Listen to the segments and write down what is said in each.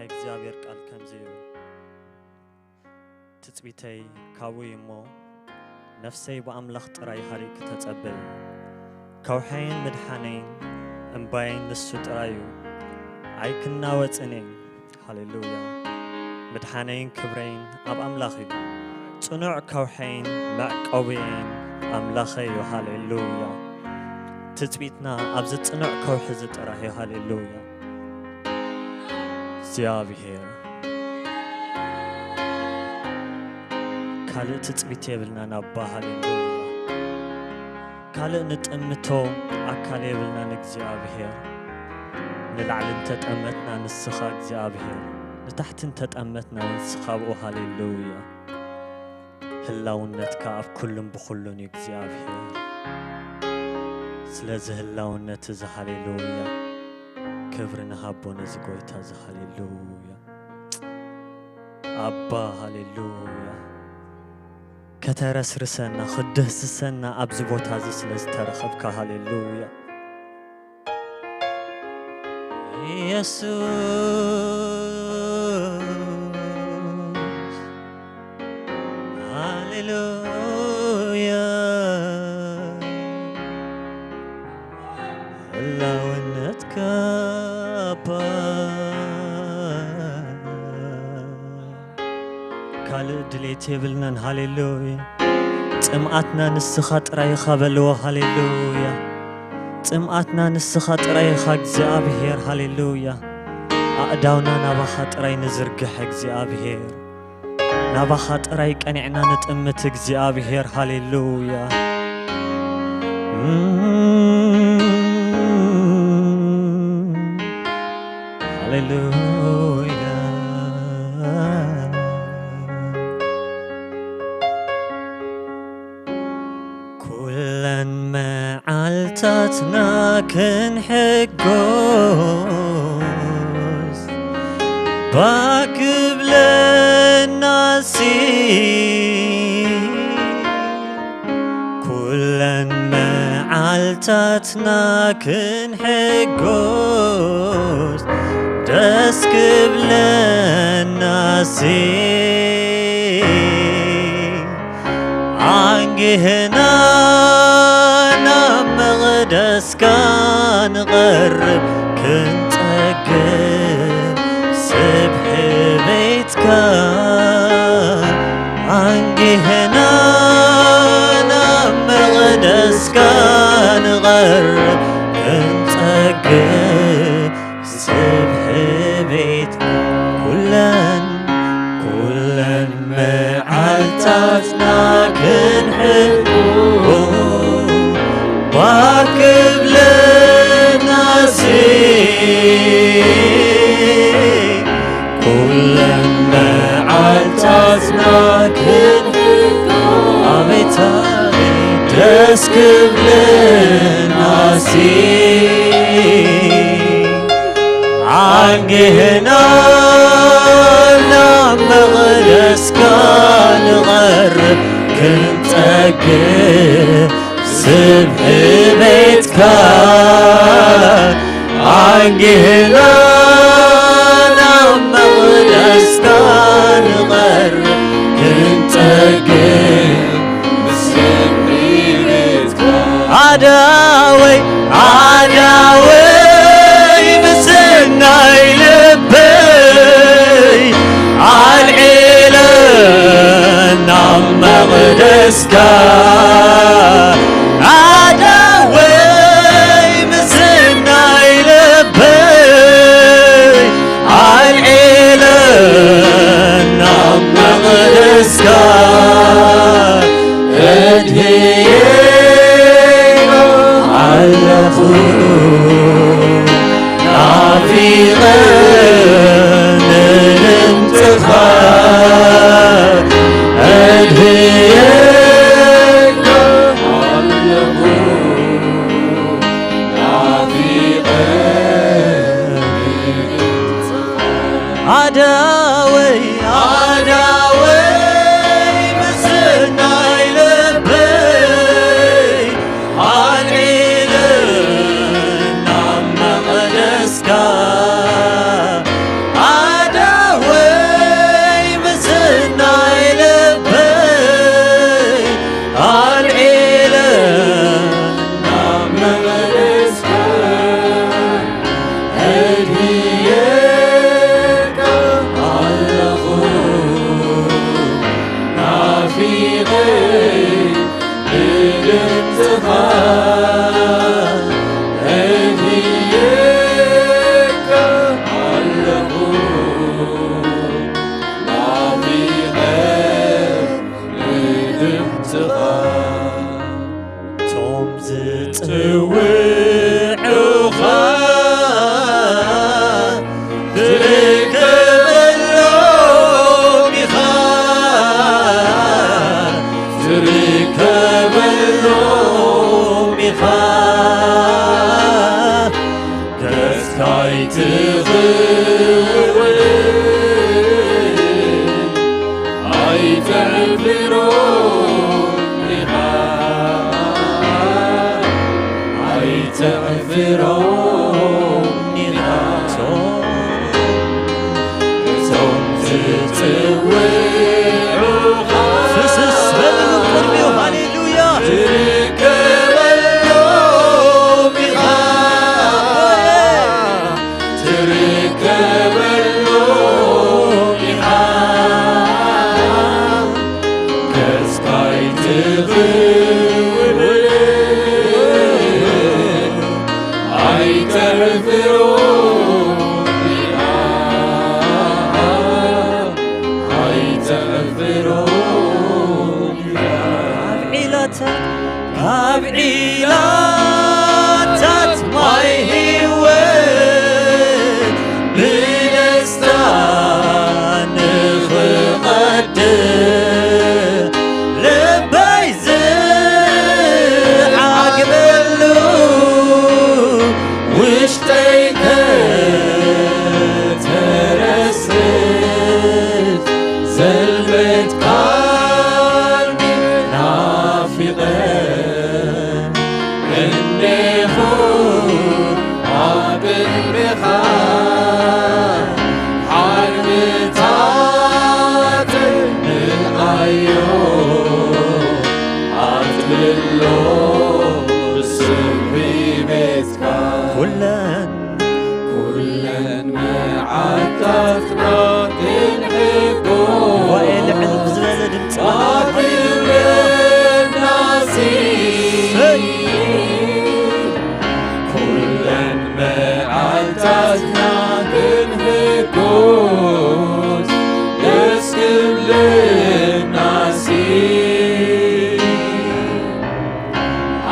እግዚኣብሔር ቃል ከምዚ እዩ። ትጽቢተይ ካብኡ እዩ እሞ፣ ነፍሰይ ብኣምላኽ ጥራይ ሃሪእኪ ተጸበዪ። ከውሐይን ምድሓነይን እምባይን ንሱ ጥራይ እዩ። ኣይክናወጽን እየ። ሃሌሉያ። ምድሓነይን ክብረይን ኣብ ኣምላኽ እዩ። ጽኑዕ ከውሐይን መዕቆብየይን ኣምላኸይ እዩ። ሃሌሉያ። ትጽቢትና ኣብዚ ጽኑዕ ከውሒ እዚ ጥራይ እዩ። ሃሌሉያ። እግዚኣብሔር። ካልእ ትጽቢት የብልናን ኣባ። ሃሌሉያ። ካልእ ንጥምቶ ኣካል የብልናን እግዚኣብሔር። ንላዕሊ እንተጠመትና ንስኻ እግዚኣብሔር፣ ንታሕቲ እንተጠመትና ንስኻ ኣብኡ። ሃሌሉያ። ህላውነትካ ኣብ ኩሉን ብኹሉን እዩ እግዚኣብሔር። ስለዚ ህላውነት እዚ ሃሌሉያ ክብሪ ንሃቦ ነዚ ጎይታ እዚ። ሃሌሉያ ኣባ። ሃሌሉያ። ከተረስርሰና ክድህስሰና ኣብዚ ቦታ እዚ ስለ ዝተረኸብካ። ሃሌሉያ ኢየሱስ። ሃሌሉያ ህላውነትካ ኣባ። ካልእ ድሌት የብልናን። ሃሌሉያ። ጽምኣትና ንስኻ ጥራይ ኢኻ በልዎ። ሃሌሉያ። ጽምኣትና ንስኻ ጥራይ ኢኻ እግዚኣብሔር። ሃሌሉያ። ኣእዳውና ናባኻ ጥራይ ንዝርግሕ እግዚኣብሔር። ናባኻ ጥራይ ቀኒዕና ንጥምት እግዚኣብሔር። ሃሌሉያ። ሃሌሉያ። ኩለን መዓልታትና ክንሕጎስ ባክብለናሲ፣ ኩለን መዓልታትና ክንሕጎስ ደስ ክብለናሲ፣ ኣንጊህና ናብ መቕደስካ ንቐርብ ክንጸግብ ስብሒ ቤትካ። ኣንጊህና ናብ መቕደስካ ንቐርብ ክንጸግብ ስብሒ ቤትካ። ኩለን ኩለን መዓልታትና ክንሕጎ ባክብለናሲ፣ ኩለን መዓልታትና ክንሕጎ ኣቤት ኣቤት ደስ ክብለናሲ፣ ኣንጊህና ናብ መቕደስካ ንቐርብ ክንጸግብ ስብሒ ቤትካ። ኣንጊህና ናብ መቕደስካ ንቐርብ ክንጸግብ ኣዳወይ ኣዳወይ ምስናይ ልበይ ኣልዒለ ናብ መቕደስካ ኣዳወይ ምስናይ ልበይ ኣልዒለ ናብ መቕደስካ እድህየ ኣለኹ ናፊቐ ንድምፅኻ እድህየ ኣለኹ ናፊቐ ኣዳወይ ኣዳወይ ምስናይ ልበይ ኣልዒለ ናብ መቕደስካ ኣዳ ኣብ ዒላታት ማይ ህይወት ብደስታ ንኽቐድም ልበይ ዝዓግበሉ ውሽጠይ ከተረስት ዘልበትካኒ ናፊቐ እንዲኹ ኣቅርብኻ ዓርብታት ምልኣዮ ኣትልሎ ብስምዒ ቤትካ ኩለን ኩለን መዓልታትና ክንሕጎ ጉባኤ ልዕል ብዝበለ ድምፂ ኣትልናሲ ኩለን መዓልታትና ክንሕጎስ ደስ ክብለናሲ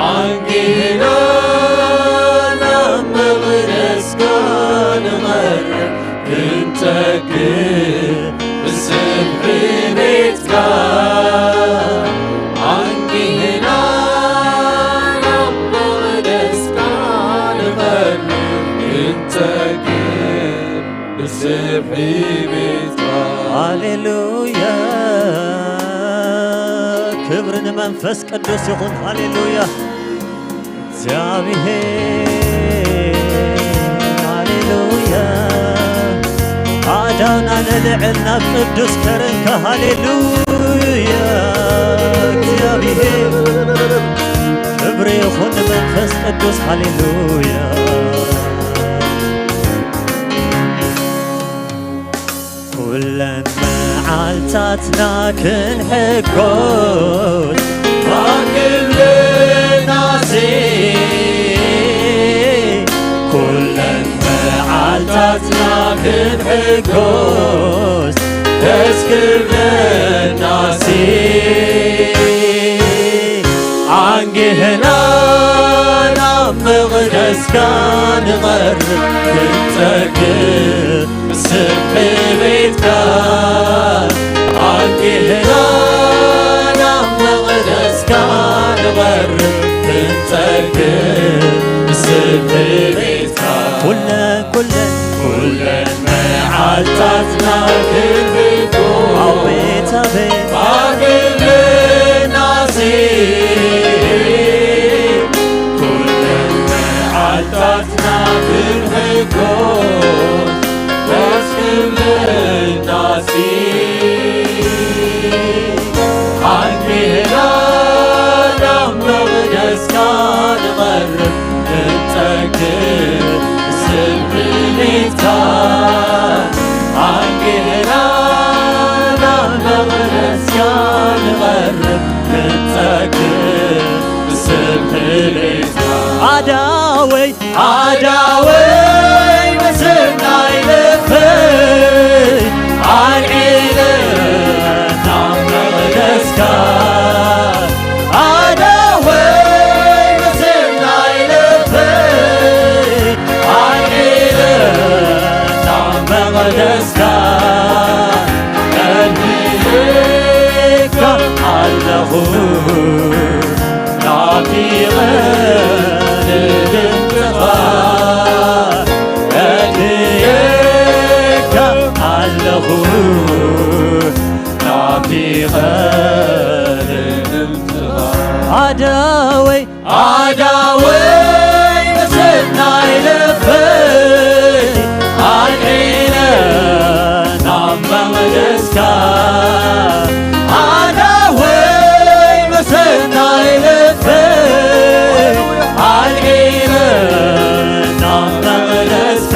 ኣንጊህና ናብ መቕደስካ ንቐርብ ክንጠግብ ብስምዒ ቤትካ ኣንጊህና ናብ መቕደስካ ንቐርብ ክንጠግብ ብስምዒ ቤትካ። ሃሌሉያ ክብሪ ንመንፈስ ቅዱስ ይኹን። ሃሌሉያ እግዚኣብሔር ሃሌሉያ ኣዳና ንልዕል ናብ ቅዱስ ከረንካ። ሃሌሉያ እግዚኣብሔር ክብሪ ይኹን ንመንፈስ ቅዱስ። ሃሌሉያ ኩለን መዓልታትና ክንሕጎስ ማክልናሲ ኩለን መዓልታትና ክንሕጎስ ደስ ክብለናሲ ኣንጊህና ናብ መቕደስካ ንቐርብ ክንጠግብ ስምዒ ቤትካ ኣንጊህና ናብ መቕደስካ ንቐርብ ክንጠግብ ስምዒ ቤትካ ኩለን ኩለን ኩለን መዓልታትና ክንብኮ ኣቤት ኣቤት ኣግብናሲ ኩለን መዓልታትና ክንሕጎስ ደስ ክብለናሲ ኣንጊህና ናብ መቕደስካ ንቐርብ ክንጠግብ ስምዒትካ ኣንጊህና ናብ መቕደስካ ንቐርብ ክንጠግብ ስምዒትካ ኣዳወይ ኣዳወይ ምስናይ ልበይ ኣልዒለ ናብ መቕደስካ ኣዳወይ ምስናይ ልበይ ኣልዒለ ናብ መቕደስካ ቀድሜካ ኣለኹ ናፊቐ ንድምፅኻ እድየካ ኣለኹ ናፊቐ ንድምፅኻ ኣዳወይ ኣዳወይ ምስናይ ልበይ ኣልዒለ ናብ መቕደስካ ኣዳወይ ምስናይ ልበይ ኣልዒለ ናብ መቕደስካ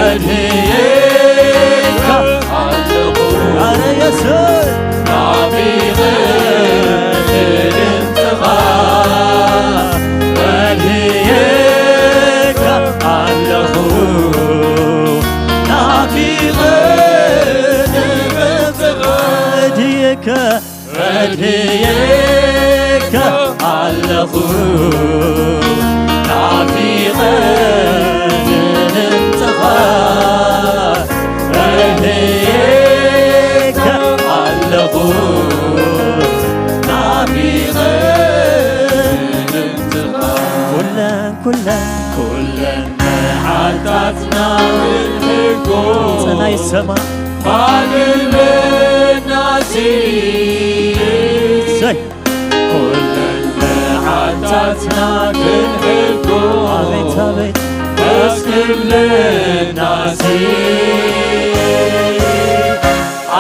እድህየካ ኣለኹ ኣረ የሱስ ናፊቐ ድምፅኻ እድህየካ ኣለኹ ናፊቐ ድምፅኻ እድህየካ እድህየካ ኣለኹ ናፊቐ ድምፅኻ እህየካ ኣለኹ ናፊቐ ድምፅኻ ኩለን ኩለን ኩለን መዓልታትና ክንሕጎ ጽናይ ሰማ ማግብናሲ ሰይ ኩለን መዓልታትና ክንሕጎ ኣቤት ኣቤት ደስ ክብለናሲ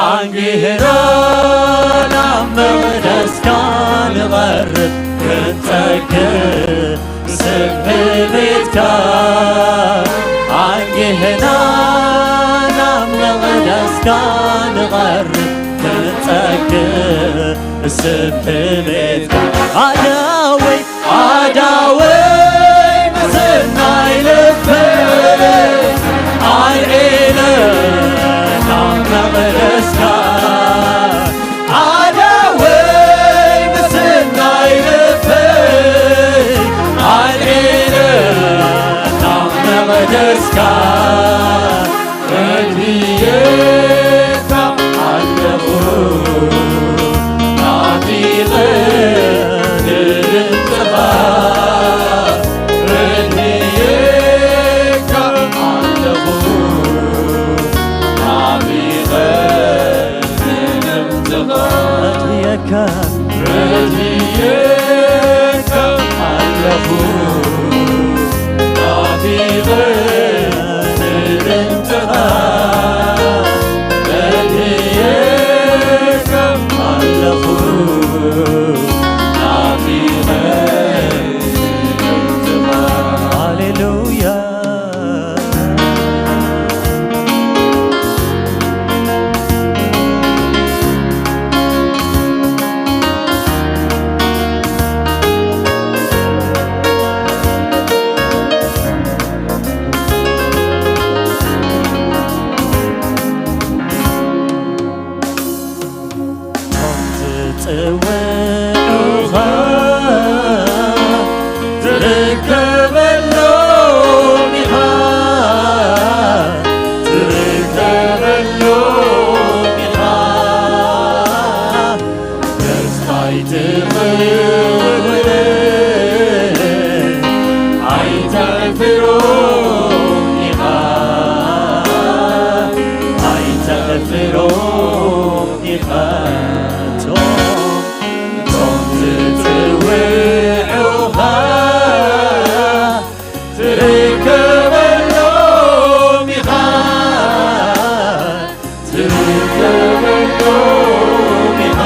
ኣንጊህና ናብ መቕደስካ ንቐርብ ክንጸግብ ስብሒ ቤትካ ኣንጊህና ናብ መቕደስካ ንቐርብ ክንጸግብ ስብሒ ቤትካ ኣዳወይ ኣዳወይ ምስናይ ልበይ ኣልዒለ ናብ መቕደስካ ኣዳወይ ምስናይ ልበይ ኣልዒለ ናብ መቕደስካ እድየካ ኣለኹ ናፊቐ ንድምፅኻ እድየካ ኣለኹ ናፊቐ ንድምፅኻ እድየካ እድየካ ኣለኹ ናፊቐ ንድምፅኻ እድየካ ኣለኹ ናፊቐ ንድምፅኻ ሃሌሉያ ዝጽውዑኻ ትርከበሎም ኢኻ፣ ትርከበሎም ኢኻ። ተስፋይ ትኽውል ኣይተዕፍሮም ኢኻ፣ ኣይተዕፍሮም ኢኻ። እቶም ዝጽውዑኻ ትርከበሎም ኢኻ፣ ትርከበሎም ኢኻ።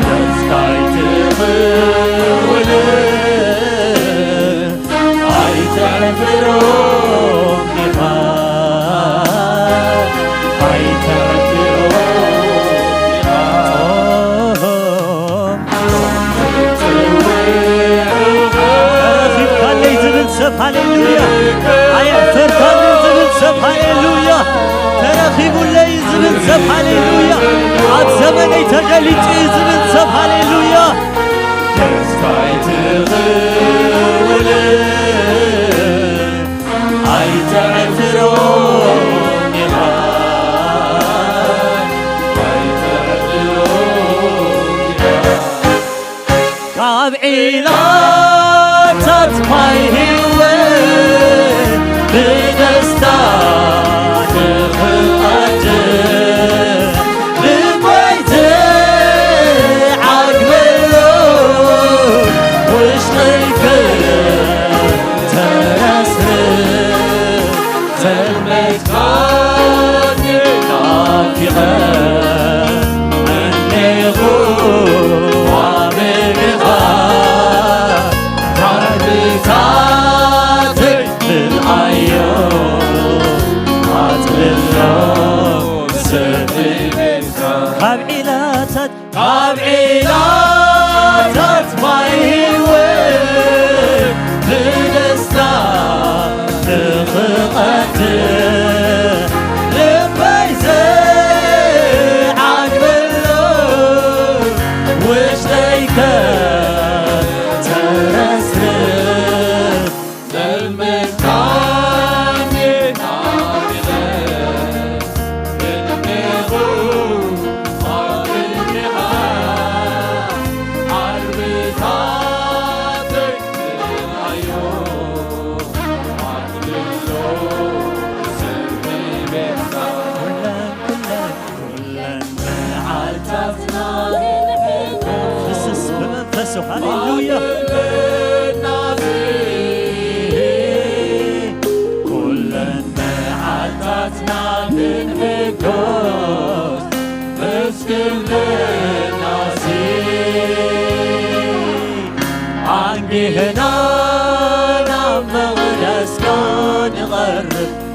ተስፋይ ትኽውል ኣይተዕፍሮም ኢኻ፣ ኣይተዕፍሮም ኢኻ። ተረኺብካለይ ዝብል ሰብ ሃሌሉያ። ኣየሕፈርካንን ዝብል ሰብ ሃሌሉያ። ተረኺቡለይ ዝብል ሰብ ሃሌሉያ። ኣብ ዘመነይ ተገሊጹ እዩ ዝብል ሰብ ሃሌሉያ። ተስፋይ ትኽውል ኣይተዕፍሮም ኢኻ፣ ኣይተዕፍሮም ኢኻ። ካብ ዒላታት ማይ ህይወት ብደስታ ንኽቐድም ልበይ ዝዓግበሉ ውሽጠይ ክተረስርስ ተመትካኒ ናፊቐ እኔኹ ኣበይ ኢኻ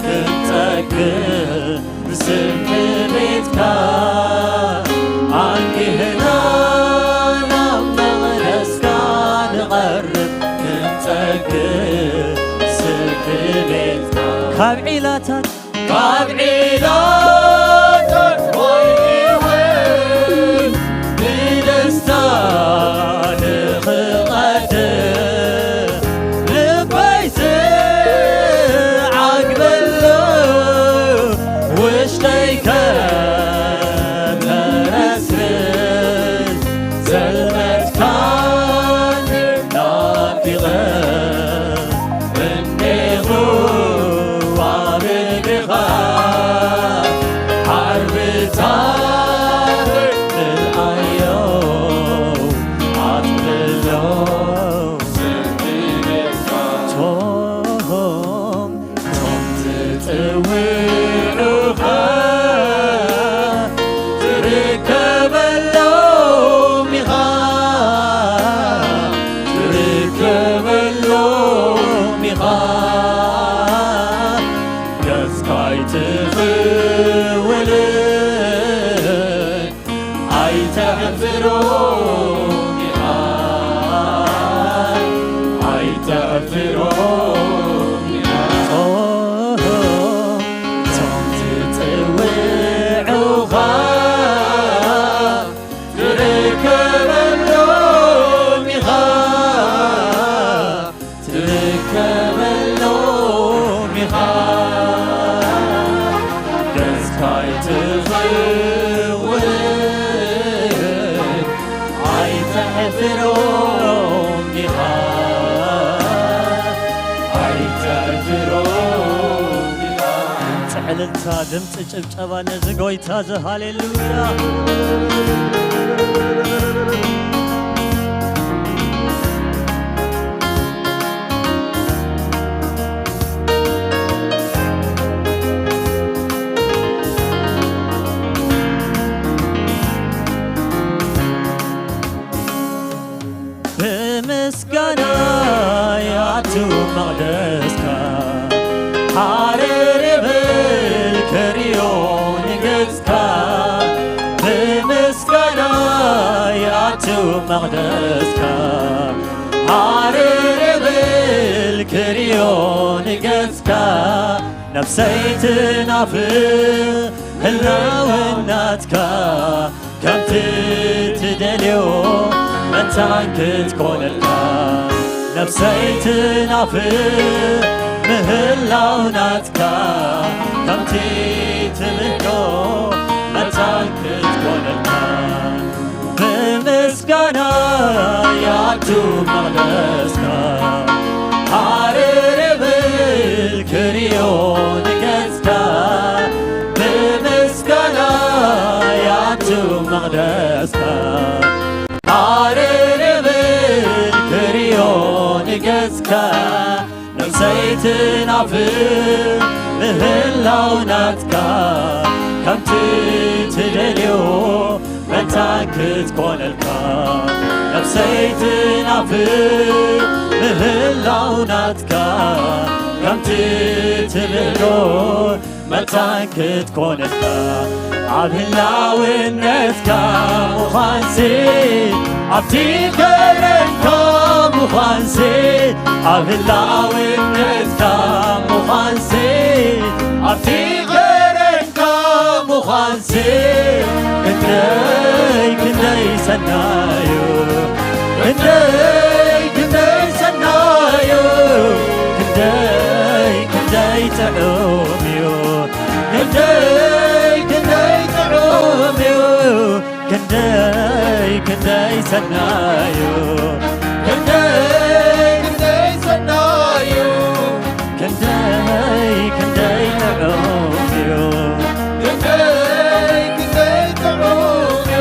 ክንጠግብ ስምዒትካ ኣንጊህና ናብ መቕደስካ ንቐርብ። ክንጠግብ ስምዒትካ ካብ ዒላታት ካብ ዒላታት ወይወይ ብደስታ ንኽቐድም ልበይ ዝዓግበሉ ውሽጠይ ከተረስርስ ዘልመትካኒ ናፊቐ እንዲኹ ኣብ እግርኻ ዓርብታት ምልኣዮ ኣጥልሎ ስምዒትካ ቶም ቶም ዝጽውዑኻ ትርከበሎም ኢኻ፣ ትርከበሎም ኢኻ። ገጽካ ኣይትኽውልን ኣይተሕፍሮም ኢኻ፣ ኣይተሕፍሮም ኢኻ። ቶም ዝጽውዑኻ ትርከበሎም ኢኻ፣ ትርከበሎም ኢኻ። ገጽካ ኣይትኽውልን ኣይተሕፍሮም ኢኻ፣ ኣይተሕፍሮም ኢኻ። ድምፂ ዕልልታ፣ ድምፂ ጭብጨባ ነዚ ጎይታ እዚ። ሃሌሉያ። ብምስጋና ይኣቱ መቕደስካ፣ ሃረር ይብል ክርእዮ ንገጽካ። ብምስጋና ይኣቱ መቕደስካ፣ ሃረር ይብል ክርእዮ ንገጽካ። ነፍሰይ ትናፍቕ ህላወ ናትካ፣ ከምቲ ትደልዮ መታን ክትኮነልካ። ነፍሰይ ትናፍቕ ምህላው ናትካ፣ ከምቲ ትብህጎ መታን ክትኮነልካ። ብምስጋና ይኣቱ መቕደስካ፣ ሃረር ይብል ክርእዮ ንገጽካ። ብምስጋና ይኣቱ መቕደስካ፣ ሃረር ይብል ክርእዮ ንገጽካ። ነፍሰይ ትናፍቕ ምህላው ናትካ፣ ከምቲ ትደልዮ መታን ክትኮነልካ። ነፍሰይ ትናፍቕ ምህላው ናትካ፣ ከምቲ ትብህጎ መታን ክትኮነልካ። ኣብ ህላውነትካ ምዃንሲ፣ ኣብቲ ከረንካ ምዃንሲ፣ ኣብ ህላውነትካ ምዃንሲ፣ ኣብቲ ከረንካ ምዃንሲ፣ ክንደይ ክንደይ ሰናዩ፣ ክንደይ ክንደይ ሰናዩ፣ ክንደይ ክንደይ ጥዑም እዩ። ክንደይ ክንደይ ጥዑም እዩ፣ ክንደይ ክንደይ ሰናዩ፣ ክንደይ ክንደይ ሰናዩ፣ ክንደይ ክንደይ ጥዑም እዩ፣ ክንደይ ክንደይ ጥዑም እዩ።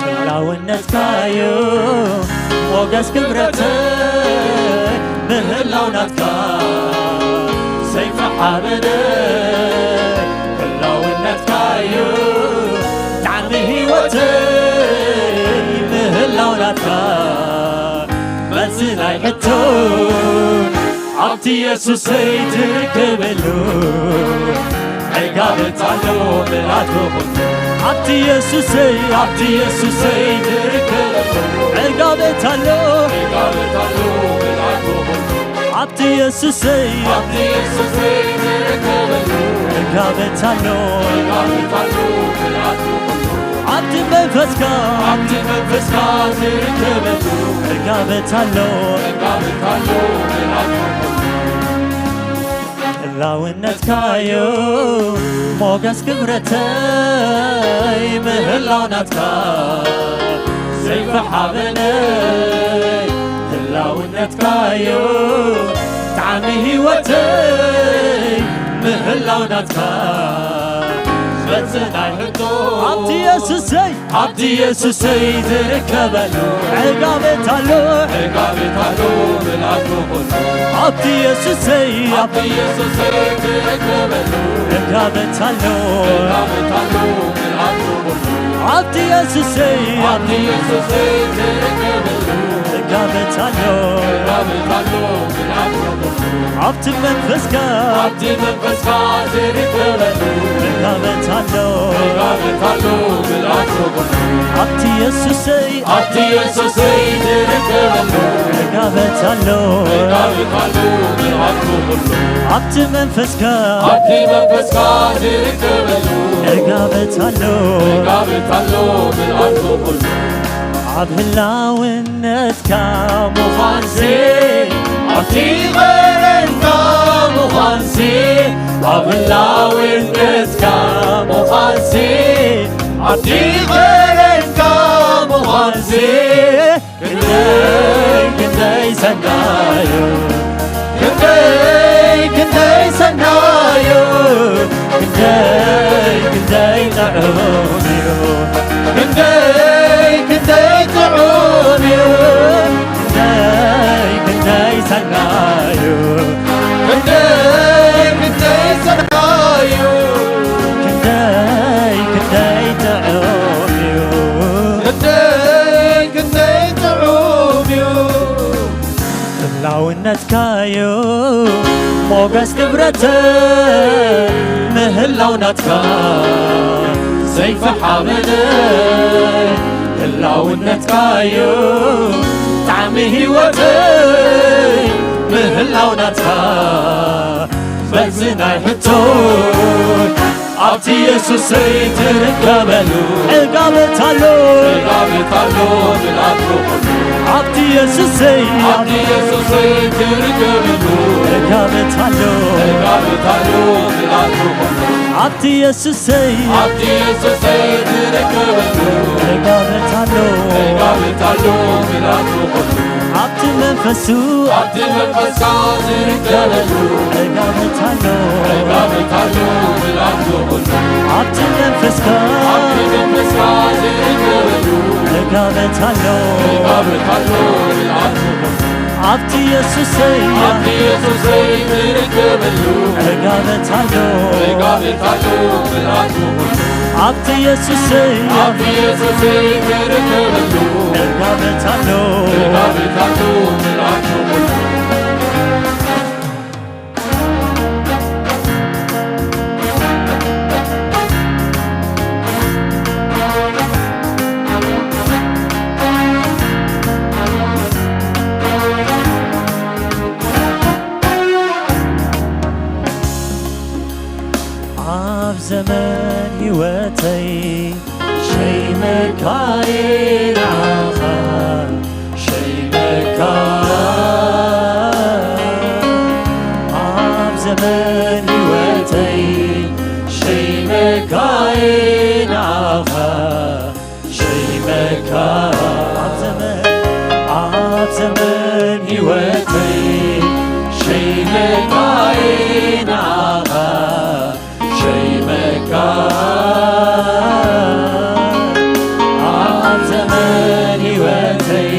ልዑላውነትካዩ ሞገስ ክብረተይ ምህላው ናትካ ሰይፊ ሓበነይ ህላውነትካዩ ጣዕሚ ህይወተይ ምህላው ናትካ መልሲ ናይ ሕቶ ኣብቲ የሱሰይ ትርከበለይ ኣሎ ምልኣቱ ኩሉ። ኣብቲ የሱሰይ፣ ኣብቲ የሱሰይ ዝርከበሉ። ዕጋበት ኣሎ። ዕጋበት ኣሎ ምልኣቱ ኩሉ። ኣብቲ የሱሰይ፣ ኣብቲ የሱሰይ ዝርከበሉ። ዕጋበት ኣሎ። ዕጋበት ኣሎ ምልኣቱ ኩሉ። ኣብቲ መንፈስካ፣ ኣብቲ መንፈስካ ዝርከበሉ። ዕጋበት ኣሎ። ዕጋበት ኣሎ ምልኣቱ ኩሉ። ህላውነትካዮ ሞገስ ክብረተይ ምህላው ናትካ ሰይፊ ሓበነይ። ህላውነትካዮ ጣዕሚ ህይወተይ ምህላው ናትካ በጽናይ ሕቶ ኣብቲ የሱሰይ ኣብቲ የሱሰይ ዝርከበሉ ዕጋበት ኣሎ። ዕጋበት ኣሎ ምልኣቱ ኩሉ። ኣብቲ የሱሰይ ኣብቲ የሱሰይ ዝርከበሉ ዕጋበት ኣሎ። ዕጋበት ኣሎ ምልኣቱ ኩሉ። ኣብቲ የሱሰይ ኣብቲ የሱሰይ ዝርከበሉ ዕጋበት ኣሎ። ዕጋበት ኣሎ ምልኣቱ ኩሉ። ኣብቲ መንፈስካ ኣብቲ መንፈስካ ዝርከበሉ ዕጋበት ኣሎ። ዕጋበት ኣሎ ምልኣቱ ኩሉ። ኣብቲ የሱሰይ ኣብቲ የሱሰይ ዝርከበሉ ዕጋበት ኣሎ። ዕጋበት ኣሎ ምልኣቱ ኩሉ። ኣብቲ መንፈስካ ኣብቲ መንፈስካ ዝርከበሉ ዕጋበት ኣሎ። ዕጋበት ኣሎ ምልኣቱ ኩሉ። ኣብ ህላውነትካ ምዃንሲ ኣብቲ ቐረንካ ምዃንሲ ኣብ ህላውነትካ ምዃንሲ ኣብቲ ቐረንካ ምዃንሲ ክንደይ ክንደይ ሰናዩ ክንደይ ክንደይ ሰናዩ ክንደይ ክንደይ ጥዑም እዩ ክንደይ ክንደይ ጥዑም እዩ ክንደይ ክንደይ ሰናዩ ክንደይ ክንደይ ሰናዩ ክንደይ ክንደይ ጥዑም እዩ ክንደይ ክንደይ ጥዑም እዩ። ህላውነትካዩ ሞገስ ክብረተ ምህላው ናትካ ሰይፊ ሓበነ ህላውነትካዩ ጣዕሚ ህይወተይ ምህላው ናትካ በዚ ናይ ሕቶ ኣብቲ የሱሰይ ትርከበሉ ዕጋበት ኣሎ። ዕጋበት ኣሎ ምልኣቱ ኩሉ። ኣብቲ የሱሰይ ኣብቲ የሱሰይ ትርከበሉ ዕጋበት ኣሎ። ዕጋበት ኣሎ ምልኣቱ ኩሉ። ኣብቲ የሱሰይ ኣብቲ የሱሰይ ትርከበሉ ዕጋበት ኣሎ። ዕጋበት ኣሎ ምልኣቱ ኩሉ። ኣብቲ መንፈሱ ኣብቲ መንፈስካ ዝርከበሉ ዕጋበት ኣሎ። ዕጋበት ኣሎ ምልኣቱ ኩሉ። ኣብቲ መንፈስካ ኣብቲ መንፈስካ ዝርከበሉ ዕጋበት ኣሎ። ዕጋበት ኣሎ ምልኣቱ ኩሉ። ኣብቲ የሱሰይ ኣብቲ የሱሰይ ዝርከበሉ ዕጋበት ኣሎ። ዕጋበት ኣሎ ምልኣቱ ኩሉ። ኣብቲ የሱሰይ ኣብቲ የሱሰይ ዝርከበሉ ዕጋበት ኣሎ። ዕጋበት ኣሎ ምልኣቱ ኩሉ። ኣብ ዘመን ህይወተይ ሸይመካየ ንዓኻ ሸይመካ ኣብ ዘመን ህይወተይ ሸይመካየ ንዓኻ ሸይመካ ኣብ ዘመን ኣብ ዘመን ህይወተይ ሸይመካየ ንዓኻ ሸይመካ ኣብ ዘመን ህይወተይ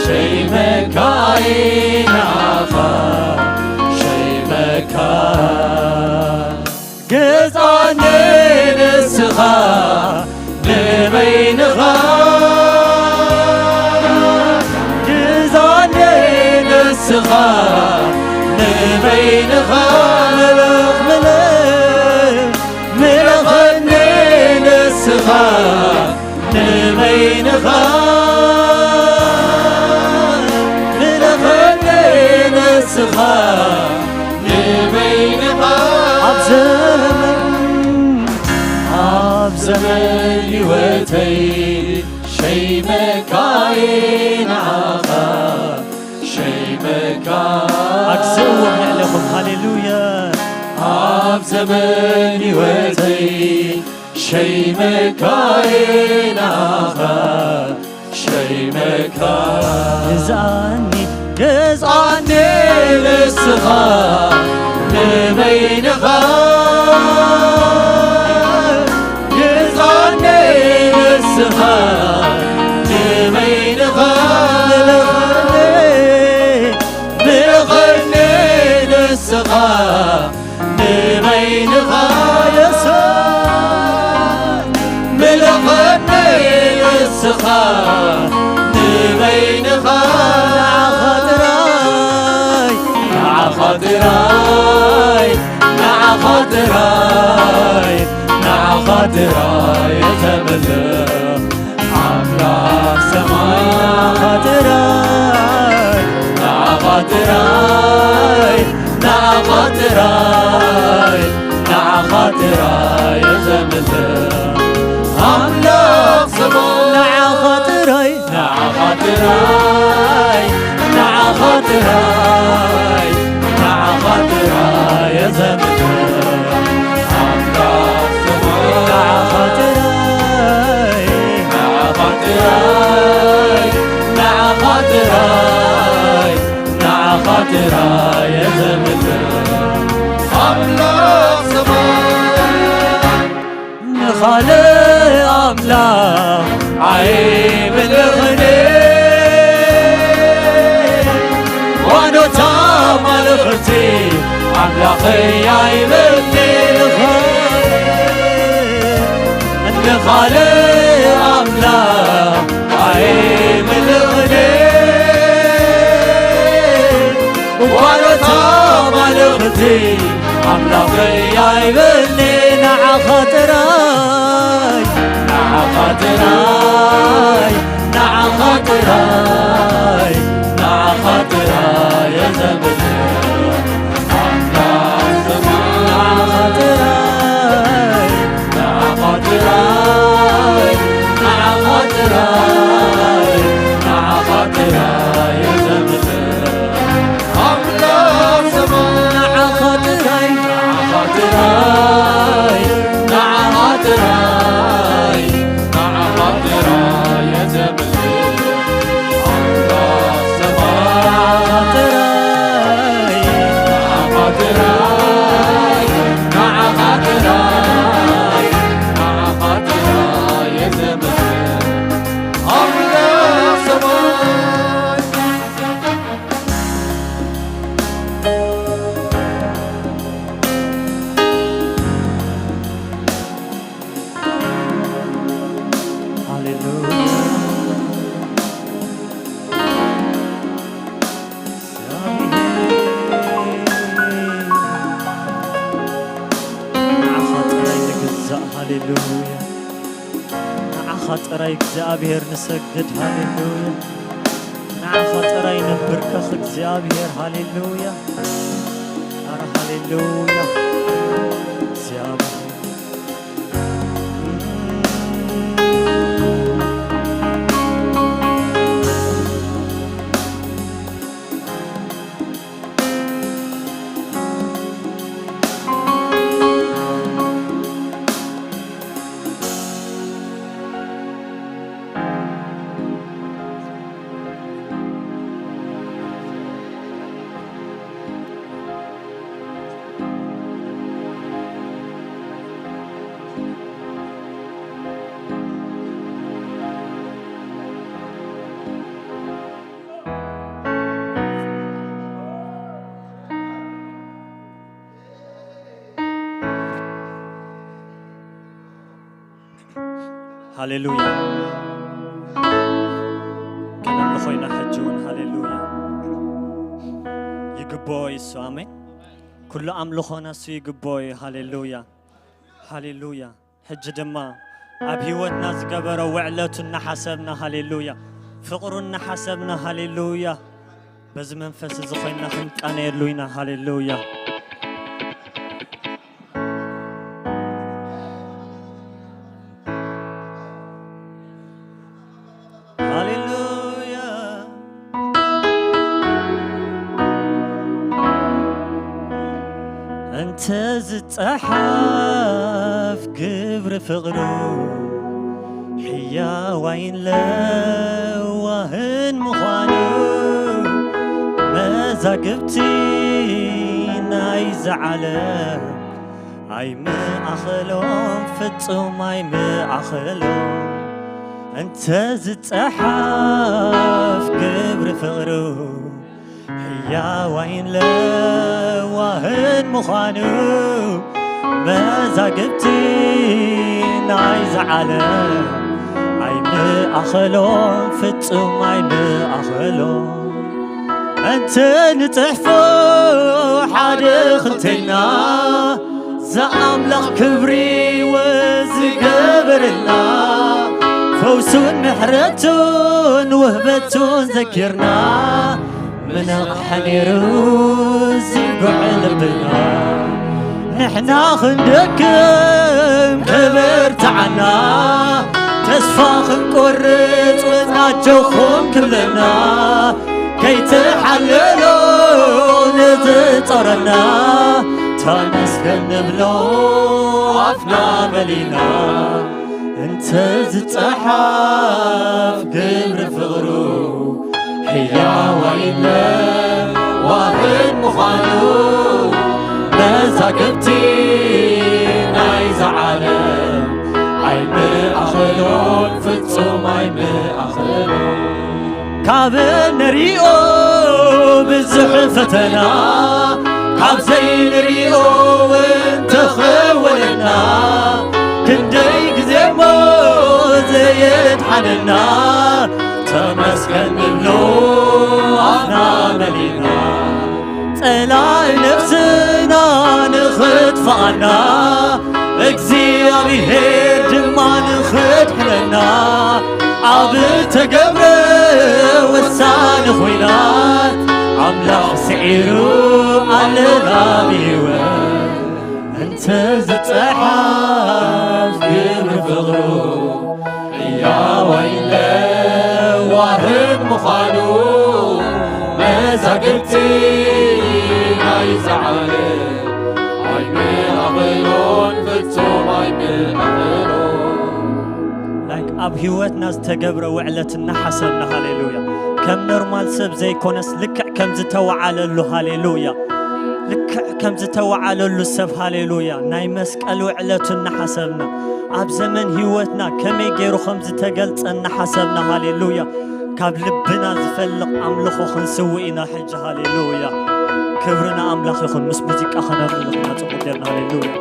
ሸይመካየ ንዓኻ ሸይመካ ገዛኒ ንስኻ ንበይንኻ ግዛኒ ንስኻ ንበይንኻ ምልኽ ምልኽ ዘመን ህይወተይ ሸይመካ እየ ንዓኻ ሸይመካ። ኣግዝእዎ ንዕለኹም። ሃሌሉያ። ኣብ ዘመን ህይወተይ ሸይመካ እየ ንዓኻ ሸይመካ። ግዝኣኒ፣ ግዝኣኒ ንስኻ ንበይንኻ። ግዝኣኒ ንስኻ ንበይንኻ። ምልኸኒ፣ ምልኸኒ ንስኻ ንበይንኻ የሱስ። ምልኸኒ ንስኻ ንበይንኻ። ንዓኻ ጥራይ፣ ንዓኻ ጥራይ፣ ንዓኻ ጥራይ፣ ንዓኻ ጥራይ እየ ዘምልኽ። ኣምላኽ ሰማይ ንዓኻ ጥራይ፣ ንዓኻ ጥራይ፣ ንዓኻ ጥራይ፣ ንዓኻ ጥራይ እየ ዘምልኽ። ኣምላኽ ሰማይ ንዓኻ ጥራይ፣ ንዓኻ ጥራይ፣ ንዓኻ ጥራይ፣ ንዓኻ ጥራይ እየ ዘምልኽ። ኣምላኽ ሰማይ ንዓኻ ጥራይ፣ ንዓኻ ጥራይ፣ ንዓኻ ጥራይ፣ ንዓኻ ጥራይ እየ ዘምልኽ። ኣምላኽ ሰማይ ንኻልእ ኣምላኽ ኣይምልኽን። ዋኖት ኣማልኽቲ ኣምላኸይ ኣይብልኒ። ንኻልእ ኣምላኽ ኣይምልኽን። ዋኖት ኣማልኽቲ ኣምላኸይ ኣይብልኒ። ንዓኻ ጥራይ፣ ንዓኻ ጥራይ፣ ንዓኻ ጥራይ፣ ንዓኻ ጥራይ እየ ዘምልኽ። ኣምላኽ ሰማይ ንዓኻ ጥራይ፣ ንዓኻ ጥራይ፣ ንዓኻ ጥራይ፣ ንዓኻ ጥራይ እየ ዘምልኽ። ኣምላኽ ሰማይ ንዓኻ ጥራይ፣ ንዓኻ ጥራይ፣ ንዓኻ ጥራይ፣ ንዓኻ ጥራይ እየ ዘምልኽ። ኣምላኽ ሰማይ ንዓኻ ጥራይ፣ ንዓኻ ጥራይ፣ ንዓኻ ጥራይ፣ ንዓኻ ጥራይ እየ ዘምልኽ። ኣምላኽ ሰማይ ሃሌሉያ። ንዓኻ ጥራይ ንግዛእ። ሃሌሉያ። ንዓኻ ጥራይ እግዚኣብሔር ንሰግድ። ሃሌሉያ። ንዓኻ ጥራይ ንብርከኽ እግዚኣብሔር። ሃሌሉያ። ኣረ ሃሌሉያ። እግዚኣብሔር ሃሌሉያ። ከነምልኾ ኢና ሕጂ እውን። ሃሌሉያ። ይግብኦ እዩ እሱ። ኣሜን። ኩሉ ኣምልኾና እሱ ይግብኦ እዩ። ሃሌሉያ። ሃሌሉያ። ሕጂ ድማ ኣብ ህይወትና ዝገበሮ ውዕለቱ እናሓሰብና፣ ሃሌሉያ፣ ፍቕሩ እናሓሰብና፣ ሃሌሉያ፣ በዚ መንፈስ እዚ ኮይንና ክንቃነየሉ ኢና። ሃሌሉያ። እንተ ዝጸሓፍ ግብሪ ፍቕሩ፣ ሕያዋይን ለዋህን ምዃኑ፣ መዛግብቲ ናይዚ ዓለም ኣይምኣኸሎም፣ ፍጹም ኣይምኣኸሎም። እንተ ዝጸሓፍ ግብሪ ፍቕሩ፣ ሕያዋይን ለዋህን ምዃኑ፣ መዛግብቲ ናይዚ ዓለም ኣይምኣኸሎም፣ ፍጹም ኣይምኣኸሎም። እንተ ንጽሕፎ ሓደ ኽልቴና፣ ዝኣምላኽ ክብሪ ወዝገበረልና፣ ፈውሱን ምሕረቱን ውህበቱን ዘኪርና፣ ምነቕሐ ነይሩ ዝንጉዕ ልብና። ንሕና ክንደክም ክብርትዓና፣ ተስፋ ክንቆርጽ ወጽ ኣጆኹም ክብለና፣ ከይተሓለሎ ንዝጾረና፣ ተመስገን ንብሎ ኣፍና መሊና። እንተ ዝጸሓፍ ግብሪ ፍቕሩ፣ ሕያዋይን ለዋህን ምዃኑ፣ መዛግብቲ ናይዛ ዓለም ኣይምኣኸሎን፣ ፍጹም ኣይምኣኸሎን። ካብ ንሪኦ ብዙሕ ፈተና፣ ካብ ዘይንሪኦ እውን ተኸወለና። ክንደይ ግዜ እሞ ዘየድሓነና፣ ተመስገን ንብሎ ኣፍና መሊእና። ጸላኢ ነፍስና ንኽጥፍኣና፣ እግዚኣብሔር ድማ ንኽድሕነና፣ ኣብ ተገብረ ወሳኒ ኹናት፣ ኣምላኽ ስዒሩ ኣለና ብህይወት። እንተ ዝጸሓፍ ግብሪ ፍቕሩ፣ ሕያዋይን ለዋህን ምዃኑ፣ መዛግብቲ ናይዛ ዓለም ኣይምኣኸሎን፣ ፍጹም ኣይምኣኸሎን። ላይክ ኣብ ህይወትና ዝተገብረ ውዕለት እናሓሰብና፣ ሃሌሉያ፣ ከም ኖርማል ሰብ ዘይኮነስ ልክዕ ከም ዝተወዓለሉ፣ ሃሌሉያ፣ ልክዕ ከም ዝተወዓለሉ ሰብ፣ ሃሌሉያ፣ ናይ መስቀል ውዕለቱ እናሓሰብና፣ ኣብ ዘመን ህይወትና ከመይ ገይሩ ከም ዝተገልጸ እናሓሰብና፣ ሃሌሉያ፣ ካብ ልብና ዝፈልቕ ኣምልኾ ክንስውእ ኢና ሕጂ። ሃሌሉያ። ክብሪ ንኣምላኽ ይኹን። ምስ ሙዚቃ ከነምልኽ ኢና ጽቡቕ ጌርና። ሃሌሉያ።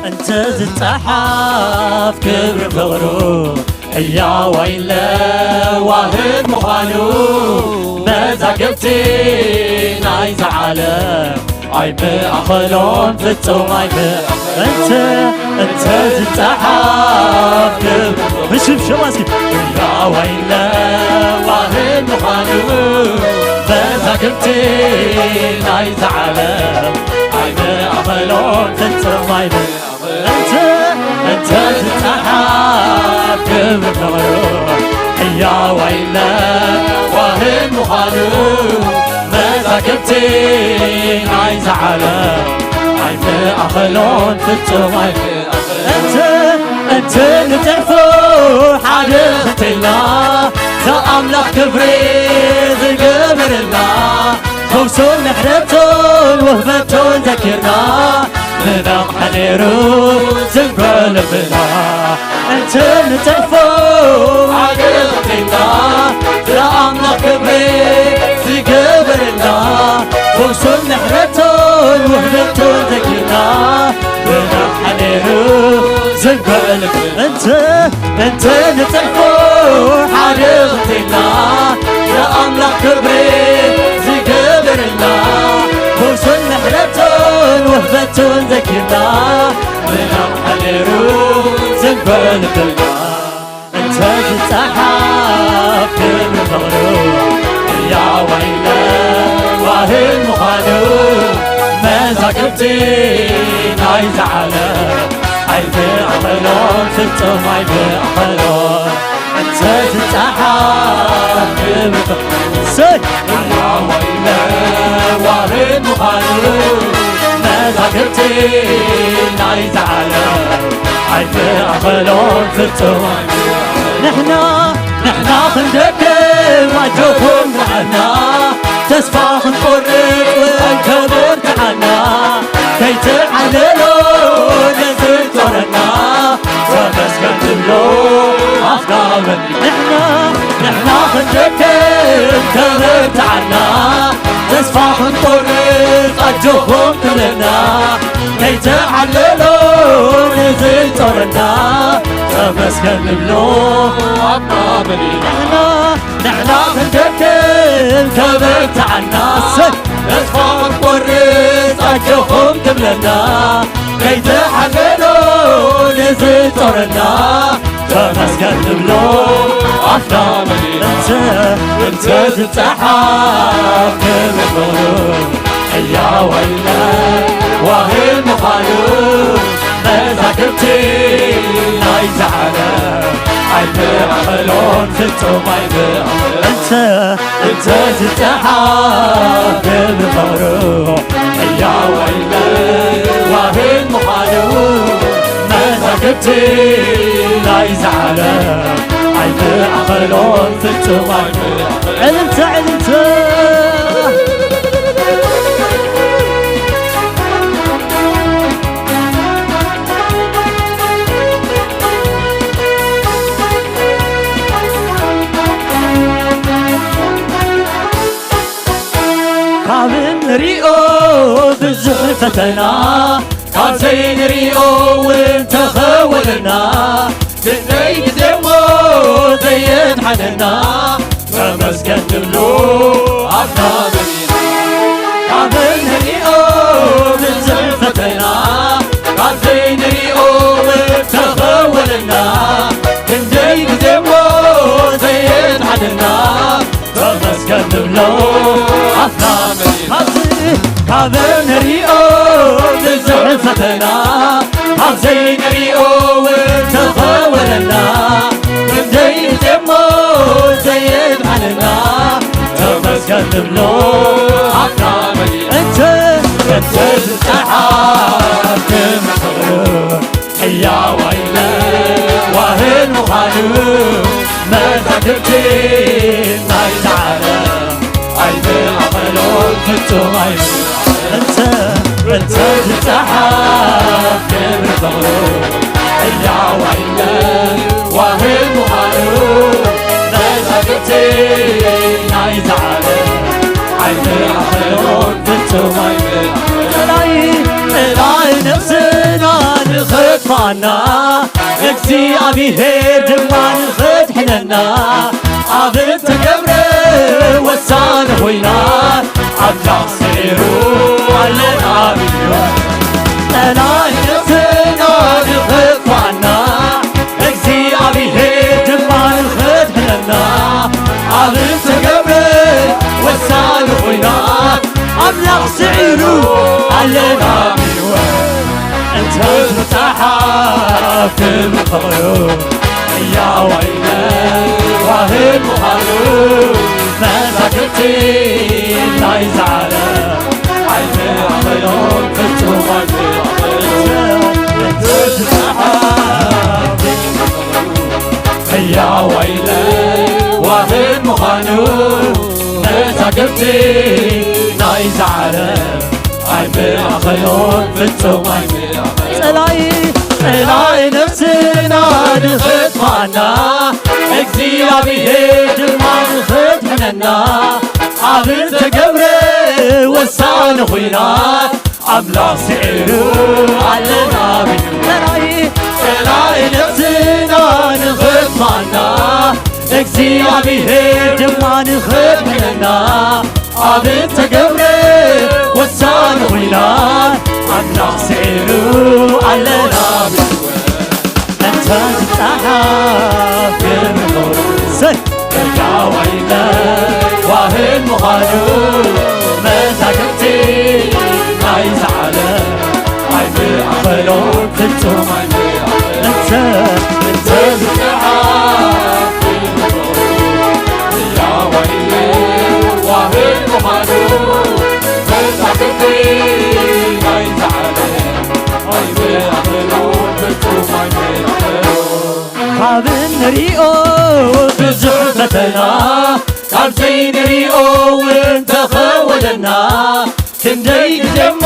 እንተ ዝጸሓፍ ክብሪ ፍቕሩ፣ ሕያዋይን ለዋህን ምዃኑ፣ መዛግብቲ ናይዛ ዓለም ኣይምኣኸሎን፣ ፍጹም ኣይምኣኸሎን። እንተ፣ እንተ ዝጸሓፍ ክብሪ፣ ብሽምሸማ እስኪ። ሕያዋይን ለዋህን ምዃኑ፣ መዛግብቲ ናይዛ ዓለም ኣይምኣኸሎን፣ ፍጹም ኣይምኣኸሎን። እንተ፣ እንተ ዝጸሓፍ ክብሪ ፍቕሩ፣ ሕያዋይን ለዋህን ምዃኑ፣ መዛግብቲ ናይዛ ዓለም ኣይምኣኸሎን፣ ፍጹም ኣይምኣኸሎን። እንተ፣ እንተ ንጽሕፎ ሓደ ኽትልና፣ እታ ኣምላኽ ክብሪ ዝገበረልና፣ ፈውሱን ምሕረቱን ውህበቱን ዘኪርና፣ ምነቕሐ ነይሩ ዝንጉዕ ልብና። እንተ ንጽሕፎ ኣድኽቲና፣ ንኣምላኽ ክብሪ ዝገበረልና፣ ፈውሱን ምሕረቱን ውህበቱን ዘኪርና፣ ምነቕሐ ነይሩ ዝንጉዕ እንተ እንተ ንጽሕፎ ሓደ ኽፍልና ንኣምላኽ ክብሪ ዝገብርና ፈውሱን ምሕረቱን ውህበቱን ዘኪርና ምናቕ ሓሌሩ ዘንጎልብልና እንተ ዝጸሓፍ ክብሪ ፍቕሩ ሕያዋይነ ዋህን ምዃኑ መዛግብቲ ናይ ዝዓለም ኣይትኣኸሎን ፍጹም ኣይትኣኸሎን እንተ ዝጸሓፍ ክብሪ ፍቕሩ ሰይ ሕያዋይነ ዋህን ምዃኑ መዛግብቲ ናይ ዝዓለም ኣይትኣኸሎን ፍጹም ንሕና ንሕና ክንደክም ኣጆኹም ንዓና ተስፋ ክንቆርጥ እውን ከበርትዓና ከይትዓለሎ ነዚ ጦረና ተመስገን ትብሎ ኣፍና ንሕና ንሕና ክንደክም ከበርትዓና ተስፋ ክንቆርጥ ኣጆኹም ትብለና ከይተዓለሎ ንዝጦረና ተመስገን ንብሎ ኣባ በሊና ንሕና ንሕና ክንደክም ከበርትዓና ተስፋ ክንቆርጥ ኣጆኹም ትብለና ከይተዓለሎ ንዝጦረና ተመስገን ንብሎ ኣፍና መሊና እንተ እንተ ዝጸሓፍ ክብር ሕያዋይነ ዋህን ምዃኑ መዛግብቲ ናይ ዝዓለም ኣይትኣኸሎን ፍጹም ኣይትኣኸሎን እንተ እንተ ዝጸሓፍ ክብሪ ፍቕሩ ሕያዋይነ ዋህን ምዃኑ መዛግብቲ ናይ ዝዓለም ኣይትኣኸሎን ፍጹም ኣይትኣኸሎን ዕልልታ ዕልልታ ካብ እንሪኦ ብዙሕ ፈተና ካብ ዘይንሪኦ እውን ተኸወለና ክንደይ ግዜ እሞ ዘየድሓነና ተመስገን ንብሎ ኣፍና መሊና ካብ እንሪኦ ብዙሕ ፈተና ካብ ዘይንሪኦ እውን ተኸወለና ክንደይ ግዜ እሞ ዘየድሓነና ተመስገን ንብሎ ኣፍና መሊና ካብ እንሪኦ ብዙሕ ፈተና ካብ ዘይንሪኦ እውን ተኸወለና ክንደይ ግዜ እሞ ዘየድሓነና ተመስገን ንብሎ ኣፍና መሊና እንተ እንተ ዝጸሓፍ ክምስኽር ሕያዋይነ ዋህን ምዃኑ መዛግብቲ ናይዛ ዓለም ኣይትኣኸሎን ፍጹም ኣይትኣኸሎን እንተ እንተ ዝጸሓፍ ክብሪ ፍቕሩ ሕያዋይነ ዋህን ምዃኑ መዛግብቲ ናይዛ ዓለም ኣይትኣኸሎን ፍጹም ኣይትኣኸሎን ጥራይ ጥራይ ነፍስና ንኽትፋና እግዚኣብሔር ድማ ንኽድሕነና ኣብ እተገብረ ወሳኒ ኾይና ኣምላኽ ስዒሩ ኣለና ብዮ ጠላይነትና ንኽፋና እግዚኣብሔር ድማ ንኽድሕነና ኣብ እተገብረ ወሳኒ ኾይና ኣምላኽ ስዒሩ ኣለና ብዮ እንተ ዝጸሓፍ ክብሪ ፍቕሩ ሕያዋይነ ዋህን ምዃኑ መዛግብቲ ናይ ዛዕለ ኣይትኣኸሎን ፍጹም ኣይትኣኸሎን እንተ ዝጸሓፍ ክብሪ ፍቕሩ ሕያዋይነ ዋህን ምዃኑ መዛግብቲ ናይ ዛዕለ ኣይምኣኸሎን ፍጹም ኣይምኣኸሎን ጸላኢ ጸላኢ ነፍስና ንኽጥፋና እግዚኣብሔር ድማ ንኽድሕነና ኣብ እተገብረ ወሳኒ ኹናት ኣምላኽ ስዒሩ ኣለና ቢሉ። ጸላኢ፣ ጸላኢ ነብስና ንኽጥፋና፣ እግዚኣብሔር ድማ ንኽድሕነና፣ ኣብ እተገብረ ወሳኒ ኹናት፣ ኣምላኽ ስዒሩ ኣለና ቢሉ። እንተ ዝጸሓፍ ብምሉእ ሰይ እርጋዋይነት ዋህን ምዃኑ መዛግብቲ ናይዚ ዓለም ኣይምኣኸሎን ፍጹም ኣይምኣኸሎን። እንተ እንተ ዝጸሓፍ ብምሉእ እርጋዋይነት ዋህን ምዃኑ መዛግብቲ ናይዚ ዓለም ካብ እንሪኦ ብዙሕ ፈተና፣ ካብ ዘይንሪኦ እውን ተኸወለና። ክንደይ ግዜ እሞ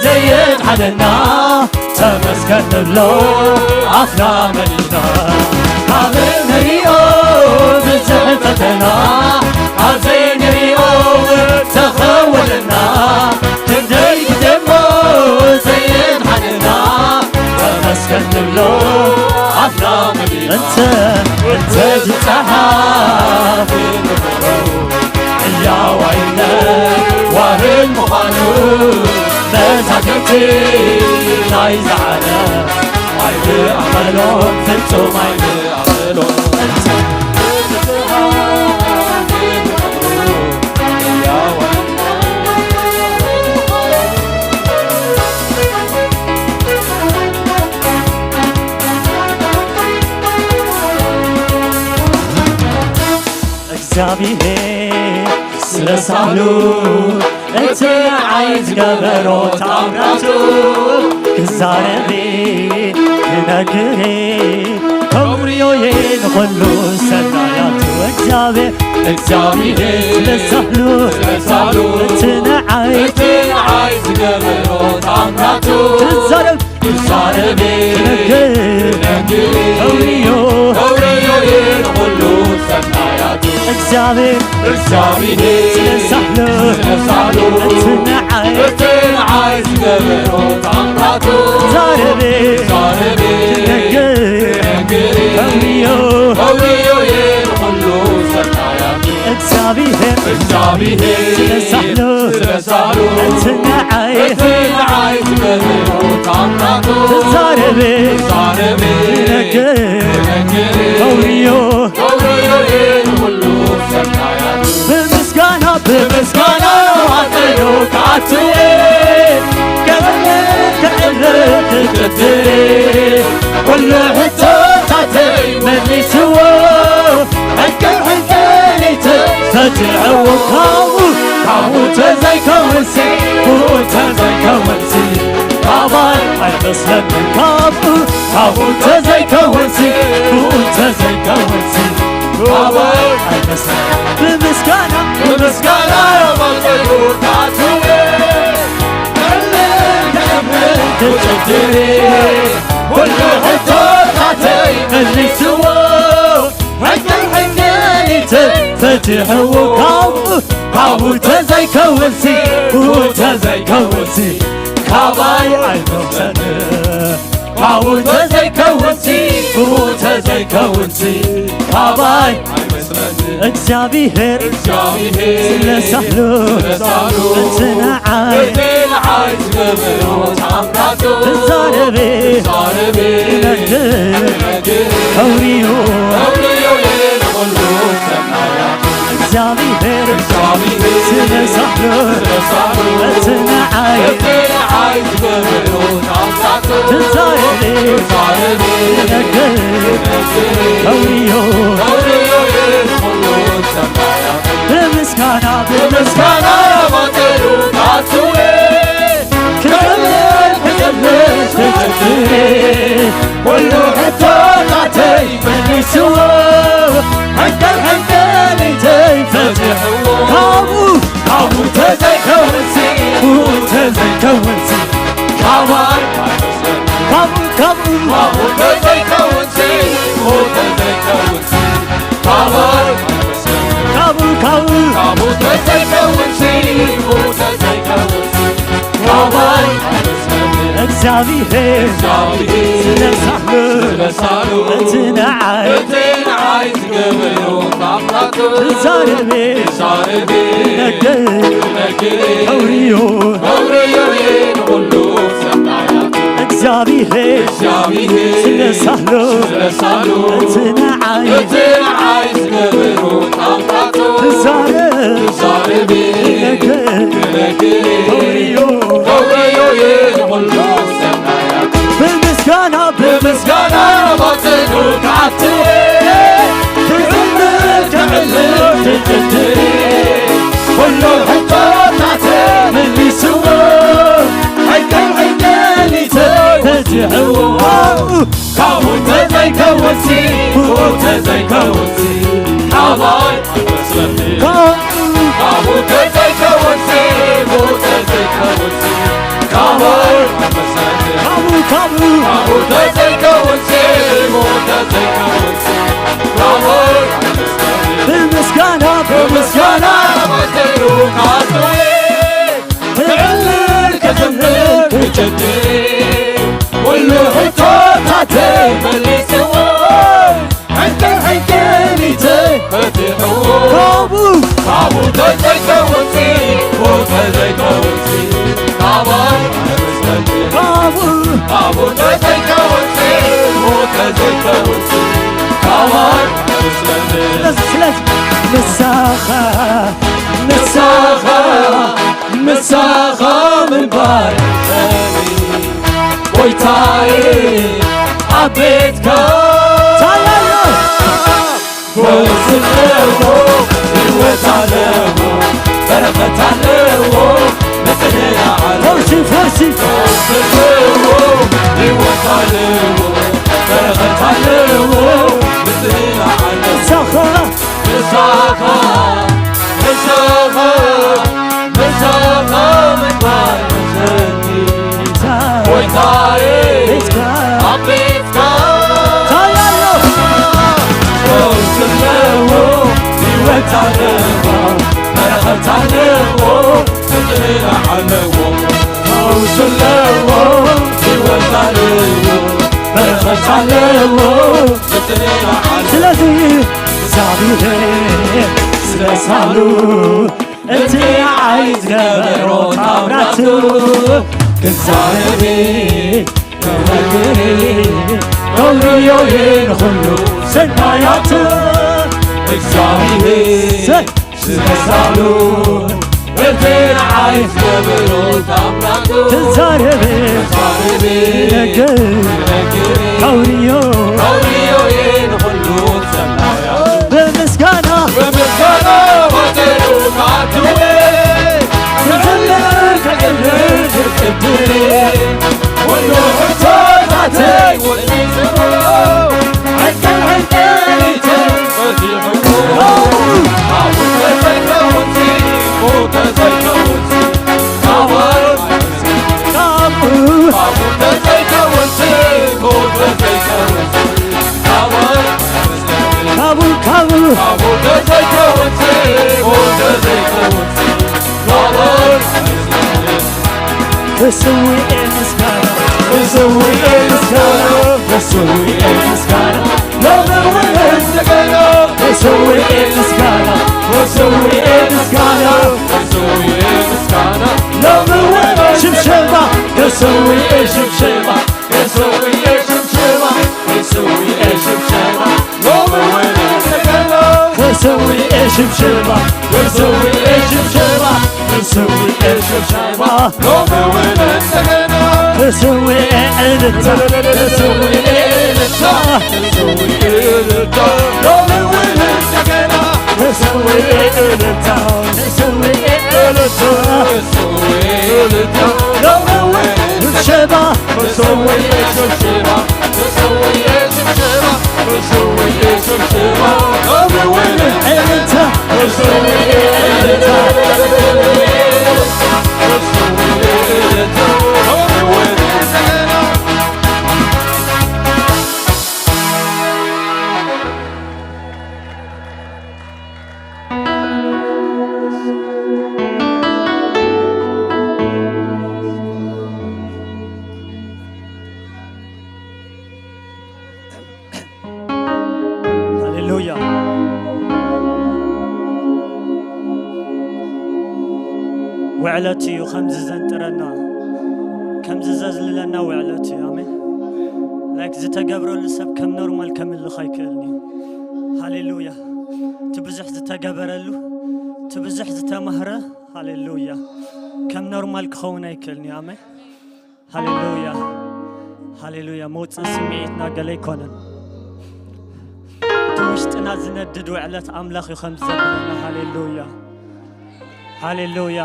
ዘየድሓነና፣ ተመስገን ንብሎ ኣፍና መሊእና። ካብ እንሪኦ ብዙሕ ፈተና፣ ካብ ዘይንሪኦ እውን ተኸወለና። ክንደይ ግዜ እሞ ዘየድሓነና፣ ተመስገን ንብሎ ኣፍና መሊእና። እንተ እንተ ዝጸሓፍ ሕያዋይነት ዋህን ምዃኑ መዛግብቲ ናይዚ ዓለም ኣይምኣኸሎን ፍጹም ኣይምኣኸሎን። እግዚኣብሔር ስለ ሳህሉ እቲ ንዓይ ዝገበሮ ተኣምራቱ ክዛረብ ክነግር ከውርዮ እየ ንኹሉ ሰናያቱ። እግዚኣብሔር እግዚኣብሔር ስለ ሳህሉ ስለ ሳህሉ እቲ ንዓይ እቲ ንዓይ ዝገበሮ ተኣምራቱ ክዛረብ ክዛረብ ክነግር ክነግር ከውርዮ ከውርዮ እየ ንኹሉ ሰናያቱ። እግዚኣብሔር እግዚኣብሔር ስለ ሳህሉ ስለ ሳህሉ እቲ ንዓይ እቲ ንዓይ ዝገበሮ ተኣምራቱ ክዛረብ ክዛረብ ክነግር ክነግር ከውርዮ ከውርዮ እየ ንኹሉ ሰናያቱ። እግዚኣብሔር እግዚኣብሔር ስለ ሳህሉ ስለ ሳህሉ እቲ ንዓይ እቲ ንዓይ ዝገበሮ ተኣምራቱ ክዛረብ ክዛረብ ክነግር ክነግር ከውርዮ ከውርዮ እየ ንኹሉ ሰናያቱ። ብምስጋና ብምስጋና ኣብ ጸሎት ክኣቱ እየ ክዕልል ክዕልል ክጥጥር እየ ኩሉ ሕቶታተይ መሊስዎ። ሕንቅል ሕንቅል ኢተ ፈትሐዎ ካብኡ ካብኡ ተዘይከውንሲ ብኡ ተዘይከውንሲ ካባይ ኣይመስለንን ካብኡ ካብኡ ተዘይከውንሲ ብኡ ተዘይከውንሲ ካባይ ኣይመስለንን። ብምስጋና ብምስጋና ባልቀይሩ ታትዌ ክጥጥር እየ ኩሉ ሕቶታተይ መሊስዎ። ሕንቅል ሕንቅል ኢተ ፈትሕዎ ካብኡ ካብኡ ተዘይከውንሲ ብኡ ተዘይከውንሲ ካባይ ኣይመስለንን። ካብኡ ተዘይከውንሲ ብኡ ተዘይከውንሲ ካባይ እግዚኣብሔር ስለ ሳህሉ እቲ ንዓይ ክዛረብ ክነግር ከውርዮ እግዚኣብሔር ስለ ሳህሉ እቲ ንዓይ ክዛረብ ክነግር ከውርዮ ብምስጋና ብምስጋና ባጠሩ ታትዌ ክዘምር ክዘምር ተፈትሬ ኩሉ ሕቶታተይ መሊስዎ። ሕንቅል ሕንቅል ኢተ ፈትሕዎ ካብኡ ካብኡ ተዘይከውንሲ ብኡ ተዘይከውንሲ ካባይ ካብኡ ካብኡ ካብኡ ተዘይከውንሲ ብኡ ተዘይከውንሲ ካባይ ካብኡ ካብኡ ካብኡ ተዘይከውንሲ ብኡ ተዘይከውንሲ ካባይ እግዚኣብሔር ስለ ሳህሉ እቲ ንዓይ ዝገበሮ ታምራቱ ትዛረቤ ትነግር ከውርዮ እግዚኣብሔር ስለ ሳህሉ እቲ ንዓይ ትዛረብ ትነግር ከውርዮ ብምስጋና ብምስጋና ባጽኑ ክዓትው ክዕልል ክዕልል ትትት ኩሉ ሕቶታት ተመሊስዎ ሕቅን ሕቅን ተዚሕዎ ካብኡ ተዘይከውንሲ ብኡ ተዘይከውንሲ ካባይ ኣይመስለኒ ካብኡ ተዘይከውንሲ ብኡ ተዘይከውንሲ ካባይ ኣይመስለኒ ካብኡ ካብኡ ካብኡ ተዘይከውንሲ ብኡ ተዘይከውንሲ ካባይ ኣይመስለኒ ብምስጋና ብምስጋና ወሰኑ ካስወ ክዕልል ክዝምር ክጭድር ኩሉ ሕቶታተይ መሊስዎ ሕንቅል ሕንቅሊተይ ፈቲሕዎ ካብኡ ካብኡ ተዘይከውንሲ ተዘይከውንሲ ካባይ ኣይመስለኒ ካብኡ ካብኡ ተዘይከውንሲ ተዘይከውንሲ ካባይ ኣይመስለኒ ስለዚ ስለዚ ንሳኻ ንሳኻ ምሳኻ ምንባር ጎይታዬ ኣብ ቤትካ ታያሎ ፈውስ ኣለዎ ህይወት ኣለዎ በረኸት ኣለዎ ምጽንናዕ ኣለዎ ፈውሲ ፈውሲ ፈውስ ኣለዎ ህይወት ኣለዎ በረኸት ኣለዎ ምጽንናዕ ኣለዎ ንሳኻ ንሳኻ ንሳኻ ንሳኻ ምንባር መሰልቲ ጎይታዬ ኣብ ቤትካ ታያሎ ፈውስ ኣለዎ ህይወት ኣለዎ በረኸት ኣለዎ ምጽንናዕ ኣለዎ ፈውስ ኣለዎ ህይወት ኣለዎ በረኸት ኣለዎ ስለዚ እግዚኣብሔር ስለ ሳህሉ እቲ ንዓይ ዝገበሮ ታምራቱ ክዛረብ ክነግር ከውርዮ ንኹሉ ሰናያቱ እግዚኣብሔር ስለ ሳህሉ እቲ ንዓይ ዝገበሮ ታምራቱ ትዛረብ ትዛረብ ክነግር ከውርዮ ከውርዮ ንኹሉ ሰናያቱ ብምስጋና ብምስጋና ወተቱ ካትወ ክዕልል ክዕልል ክቅድር ኩሉ ሕቶታተይ ወሊስዎ ሕንቅል ሕንቅሊተይ ፈቲሕዎ ካብኡ ተዘይከውንሲ ካብኡ ተዘይከውንሲ ካባይ ካብኡ ካብኡ ተዘይከውንሲ ተዘይከውንሲ ካባይ ካብኡ ካብኡ ተሰዊኤ ምስጋና ተሰዊኤ ምስጋና ተሰዊኤ ምስጋና ሎሚ እውን እንደገና ተሰዊኤ ምስጋና ተሰዊኤ ምስጋና ተሰዊኤ ምስጋና ሎሚ እውን ሽብሸባ ተሰዊኤ ሽብሸባ ተሰዊኤ ሽብሸባ ተሰዊኤ ሽብሸባ ሎሚ እውን እንደገና ተሰዊኤ ሽብሸባ ተሰዊኤ ሽብሸባ ተሰዊኤ ሽብሸባ ሎሚ እውን እንደገና ተሰዊኤ እልልታ ተሰዊኤ እልልታ ተሰዊኤ እልልታ ሎሚ እውን እንደገና ተሰዊኤ እልልታ ተሰዊኤ እልልታ ተሰዊኤ እልልታ ሎሚ እውን ሽብሸባ ተሰዊኤ ሽብሸባ ተሰዊኤ ሽብሸባ ተሰዊኤ ሽብሸባ ሎሚ እውን እልልታ ተሰዊኤ እልልታ ተሰዊኤ እልልታ ሎሚ እውን እንደገና ሃሌሉያ። ውዕለት እዩ ከምዚ ዘንጥረና፣ ከምዚ ዘዝልለና ውዕለት እዩ። ኣሜን። ላይክ ዝተገብረሉ ሰብ ከም ኖርማል ከምልኽ ኣይክእልን እዩ። ሃሌሉያ። እቲ ብዙሕ ዝተገበረሉ፣ እቲ ብዙሕ ዝተማህረ፣ ሃሌሉያ፣ ከም ኖርማል ክኸውን ኣይክእልን እዩ። ኣሜን። ሃሌሉያ፣ ሃሌሉያ። መውፅእ ስምዒትና ገለ ኣይኮነን። እቲ ውሽጥና ዝነድድ ውዕለት ኣምላኽ እዩ ከም ዘብለና። ሃሌሉያ፣ ሃሌሉያ።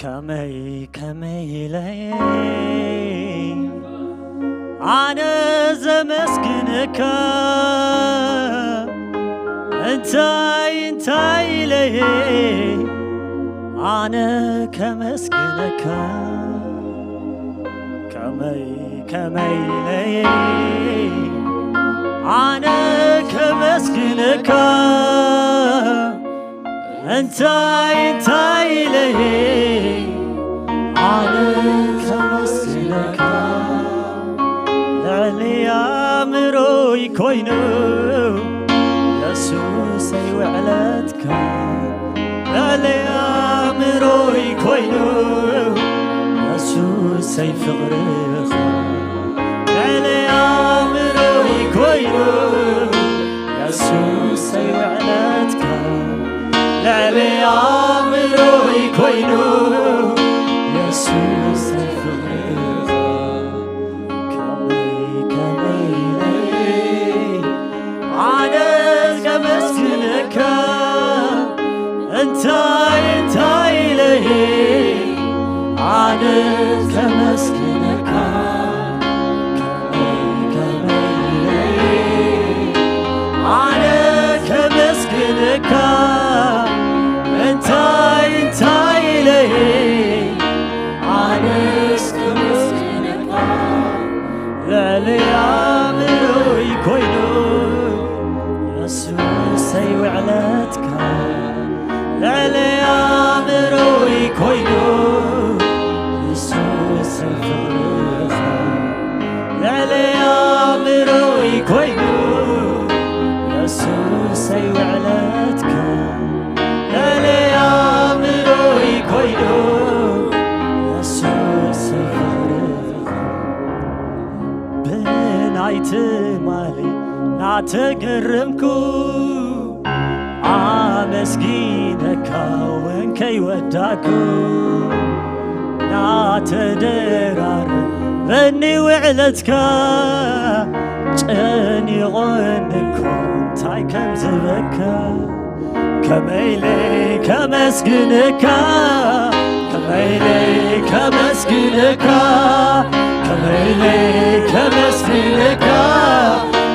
ከመይ ከመይ ኢለ ኣነ ዘመስግነካ፣ እንታይ እንታይ ኢለ ኣነ ከመስግነካ፣ ከመይ ከመይ ኢለ ኣነ ከመስግነካ፣ እንታይ እንታይ ኢለ ኣነ ከመስግነካ፣ ልዕሊ ኣእምሮይ ኮይኑ የሱሰይ ውዕለትካ፣ ልዕሊ ኣእምሮይ ኮይኑ የሱሰይ ፍቕርኻ፣ ልዕሊ ኣእምሮይ ኮይኑ የሱሰይ ውዕለትካ፣ ልዕሊ ኣእምሮይ ኮይኑ የሱሰይ ፍቕርኻ፣ ከመይ ከመይ ኢለ ኣነ ከመስግነካ፣ እንታይ እንታይ ኢለ ኣነ ከመስግነካ፣ ከመይ ከመይ ኢለ ኣነ ከመስግነካ፣ እንታይ እንታይ ኢለ ኣነስ ከመስግነካ፣ ልዕሊ ኣእምሮይ ኮይኑ የሱሰይ ውዕለትካ፣ ልዕሊ ኣእምሮይ ኮይኑ የሱሰይ ፍቕርኻ፣ ልዕሊ ኣእምሮይ ኮይኑ የሱሰይ ውዕለትካ፣ ልዕሊ ኣእምሮይ ኮይኑ የሱሰይ ፍቕርኻ፣ ብናይ ትማሊ ናተገረምኩ ኣመስጊነካ እውን ከይወዳኩ፣ ናተደራረበኒ ውዕለትካ፣ ጨኒቖኒ እኮ እንታይ ከም ዝበካ፣ ከመይለይ ከመስግነካ፣ ከመይለይ ከመስግነካ፣ ከመይለይ ከመስግነካ፣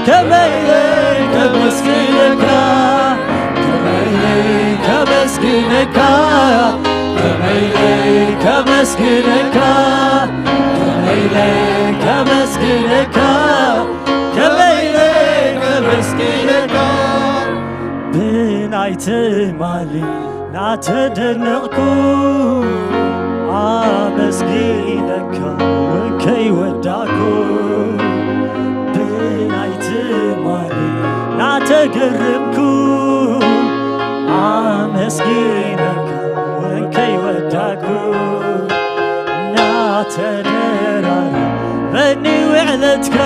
ከመይለይ ከመስግነካ፣ ከመይለይ ከመስግነካ፣ ከመይለይ ከመስግነካ፣ ከመይለይ ከመስግነካ፣ ከመይለይ ከመስግነካ፣ ብናይ ትማሊ ናተደነቕኩ ኣመስጊነካ እውን ከይወዳእኩ፣ ብናይ ትማሊ ናተገረምኩ ኣመስጊነካ እውን ከይወዳእኩ፣ ናተደራረበኒ ውዕለትካ፣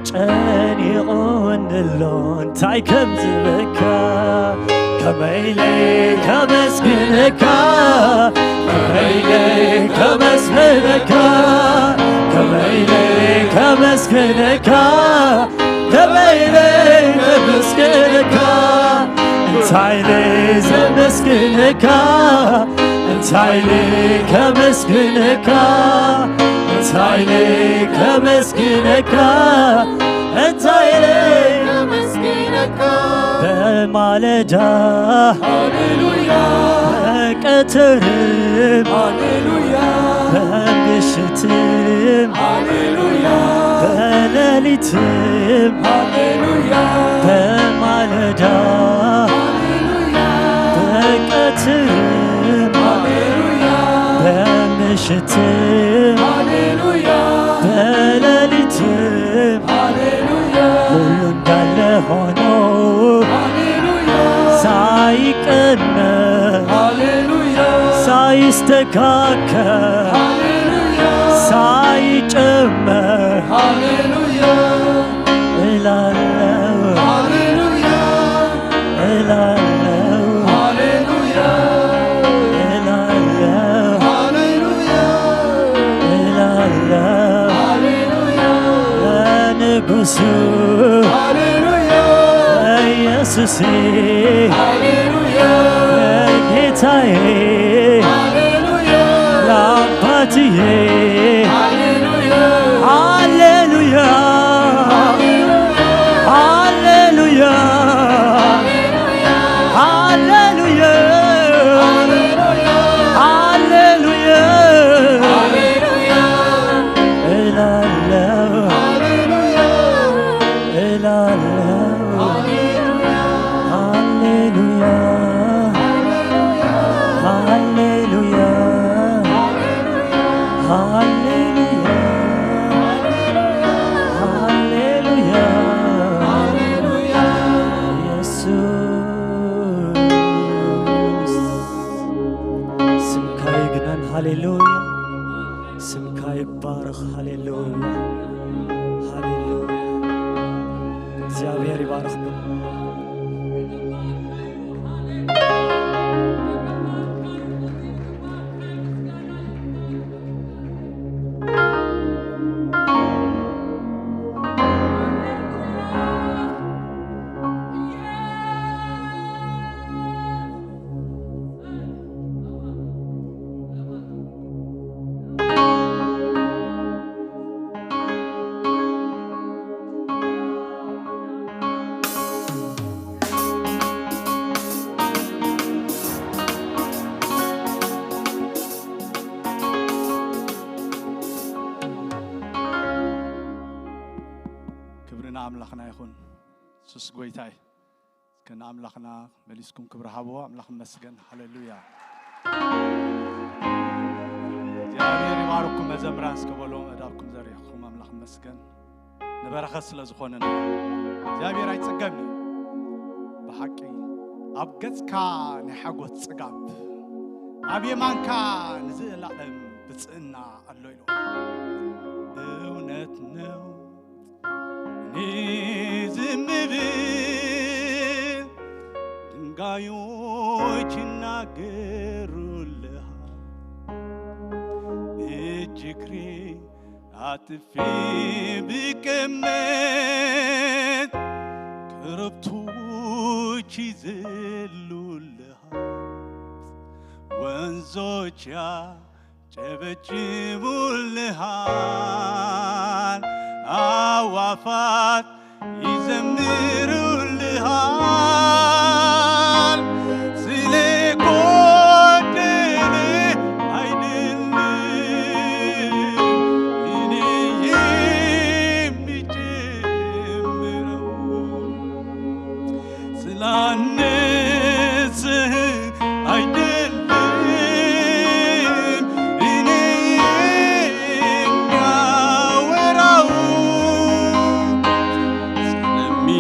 ጨኒቑኒ ኣሎ እንታይ ከም ዝበካ፣ ከመይለይ ከመስግነካ፣ ከመይለይ ከመስግነካ፣ ከመይለይ ከመስግነካ፣ ከመይለይ ከመስግነካ፣ እንታይ ኢለ ዘመስግነካ፣ እንታይ ኢለ ከመስግነካ፣ እንታይ ኢለ ከመስግነካ፣ እንታይ ኢለ ከመስግነካ፣ በማለዳ ሃሌሉያ፣ በቀትርም ሃሌሉያ፣ በምሽትም ሃሌሉያ፣ በለ ሌሊትም ሃሌሉያ፣ በማለዳ ሃሌሉያ፣ በቀትርም ሃሌሉያ፣ በምሽትም ሃሌሉያ፣ በሌሊትም ሃሌሉያ፣ ሁሉ እንዳለ ሆኖ ሃሌሉያ፣ ሳይቀነስ ሃሌሉያ፣ ሳይስተካከል ሃሌሉያ፣ ሳይጨመር ሃሌሉያ እላለሁ፣ ሃሌሉያ እላለሁ፣ ሃሌሉያ እላለሁ፣ ሃሌሉያ እላለሁ። ሃሌሉያ ለንጉሱ ሃሌሉያ ኢየሱሴ ሃሌሉያ ጌታዬ ሃሌሉያ ለአባትዬ ሃሌሉያ ሃሌሉያ ሃሌሉያ ሃሌሉያ ሃሌሉያ እላለሁ እላለሁ። ሃሌሉያ ሃሌሉያ ሃሌሉያ ሃሌሉያ ኢየሱስ ስምካ ይግነን። ሃሌሉያ ስምካ ይባረኽ። ሃሌሉያ ሃሌሉያ። እግዚኣብሔር ይባርኽኩም። ክብሪ ንኣምላኽና ይኹን። የሱስ ጎይታ እዩ። እስከ ንኣምላኽና መሊስኩም ክብሪ ሃብዎ። ኣምላኽ ይመስገን። ሃሌሉያ። እግዚኣብሔር ይባርኩም መዘምራን። እስከ በሎ መዳብኩም ዘሪኽኩም ኣምላኽ ይመስገን። ንበረኸት ስለ ዝኾነና እግዚኣብሔር ኣይጸገምን እዩ። ብሓቂ ኣብ ገጽካ ናይ ሓጎስ ጽጋብ፣ ኣብ የማንካ ንዘለኣለም ብጽእና ኣሎ ኢሉ። እውነት ነው እኔ ዝም ብል ድንጋዮች ይናገሩልሃል። እጅ እግሬ አጥፌ ብቀመጥ ኮረብቶች ይዘሉልሃል። ወንዞች ያጨበጭቡልሃል። አዋፋት ይዘምሩልሃል። ስለ ጎደለ አይደለም እኔ የሚጨምረው፣ ስላነስህ አይደለም እኔ የማወራው፣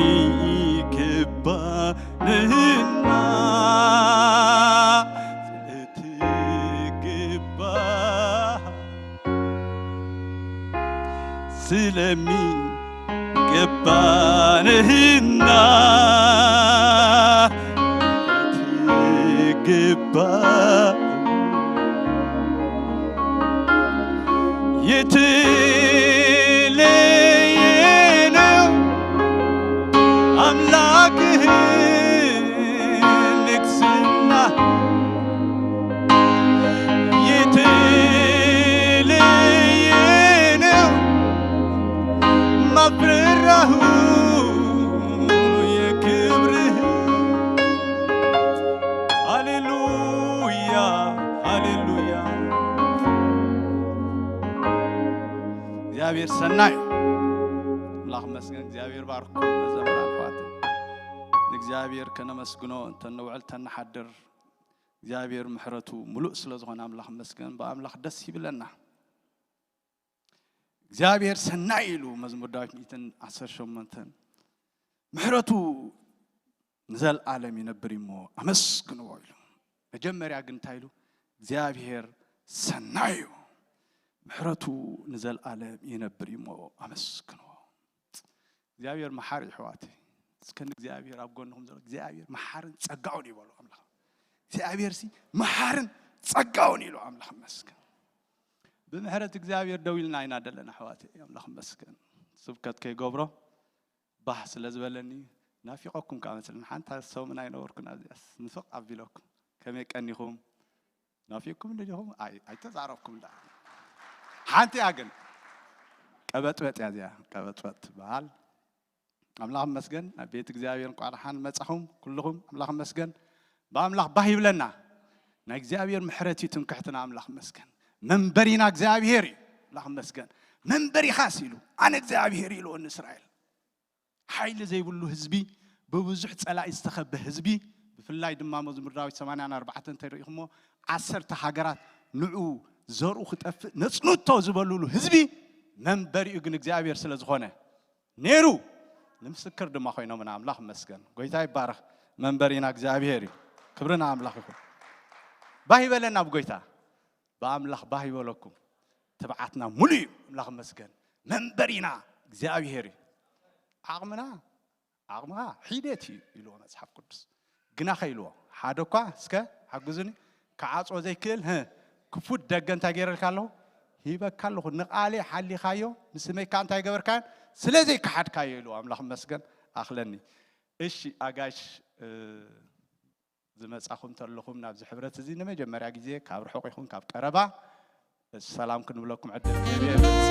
ስለሚገባ ነህና፣ ስለትገባ ስለሚገባ ነህና፣ ትገባ። የተለየ ነው አምላክህ ንግስና፣ የተለየ ነው ማፍረራሁ የክብርህ። ሃሌሉያ፣ ሃሌሉያ። እግዚኣብሔር ሰናይ። ኣምላኽ መስገን እግዚኣብሔር ባርኩም መዘምራን ኣሕዋት ንእግዚኣብሔር ከነመስግኖ እንተንውዕል ተንሓድር እግዚኣብሔር ምሕረቱ ሙሉእ ስለ ዝኾነ ኣምላኽ መስገን ብኣምላኽ ደስ ይብለና እግዚኣብሔር ሰናይ ኢሉ መዝሙር ዳዊት ሚእትን ዓሰርተ ሸሞንተን ምሕረቱ ንዘልኣለም ይነብር እሞ ኣመስግንዎ ኢሉ መጀመርያ ግን እንታይ ኢሉ እግዚኣብሔር ሰናይ እዩ ምሕረቱ ንዘልኣለም ይነብር እሞ ኣመስግንዎ እግዚኣብሔር መሓሪ ይሕዋት እስከ እግዚኣብሔር ኣብ ጎንኹም ዘሎ እግዚኣብሔር መሓርን ጸጋውን ይበሉ ኣምላኽ እግዚኣብሔር ሲ መሓርን ጸጋውን ኢሉ ኣምላኽ መስገን ብምሕረት እግዚኣብሔር ደው ኢልና ኢና ደለና ኣሕዋት ኣምላኽ መስገን ስብከት ከይገብሮ ባህ ስለ ዝበለኒ ናፊቐኩም ከዓ መስለኒ ሓንታ ሰሙን ኣይነበርኩን ኣብዚኣስ ንፍቕ ኣቢለኩም ከመይ ቀኒኹም ናፊቕኩም እንደ ዲኹም ኣይተዛረብኩም እንዳ ሓንቲ እያ ግን ቀበጥበጥ እያ እዚኣ ቀበጥበጥ ትበሃል ኣምላኽ መስገን ናብ ቤት እግዚኣብሔር እንቋዕ ደሓን መጻኹም ኩልኹም ኣምላኽ መስገን ብኣምላኽ ባህ ይብለና ናይ እግዚኣብሔር ምሕረት እዩ ትምክሕትና ኣምላኽ መስገን መንበሪና እግዚኣብሔር እዩ ኣምላኽ መስገን መንበሪኻስ ኢሉ ኣነ እግዚኣብሔር ኢልዎ ንእስራኤል ሓይሊ ዘይብሉ ህዝቢ ብብዙሕ ጸላኢ ዝተኸበ ህዝቢ ብፍላይ ድማ መዝሙር ዳዊት ሰማንያን ኣርባዕተን እንተሪኢኹሞ ዓሰርተ ሃገራት ንዑ ዘርኡ ክጠፍእ ነጽንቶ ዝበሉሉ ህዝቢ መንበሪኡ ግን እግዚኣብሔር ስለ ዝኾነ ነይሩ ንምስክር ድማ ኮይኖምና ኣምላኽ መስገን ጎይታ ይባረኽ መንበሪና እግዚኣብሔር እዩ ክብርና ኣምላኽ ይኹን ባህ ይበለና ብጎይታ ብኣምላኽ ባህ ይበለኩም ትብዓትና ሙሉ እዩ ኣምላኽ መስገን መንበሪና እግዚኣብሔር እዩ ዓቕምና ዓቕምኻ ሒደት እዩ ኢልዎ መፅሓፍ ቅዱስ ግናኸ ኢልዎ ሓደ እኳ እስከ ሓግዙኒ ክዓፅዎ ዘይክእል ክፉት ደገ እንታይ ገይረልካ ኣለኹ ሂበካ ኣለኹ ንቓሌ ሓሊኻዮ ንስመይካ እንታይ ገበርካዮን ስለ ዘይከሓድካዮ ኢልዎ ኣምላኽ መስገን ኣኽለኒ እሺ ኣጋሽ ዝመጻኹም ተለኹም ናብዚ ሕብረት እዚ ንመጀመርያ ግዜ ካብ ርሑቕ ይኹን ካብ ቀረባ ሰላም ክንብለኩም ዕድል ክህብ እየ።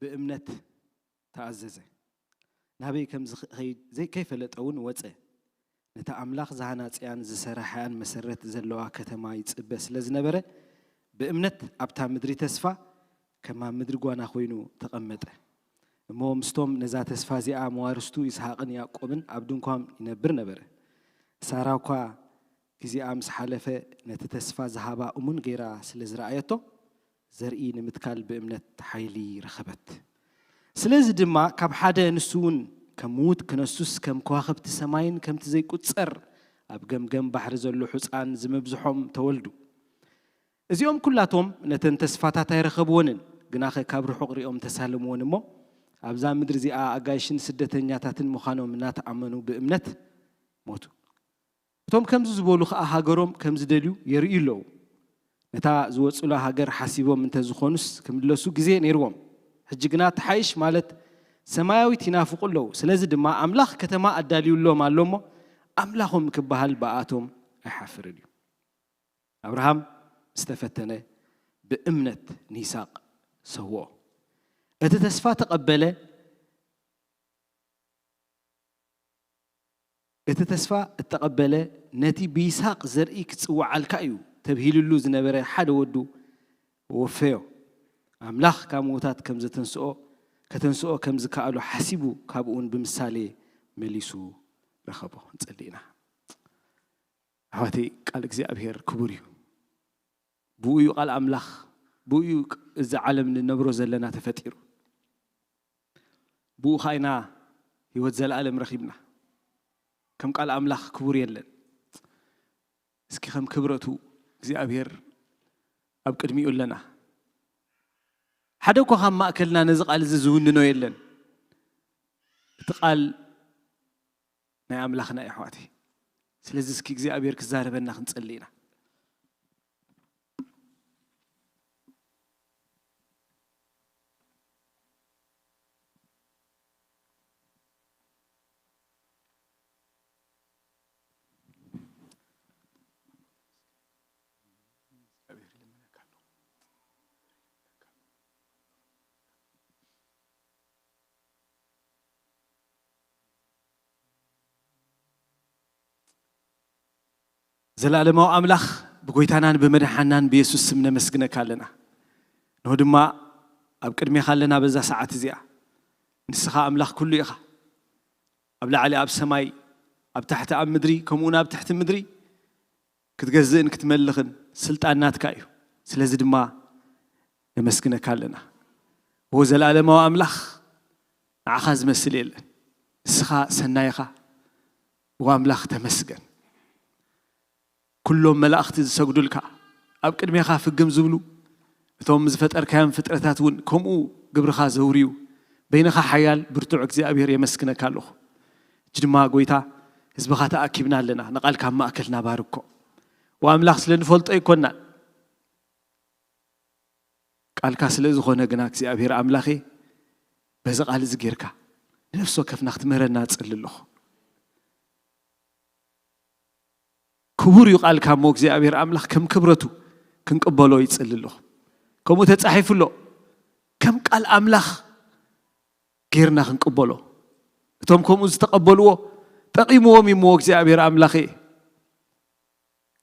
ብእምነት ተኣዘዘ። ናበይ ከም ዝኸይድ ዘይከይፈለጠ እውን ወጸ። ነታ ኣምላኽ ዝሃናጽያን ዝሰራሕያን መሰረት ዘለዋ ከተማ ይጽበ ስለ ዝነበረ፣ ብእምነት ኣብታ ምድሪ ተስፋ ከም ኣብ ምድሪ ጓና ኮይኑ ተቐመጠ። እሞ ምስቶም ነዛ ተስፋ እዚኣ መዋርስቱ ይስሐቅን ያዕቆብን ኣብ ድንኳን ይነብር ነበረ። ሳራ እኳ ግዜኣ ምስ ሓለፈ ነቲ ተስፋ ዝሃባ እሙን ገይራ ስለ ዝረኣየቶ፣ ዘርኢ ንምትካል ብእምነት ሓይሊ ረኸበት። ስለዚ ድማ ካብ ሓደ ንሱ እውን ከም ምዉት ክነሱስ ከም ከዋኽብቲ ሰማይን ከምቲ ዘይቁጸር ኣብ ገምገም ባሕሪ ዘሎ ሑጻን ዝምብዝሖም ተወልዱ። እዚኦም ኩላቶም ነተን ተስፋታት ኣይረኸብወንን፣ ግናኸ ካብ ርሑቕ ሪኦም ተሳለምወን እሞ ኣብዛ ምድሪ እዚኣ ኣጋይሽን ስደተኛታትን ምዃኖም እናተኣመኑ ብእምነት ሞቱ። እቶም ከምዚ ዝበሉ ኸኣ ሃገሮም ከም ዝደልዩ የርእዩ ኣለዉ። ነታ ዝወጹላ ሃገር ሓሲቦም እንተ ዝኾኑስ ክምለሱ ግዜ ነይርዎም። ሕጂ ግና ትሓይሽ ማለት ሰማያዊት ይናፍቑ ኣለዉ። ስለዚ ድማ ኣምላኽ ከተማ ኣዳልዩሎም ኣሎ እሞ ኣምላኾም ክበሃል ብኣቶም ኣይሓፍርን እዩ። ኣብርሃም ዝተፈተነ ብእምነት ንይስሐቅ ሰውኦ። እቲ ተስፋ ተቐበለ፣ እቲ ተስፋ እተቐበለ ነቲ ብይስሐቅ ዘርኢ ክጽውዓልካ እዩ ተብሂልሉ ዝነበረ ሓደ ወዱ ወፈዮ። ኣምላኽ ካብ ምዉታት ከም ዘተንስኦ፣ ከተንስኦ ከም ዝከኣሎ ሓሲቡ፣ ካብኡ እውን ብምሳሌ መሊሱ ረኸቦ። ንጸሊ ኢና። ኣሕዋተይ፣ ቃል እግዚኣብሔር ክቡር እዩ። ብኡ እዩ ቃል ኣምላኽ፣ ብኡ እዩ ቅ-፣ እዚ ዓለም ንነብሮ ዘለና ተፈጢሩ። ብኡ ኸኣ ኢና ህይወት ዘለኣለም ረኺብና። ከም ቃል ኣምላኽ ክቡር የለን። እስኪ ከም ክብረቱ እግዚኣብሔር ኣብ ቅድሚኡ ኣለና። ሓደ እኳ ካብ ማእከልና ነዚ ቃል እዚ ዝውንኖ የለን። እቲ ቃል ናይ ኣምላኽና እዩ፣ ኣሕዋተይ። ስለዚ እስኪ እግዚኣብሔር ክዛረበና ክንጸሊ ኢና። ዘለኣለማዊ ኣምላኽ፣ ብጎይታናን ብመድሓናን ብየሱስ ስም ነመስግነካ ኣለና። ንሆ ድማ ኣብ ቅድሜኻ ኣለና በዛ ሰዓት እዚኣ። ንስኻ ኣምላኽ ኩሉ ኢኻ። ኣብ ላዕሊ ኣብ ሰማይ፣ ኣብ ታሕቲ ኣብ ምድሪ፣ ከምኡውን ኣብ ትሕቲ ምድሪ ክትገዝእን ክትመልኽን ስልጣን ናትካ እዩ። ስለዚ ድማ ነመስግነካ ኣለና። ዎ ዘለኣለማዊ ኣምላኽ፣ ንዓኻ ዝመስል የለን። ንስኻ ሰናይኻ፣ ዎ ኣምላኽ ተመስገን። ኩሎም መላእኽቲ ዝሰግዱልካ፣ ኣብ ቅድሜኻ ፍግም ዝብሉ፣ እቶም ዝፈጠርካዮም ፍጥረታት እውን ከምኡ ግብርኻ ዘውርዩ፣ በይንኻ ሓያል ብርቱዕ እግዚኣብሔር የመስግነካ ኣለኹ። ሕጂ ድማ ጎይታ ህዝብኻ ተኣኪብና ኣለና፣ ንቓልካ ኣብ ማእከልና ባርኮ። ወኣምላኽ ስለ ንፈልጦ ኣይኮናን፣ ቃልካ ስለ ዝኾነ ግና እግዚኣብሔር ኣምላኸ በዚ ቃል እዚ ጌርካ ንነፍሲ ወከፍና ክትምህረና እጽሊ ኣለኹ። ክቡር እዩ ቃልካ እሞ እግዚኣብሔር ኣምላኽ ከም ክብረቱ ክንቅበሎ ይጽሊ ኣለኹ። ከምኡ ተጻሒፉ ኣሎ። ከም ቃል ኣምላኽ ጌርና ክንቅበሎ፣ እቶም ከምኡ ዝተቐበልዎ ጠቒምዎም እዩ እሞ እግዚኣብሔር ኣምላኸ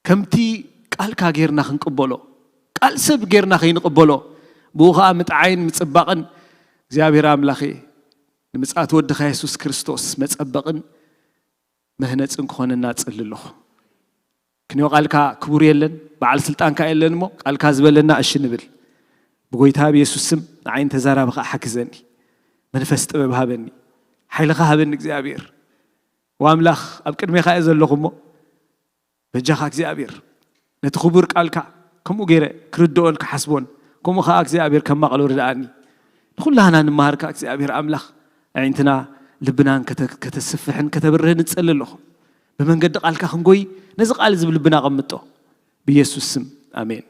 ከምቲ ቃልካ ጌርና ክንቅበሎ፣ ቃል ሰብ ጌርና ከይንቅበሎ፣ ብኡ ኸዓ ምጥዓይን ምጽባቕን እግዚኣብሔር ኣምላኸ ንምጽኣት ወድኻ የሱስ ክርስቶስ መጸበቕን መህነጽን ክኾነና እጽሊ ኣለኹ። ክንዮ ቃልካ ክቡር የለን፣ በዓል ስልጣን ከኣ የለን እሞ ቃልካ ዝበለና እሺ ንብል። ብጎይታ ብየሱስ ስም ንዓይን ተዛራቢ ኸዓ ሓግዘኒ። መንፈስ ጥበብ ሃበኒ። ሓይልኻ ሃበኒ እግዚኣብሔር። ወኣምላኽ ኣብ ቅድሜኻ እየ ዘለኹ እሞ በጃኻ እግዚኣብሔር ነቲ ክቡር ቃልካ ከምኡ ገይረ ክርድኦን ክሓስቦን ከምኡ ኸዓ እግዚኣብሔር ከማቕሎ ርድኣኒ። ንኹላህና ንመሃርካ እግዚኣብሔር ኣምላኽ ኣዒንትና ልብናን ከተ-፣ ከተስፍሕን ከተብርህን እጸሊ ኣለኹ። ብመንገዲ ቃልካ ክንጎይ ነዚ ቃል እዚ ብልብና ኣቐምጦ። ብየሱስ ስም ኣሜን።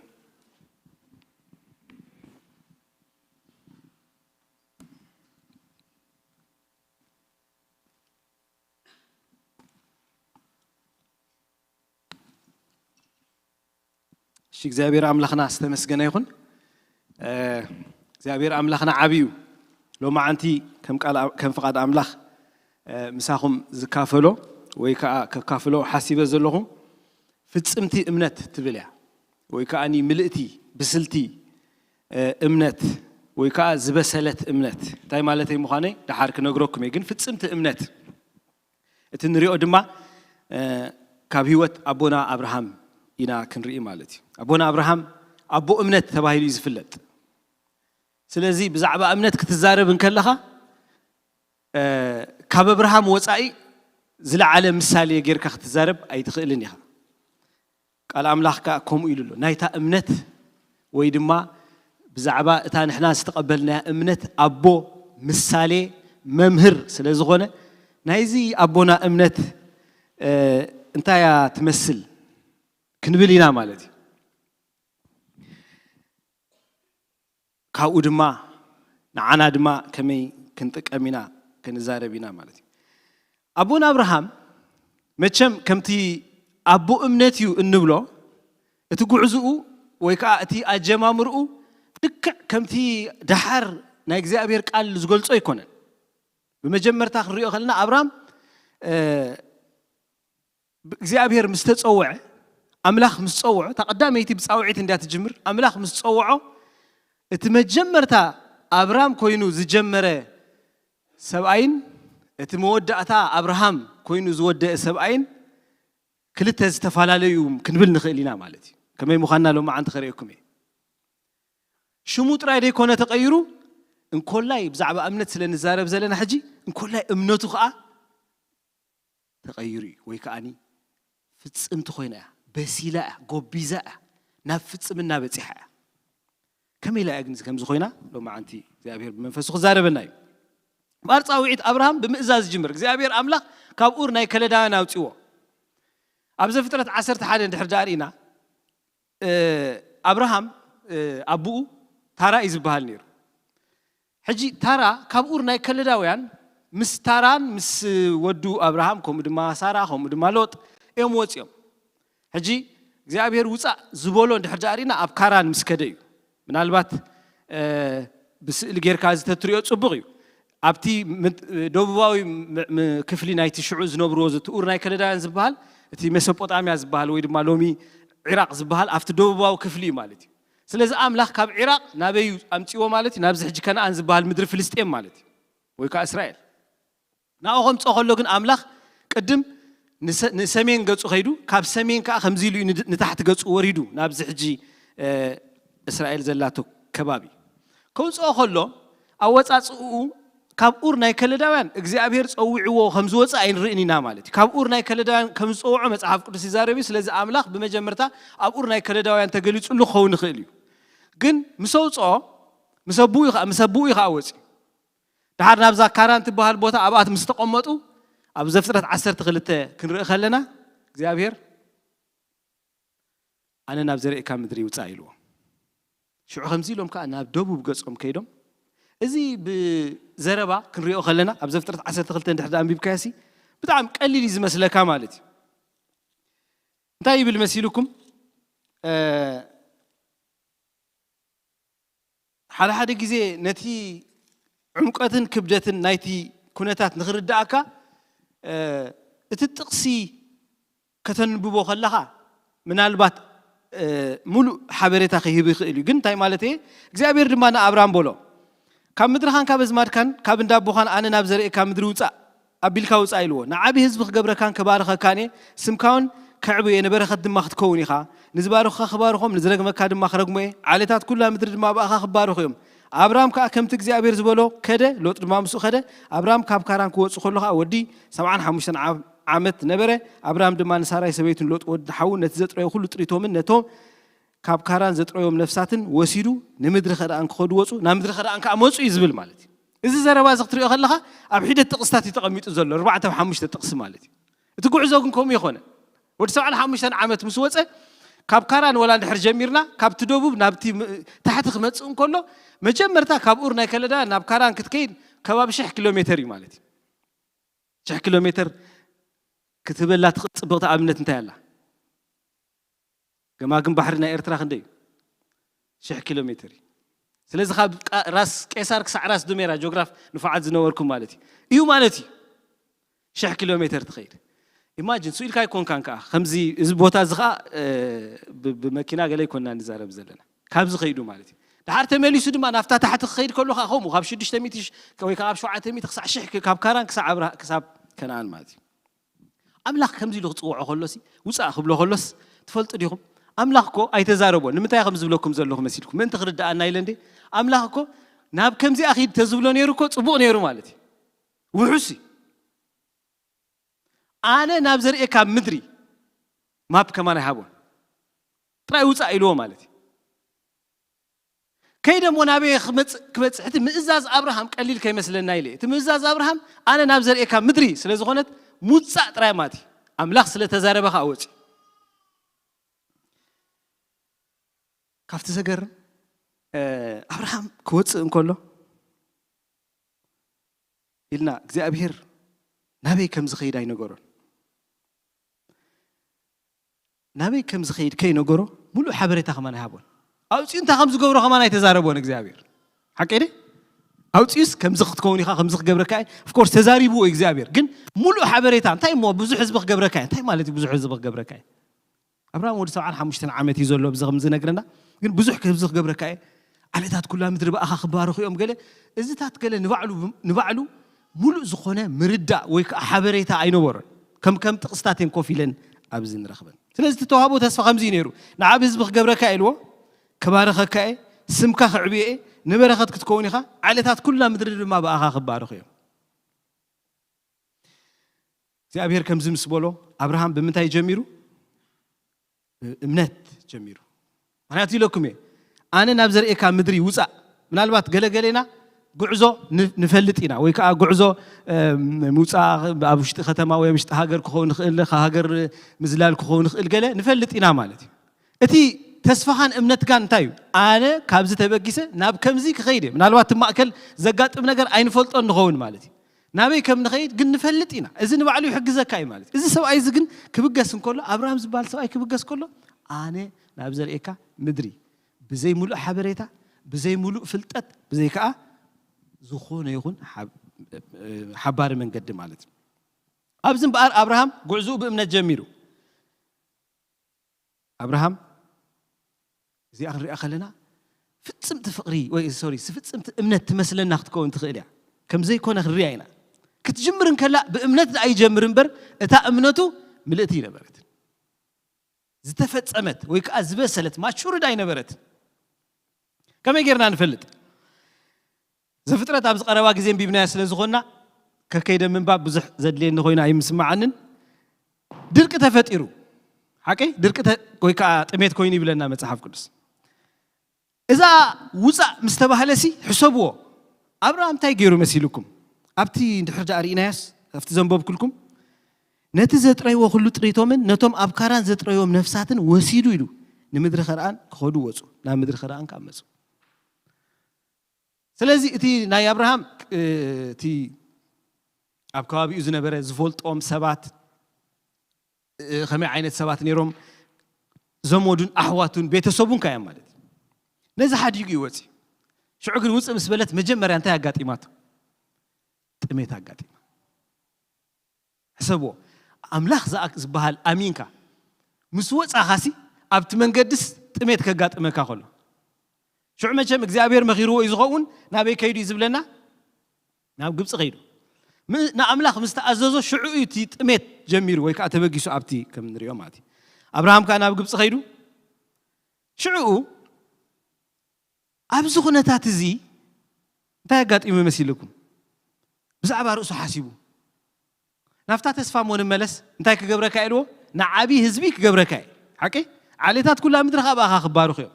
እሺ፣ እግዚኣብሔር ኣምላኽና ዝተመስገነ ይኹን። እ፣ እግዚኣብሔር ኣምላኽና ዓብዩ። ሎማዓንቲ ከም ቃል፣ ከም ፍቓድ ኣምላኽ፣ እ፣ ምሳኹም ዝካፈሎ ወይ ከዓ ከካፍሎ ሓሲበ ዘለኹ ፍጽምቲ እምነት ትብል እያ። ወይ ከዓ ምልእቲ፣ ብስልቲ፣ እ፣ እምነት ወይ ከዓ ዝበሰለት እምነት። እንታይ ማለተይ ምዃነይ ደሓር ክነግረኩም እየ። ግን ፍጽምቲ እምነት እቲ ንሪኦ ድማ፣ እ፣ ካብ ህይወት ኣቦና ኣብርሃም ኢና ክንርኢ ማለት እዩ። ኣቦና ኣብርሃም ኣቦ እምነት ተባሂሉ እዩ ዝፍለጥ። ስለዚ ብዛዕባ እምነት ክትዛረብ እንከለኻ፣ እ፣ ካብ ኣብርሃም ወጻኢ ዝለዓለ ምሳሌ ጌርካ ክትዛረብ ኣይትኽእልን ኢኻ። ቃል ኣምላኽ ከኣ ከምኡ ኢሉ ኣሎ። ናይታ እምነት ወይ ድማ ብዛዕባ እታ ንሕና ዝተቐበልናያ እምነት ኣቦ፣ ምሳሌ፣ መምህር ስለ ዝኾነ፣ ናይዚ ኣቦና እምነት፣ እ፣ እንታይ እያ ትመስል ክንብል ኢና ማለት እዩ። ካብኡ ድማ ንዓና ድማ ከመይ ክንጥቀም ኢና ክንዛረብ ኢና ማለት እዩ። ኣቦና ኣብርሃም መቸም ከምቲ ኣቦ እምነት እዩ እንብሎ፣ እቲ ጉዕዝኡ ወይ ከዓ እቲ ኣጀማምርኡ ልክዕ ከምቲ ደሓር ናይ እግዚኣብሔር ቃል ዝገልጾ ኣይኮነን። ብመጀመርታ ክንሪኦ ከለና ኣብርሃም፣ እ፣ እግዚኣብሔር ምስ ተጸውዐ፣ ኣምላኽ ምስ ጸውዖ፣ እታ ቀዳመይቲ ብጻውዒት እንድያ ትጅምር። ኣምላኽ ምስ ጸውዖ፣ እቲ መጀመርታ ኣብራም ኮይኑ ዝጀመረ ሰብኣይን እቲ መወዳእታ ኣብርሃም ኮይኑ ዝወደአ ሰብኣይን ክልተ ዝተፈላለዩ እዮም ክንብል ንኽእል ኢና ማለት እዩ። ከመይ ምዃንና ሎማዓንቲ ከርእየኩም እየ። ሽሙ ጥራይ ደይኮነ ተቐይሩ፣ እንኮላይ ብዛዕባ እምነት ስለ ንዛረብ ዘለና ሕጂ፣ እንኮላይ እምነቱ ኸዓ ተቐይሩ እዩ። ወይ ከዓኒ ፍጽምቲ ኮይና እያ፣ በሲላ እያ፣ ጎቢዛ እያ፣ ናብ ፍጽምና በጺሓ እያ። ከመይ ኢላ እያ ግን ከምዚ ኮይና? ሎማዓንቲ እግዚኣብሔር ብመንፈሱ ክዛረበና እዩ። እምበኣር ጻውዒት ኣብርሃም ብምእዛዝ ይጅምር። እግዚኣብሔር ኣምላኽ ካብ ኡር ናይ ከለዳውያን ኣውጺዎ። ኣብ ዘፍጥረት ዓሰርተ ሓደ እንድሕር ደኣ ርኢና፣ እ፣ ኣብርሃም፣ እ፣ ኣቦኡ ታራ እዩ ዝበሃል ነይሩ። ሕጂ ታራ ካብ ኡር ናይ ከለዳውያን ምስ ታራን ምስ ወዱ ኣብርሃም፣ ከምኡ ድማ ሳራ፣ ከምኡ ድማ ሎጥ እዮም ወፂኦም። ሕጂ እግዚኣብሔር ውፃእ ዝበሎ እንድሕር ደኣ ርኢና ኣብ ካራን ምስ ከደ እዩ። ምናልባት፣ እ፣ ብስእሊ ጌርካ እዚ ተትሪኦ ጽቡቕ እዩ። ኣብቲ ምድ-፣ ደቡባዊ ም-፣ ም-፣ ክፍሊ ናይቲ ሽዑ ዝነብርዎ፣ እቲ ኡር ናይ ከለዳውያን ዝበሃል፣ እቲ ሜሶጶጣምያ ዝበሃል ወይ ድማ ሎሚ ዒራቕ ዝበሃል ኣብቲ ደቡባዊ ክፍሊ እዩ ማለት እዩ። ስለዚ ኣምላኽ ካብ ዒራቕ ናበይ እዩ ኣምጺዎ ማለት እዩ? ናብዚ ሕጂ ከነኣን ዝበሃል ምድሪ ፍልስጤም ማለት እዩ፣ ወይ ከኣ እስራኤል። ናብኡ ከምጽኦ ከሎ ግን ኣምላኽ ቅድም ንሰ-፣ ንሰሜን ገጹ ከይዱ፣ ካብ ሰሜን ከኣ ከምዚ ኢሉ እዩ ንድ-፣ ንታሕቲ ገጹ ወሪዱ ናብዚ ሕጂ፣ እ፣ እስራኤል ዘላቶ ከባቢ። ከውጽኦ ከሎ ኣወጻጽእኡ ካብ ኡር ናይ ከለዳውያን እግዚኣብሔር ጸዊዕዎ ከም ዝወጸ ኣይንርእን ኢና ማለት እዩ። ካብ ኡር ናይ ከለዳውያን ከም ዝጸውዖ መጽሓፍ ቅዱስ ይዛረብ እዩ። ስለዚ ኣምላኽ ብመጀመርታ ኣብ ኡር ናይ ከለዳውያን ተገሊጹሉ ክኸውን ይኽእል እዩ። ግን ምስ ኣውጽኦ፣ ምስ ኣቦኡ እዩ ከኣ፣ ምስ ኣቦኡ እዩ ከኣ ወጺኡ። ደሓር ናብዛ ካራን ትበሃል ቦታ ኣብኣት ምስ ተቐመጡ፣ ኣብ ዘፍጥረት ዓሰርተ ክልተ ክንርኢ ከለና እግዚኣብሔር ኣነ ናብ ዘርእካ ምድሪ ይውጻእ ኢልዎ። ሽዑ ከምዚ ኢሎም ከኣ ናብ ደቡብ ገጾም ከይዶም፣ እዚ ብዘረባ ክንሪኦ ከለና ኣብ ዘፍጥረት ዓሰርተ ክልተ እንድሕር ደኣ ኣንቢብካዮሲ ብጣዕሚ ቀሊል እዩ ዝመስለካ ማለት እዩ። እንታይ ይብል መሲልኩም? እ፣ ሓደ ሓደ ግዜ ነቲ ዕምቀትን ክብደትን ናይቲ ኩነታት ንኽርድኣካ፣ እ፣ እቲ ጥቕሲ ከተንብቦ ከለኻ ምናልባት፣ እ፣ ሙሉእ ሓበሬታ ክህብ ይኽእል እዩ። ግን እንታይ ማለት እየ? እግዚኣብሔር ድማ ንኣብራም በሎ፣ ካብ ምድርኻን ካብ ኣዝማድካን ካብ እንዳ ኣቦኻን ኣነ ናብ ዘርእካ ምድሪ ውጻእ ኣቢልካ ውጻእ ኢልዎ። ንዓቢ ህዝቢ ክገብረካን ክባርኸካን እየ፣ ስምካ እውን ከዕቢ እየ፣ ንበረኸት ድማ ክትከውን ኢኻ። ንዝባርኹኻ ክባርኾም፣ ንዝረግመካ ድማ ክረግሞ እየ። ዓሌታት ኩላ ምድሪ ድማ ብኣኻ ክባረኹ እዮም። ኣብራም ከኣ ከምቲ እግዚኣብሔር ዝበሎ ከደ፣ ሎጥ ድማ ምስኡ ከደ። ኣብራም ካብ ካራን ክወጽእ ከሎ ከኣ ወዲ ሰብዓን ሓሙሽተን ዓ-፣ ዓመት ነበረ። ኣብራም ድማ ንሳራይ ሰበይቱን ሎጥ ወዲ ሓዉ ነቲ ዘጥረዮ ኩሉ ጥሪቶምን ነቶም ካብ ካራን ዘጥረዮም ነፍሳትን ወሲዱ ንምድሪ ከነኣን ክኸዱ ወጹ። ናብ ምድሪ ከነኣን ከኣ መጹ እዩ ዝብል ማለት እዩ። እዚ ዘረባ እዚ ክትሪኦ ከለኻ ኣብ ሒደት ጥቕስታት እዩ ተቐሚጡ ዘሎ፣ ኣርባዕተ ኣብ ሓሙሽተ ጥቕሲ ማለት እዩ። እቲ ጉዕዞ ግን ከምኡ ይኾነ። ወዲ ሰብዓን ሓሙሽተን ዓመት ምስ ወጸ፣ ካብ ካራን ወላ እንድሕር ጀሚርና፣ ካብቲ ደቡብ ናብቲ ም-፣ ታሕቲ ክመጽእ እንከሎ፣ መጀመርታ ካብ ኡር ናይ ከለዳ ናብ ካራን ክትከይድ ከባቢ ሽሕ ኪሎ ሜተር እዩ ማለት እዩ። ሽሕ ኪሎ ሜተር ክትበላ ትኽእል ጽብቕቲ ኣብነት እንታይ ኣላ? ገማግም ባሕሪ ናይ ኤርትራ ክንደይ እዩ? ሽሕ ኪሎ ሜተር እዩ። ስለዚ ካብ ቃ- ራስ ቄሳር ክሳዕ ራስ ዱሜራ ጆግራፍ ንፉዓት ዝነበርኩም ማለት እዩ እዩ ማለት እዩ። ሽሕ ኪሎ ሜተር ትኸይድ። ኢማጂን ስኢልካ ኣይኮንካን ከዓ ከምዚ እዚ ቦታ እዚ ከዓ እ፣ ብ- ብመኪና ገለ ይኮንና ንዛረብ ዘለና፣ ካብዚ ከይዱ ማለት እዩ። ድሓር ተመሊሱ ድማ ናብታ ታሕቲ ክኸይድ ከሎ ከዓ ከምኡ ካብ ሽዱሽተ ሚእቲ ሽ- ወይ ከዓ ካብ ሸውዓተ ሚእቲ ክሳዕ ሽሕ ክ- ካብ ካራን ክሳብ ኣብርሃ ክሳብ ከነኣን ማለት እዩ። ኣምላኽ ከምዚ ኢሉ ክፅውዖ ከሎሲ ውፃእ ክብሎ ከሎስ ትፈልጡ ዲኹም? ኣምላኽ እኮ ኣይተዛረቦ። ንምንታይ ከም ዝብለኩም ዘለኹ መሲልኩም ምእንቲ ክርድኣና ኢለ እንዴ። ኣምላኽ እኮ ናብ ከምዚኣ ኺድ ተዝብሎ ነይሩ እኮ ፅቡቕ ነይሩ ማለት እዩ። ውሑስ እዩ። ኣነ ናብ ዘርእየካ ምድሪ ማፕ ከማን ኣይሃቦን፣ ጥራይ ውፃእ ኢልዎ ማለት እዩ። ከይደ እሞ ናበይ ክመጽእ ክበጽሕ? እቲ ምእዛዝ ኣብርሃም ቀሊል ከይመስለና ኢለ፣ እቲ ምእዛዝ ኣብርሃም ኣነ ናብ ዘርእየካ ምድሪ ስለ ዝኾነት፣ ሙጻእ ጥራይ ማለት እዩ። ኣምላኽ ስለ ተዛረበ ከዓ ወፂ። ካብቲ ዘገርም ኣብርሃም ክወፅእ እንከሎ ኢልና እግዚኣብሔር ናበይ ከም ዝኸይድ ኣይነገሮን። ናበይ ከም ዝኸይድ ከይነገሮ ሙሉእ ሓበሬታ ከማን ኣይሃቦን። ኣውፅኡ እንታይ ከም ዝገብሮ ከማን ኣይተዛረቦን እግዚኣብሔር። ሓቂ ደ ኣውፅኡስ ከምዚ ክትከውን ኢኻ፣ ከምዚ ክገብረካ እየ። ኦፍኮርስ ተዛሪብዎ እግዚኣብሔር፣ ግን ሙሉእ ሓበሬታ እንታይ እሞ ብዙሕ ህዝቢ ክገብረካ እየ? እንታይ ማለት እዩ ብዙሕ ህዝቢ ክገብረካ እየ? ኣብርሃም ወዲ ሰብዓን ሓሙሽተን ዓመት እዩ ዘሎ ብዚ ከም ዝነግረና፣ ግን ብዙሕ ህዝቢ ክገብረካ እየ፣ ዓሌታት ኩላ ምድሪ ብኣኻ ክባረኹ እዮም ገለ። እዚታት ገለ ንባዕሉ ንባዕሉ ሙሉእ ዝኾነ ምርዳእ ወይ ከዓ ሓበሬታ ኣይነበሮን። ከም ከም ጥቕስታት እየን ኮፍ ኢለን ኣብዚ ንረኽበን። ስለዚ እቲ ተዋህቦ ተስፋ ከምዚ እዩ ነይሩ። ንዓብ ህዝቢ ክገብረካ እየ ኢልዎ፣ ክባረኸካ እየ፣ ስምካ ክዕብየ እየ፣ ንበረኸት ክትከውን ኢኻ፣ ዓሌታት ኩላ ምድሪ ድማ ብኣኻ ክባረኹ እዮም። እግዚኣብሔር ከምዚ ምስ በሎ ኣብርሃም ብምንታይ ጀሚሩ? እምነት ጀሚሩ። ምክንያቱ ኢለኩም እየ፣ ኣነ ናብ ዘርእየካ ምድሪ ውፃእ። ምናልባት ገለገሌና ጉዕዞ ን- ንፈልጥ ኢና፣ ወይ ከዓ ጉዕዞ እም፣ ምውፃእ ኣብ ውሽጢ ከተማ ወይ ኣብ ውሽጢ ሃገር ክኸውን ንኽእል፣ ካብ ሃገር ምዝላል ክኸውን ንኽእል፣ ገለ ንፈልጥ ኢና ማለት እዩ። እቲ ተስፋኻን እምነትካን እንታይ እዩ? ኣነ ካብዚ ተበጊሰ ናብ ከምዚ ክኸይድ እየ። ምናልባት እቲ ማእከል ዘጋጥም ነገር ኣይንፈልጦን ንኸውን ማለት እዩ። ናበይ ከም ንኸይድ ግን ንፈልጥ ኢና። እዚ ንባዕሉ ይሕግዘካ እዩ ማለት እዩ። እዚ ሰብኣይ እዚ ግን ክብገስ እንከሎ፣ ኣብርሃም ዝበሃል ሰብኣይ ክብገስ ከሎ፣ ኣነ ናብ ዘርእየካ ምድሪ ብዘይ ሙሉእ ሓበሬታ፣ ብዘይ ሙሉእ ፍልጠት፣ ብዘይ ከዓ ዝኾነ ይኹን ሓብ- ሓባሪ መንገዲ ማለት እዩ። ኣብዚ እምበኣር ኣብርሃም ጉዕዝኡ ብእምነት ጀሚሩ። ኣብርሃም እዚኣ ክንሪኣ ከለና ፍጽምቲ ፍቕሪ ወይ ሶሪ ፍጽምቲ እምነት ትመስለና ክትከውን ትኽእል እያ። ከም ዘይኮነ ክንሪኣ ኢና። ክትጅምር እንከላ ብእምነት ደኣ ይጀምር እምበር እታ እምነቱ ምልእቲ ኣይነበረትን። ዝተፈጸመት ወይ ከዓ ዝበሰለት ማቹርድ ኣይነበረትን። ከመይ ጌርና ንፈልጥ? ዘፍጥረት ኣብዚ ቀረባ ግዜ ኣንቢብናዮ ስለ ዝኾንና ከከይደ ምንባብ ብዙሕ ዘድልየኒ ኮይኑ ኣይምስምዓንን። ድርቂ ተፈጢሩ። ሓቂ ድርቂ ተ- ወይ ከዓ ጥሜት ኮይኑ ይብለና መጽሓፍ ቅዱስ። እዛ ውፃእ ምስ ተባህለሲ ሕሰብዎ። ኣብርሃም እንታይ ገይሩ መሲልኩም? ኣብቲ እንድሕር ደኣ ርኢናያስ ኣብቲ ዘንበብኩልኩም ነቲ ዘጥረይዎ ኩሉ ጥሪቶምን ነቶም ኣብ ካራን ዘጥረይዎም ነፍሳትን ወሲዱ ኢሉ ንምድሪ ከረኣን ክኸዱ ወፁ። ናብ ምድሪ ከረኣን ካብ መፁ ስለዚ እቲ ናይ ኣብርሃም እቲ ኣብ ከባቢኡ ዝነበረ ዝፈልጦም ሰባት ከመይ ዓይነት ሰባት ነይሮም ዘመዱን ኣሕዋቱን ቤተሰቡን ካዮም ማለት እዩ። ነዚ ሓዲጉ ይወፅ። ሽዑ ግን ውፅእ ምስ በለት መጀመርያ እንታይ ኣጋጢማቶ? ጥሜት ኣጋጢማ። ሕሰብዎ። ኣምላኽ ዝበሃል ኣሚንካ ምስ ወፃኻሲ ኣብቲ መንገድስ ጥሜት ከጋጥመካ ከሎ ሽዑ መቸም እግዚኣብሔር መኺርዎ እዩ ዝኸውን። ናበይ ከይዱ እዩ ዝብለና? ናብ ግብፂ ከይዱ። ንኣምላኽ ምስ ተኣዘዞ ሽዑ እዩ እቲ ጥሜት ጀሚሩ ወይ ከዓ ተበጊሱ ኣብቲ ከም ንሪኦ ማለት እዩ። ኣብርሃም ከዓ ናብ ግብፂ ከይዱ። ሽዑ ኣብዚ ኩነታት እዚ እንታይ ኣጋጢሙ መሲልኩም? ብዛዕባ ርእሱ ሓሲቡ ናብታ ተስፋ እሞ ንመለስ። እንታይ ክገብረካ ኢልዎ? ንዓብዪ ህዝቢ ክገብረካ እዩ። ሓቂ? ዓሌታት ኩላ ምድሪ ካብ ኣኻ ክባርኹ እዮም።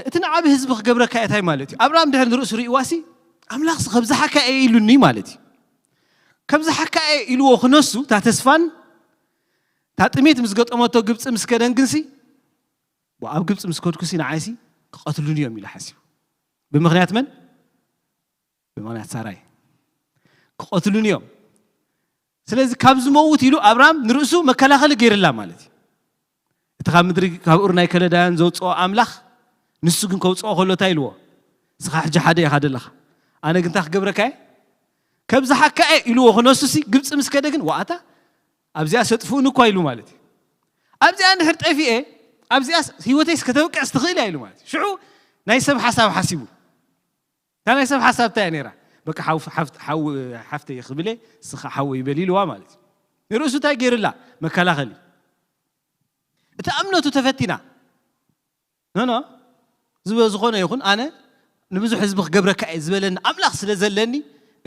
እቲ ንዓብዪ ህዝቢ ክገብረካ እንታይ ማለት እዩ? ኣብርሃም ድሕር ንርእሱ ርእዋሲ ኣምላኽሲ ከብዝሓካ እየ ኢሉኒ ማለት እዩ። ከብዝሓካ እየ ኢልዎ ክነሱ እታ ተስፋን እታ ጥሜት ምስ ገጠመቶ ግብፂ ምስ ከደን ግንሲ ኣብ ግብፂ ምስ ከድኩሲ ንዓይሲ ክቐትሉኒ እዮም ኢሉ ሓሲቡ። ብምኽንያት መን? ብምኽንያት ሳራይ ክቐትሉኒ እዮም። ስለዚ ካብ ዝመውት ኢሉ ኣብርሃም ንርእሱ መከላኸሊ ገይርላ ማለት እዩ። እቲ ካብ ምድሪ ካብ ኡር ናይ ከለዳውያን ዘውፅኦ ኣምላኽ ንሱ ግን ከውፅኦ ከሎ እንታይ ኢልዎ? "ንስኻ ሕጂ ሓደ ኢኻ ዘለኻ፣ ኣነ ግን እንታይ ክገብረካ እየ? ከብዝሓካ እየ" ኢልዎ። ክነሱሲ ግብፂ ምስ ከደ ግን፣ "ዋኣታ ኣብዚኣ ሰጥፍኡኒ እኳ" ኢሉ ማለት እዩ። "ኣብዚኣ እንድሕር ጠፊኤ፣ ኣብዚኣ ህይወተይስ ከተብቅዕስ ትኽእል እያ" ኢሉ ማለት እዩ። ሽዑ ናይ ሰብ ሓሳብ ሓሲቡ። እታ ናይ ሰብ ሓሳብ እንታይ እያ ነይራ? "በቃ ሓው-፣ ሓፍት-፣ ሓው-፣ ሓፍተይ ክብለ፣ ንስኻ ሓወይ በል" ኢልዋ ማለት እዩ። ንርእሱ እንታይ ገይርላ? መከላኸሊ። እታ እምነቱ ተፈቲና። ኖ፣ ኖ፣ ዝበ-፣ ዝኾነ ይኹን፣ ኣነ ንብዙሕ ህዝቢ ክገብረካ እየ ዝበለኒ ኣምላኽ ስለ ዘለኒ፣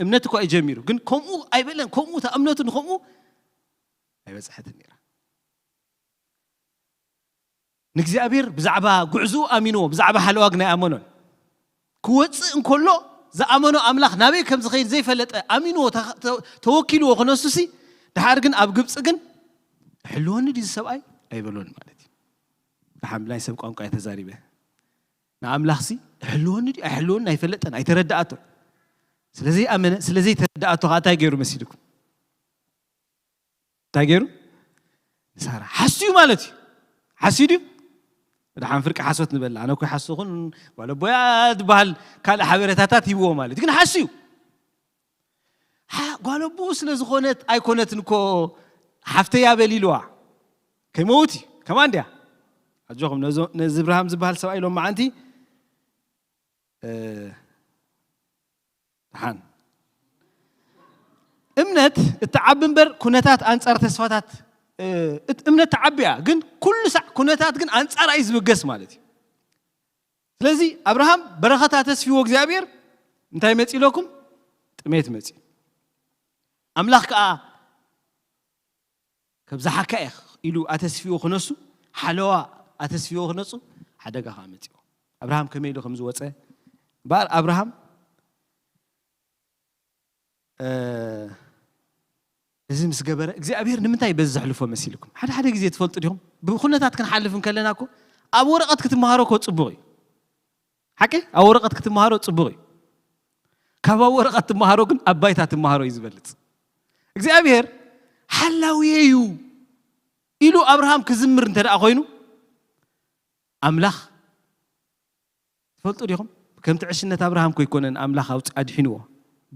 እምነት እኳ እዩ ጀሚሩ። ግን ከምኡ ኣይበለን፣ ከምኡ፣ እታ እምነቱ ንከምኡ ኣይበጽሐትን ነይራ። ንእግዚኣብሔር ብዛዕባ ጉዕዝኡ ኣሚንዎ፣ ብዛዕባ ሓለዋ ግን ኣይኣመኖን። ክወጽእ እንከሎ ዝኣመኖ ኣምላኽ ናበይ ከም ዝኸይድ ዘይፈለጠ ኣሚንዎ፣ ተ-፣ ተ-፣ ተወኪልዎ ክነሱሲ፣ ድሓር ግን ኣብ ግብጺ ግን "እሕልወኒ ድዩ እዚ ሰብኣይ?" ኣይበሎን ማለት እዩ። ደሓን ብናይ ሰብ ቋንቋ እየ ተዛሪበ። ንኣምላኽሲ እሕልወኒ ድዩ ኣይሕልወኒ ኣይፈለጠን፣ ኣይተረድኣቶን። ስለ ዘይኣመነ፣ ስለ ዘይተረድኣቶ ኸዓ እንታይ ገይሩ መሲልኩም? እንታይ ገይሩ? ንሳራ ሓስዩ ማለት እዩ። ሓስዩ ድዩ? ደሓን ፍርቂ ሓሶት ንበላ። ኣነ እኮ ይሓስኹን ጓል ኣቦያ ዝበሃል ካልእ ሓበሬታታት ሂብዎ ማለት እዩ። ግን ሓስዩ። ሓ-፣ ጓል ኣቦኡ ስለ ዝኾነት ኣይኮነትን እኮ ሓፍተያ በል ኢልዋ። ከይመውት እዩ። ከማን ድያ? ኣጆኹም፣ ነዞ-፣ ነዚ እብርሃም ዝበሃል ሰብኣይ ሎም መዓንቲ፣ እ፣ ደሓን። እምነት እትዓቢ እምበር ኩነታት ኣንጻር ተስፋታት፣ እ፣ እት-፣ እምነት ትዓቢ እያ፣ ግን ኩሉ ሳዕ ኩነታት ግን ኣንጻር እዩ ዝብገስ ማለት እዩ። ስለዚ ኣብርሃም በረኸት ኣተስፊዎ እግዚኣብሔር እንታይ መጺ ኢለኩም? ጥሜት መጺ። ኣምላኽ ከኣ "ከብዝሓካ እየ" ኢሉ ኣተስፊዎ ክነሱ፣ ሓለዋ ኣተስፊዎ ክነሱ፣ ሓደጋ ከኣ መጺዎ። ኣብርሃም ከመይ ኢሉ ከም ዝወጸ፣ እምበኣር ኣብርሃም፣ እ፣ እዚ ምስ ገበረ እግዚኣብሔር ንምንታይ በዚ ዘሕልፎ መሲልኩም? ሓደ ሓደ ግዜ ትፈልጡ ዲኹም? ብኹነታት ክንሓልፍ እንከለና እኮ ኣብ ወረቐት ክትመሃሮ እኮ ጽቡቕ እዩ። ሓቂ? ኣብ ወረቐት ክትመሃሮ ጽቡቕ እዩ። ካብ ኣብ ወረቐት ትመሃሮ ግን ኣብ ባይታ ትመሃሮ እዩ ዝበልጽ። እግዚኣብሔር ሓላውየ እዩ ኢሉ ኣብርሃም ክዝምር እንተ ደኣ ኮይኑ፣ ኣምላኽ ትፈልጡ ዲኹም? ከምቲ ዕሽነት ኣብርሃም እኮ ኣይኮነን ኣምላኽ ኣውጽ-፣ ኣድሒንዎ።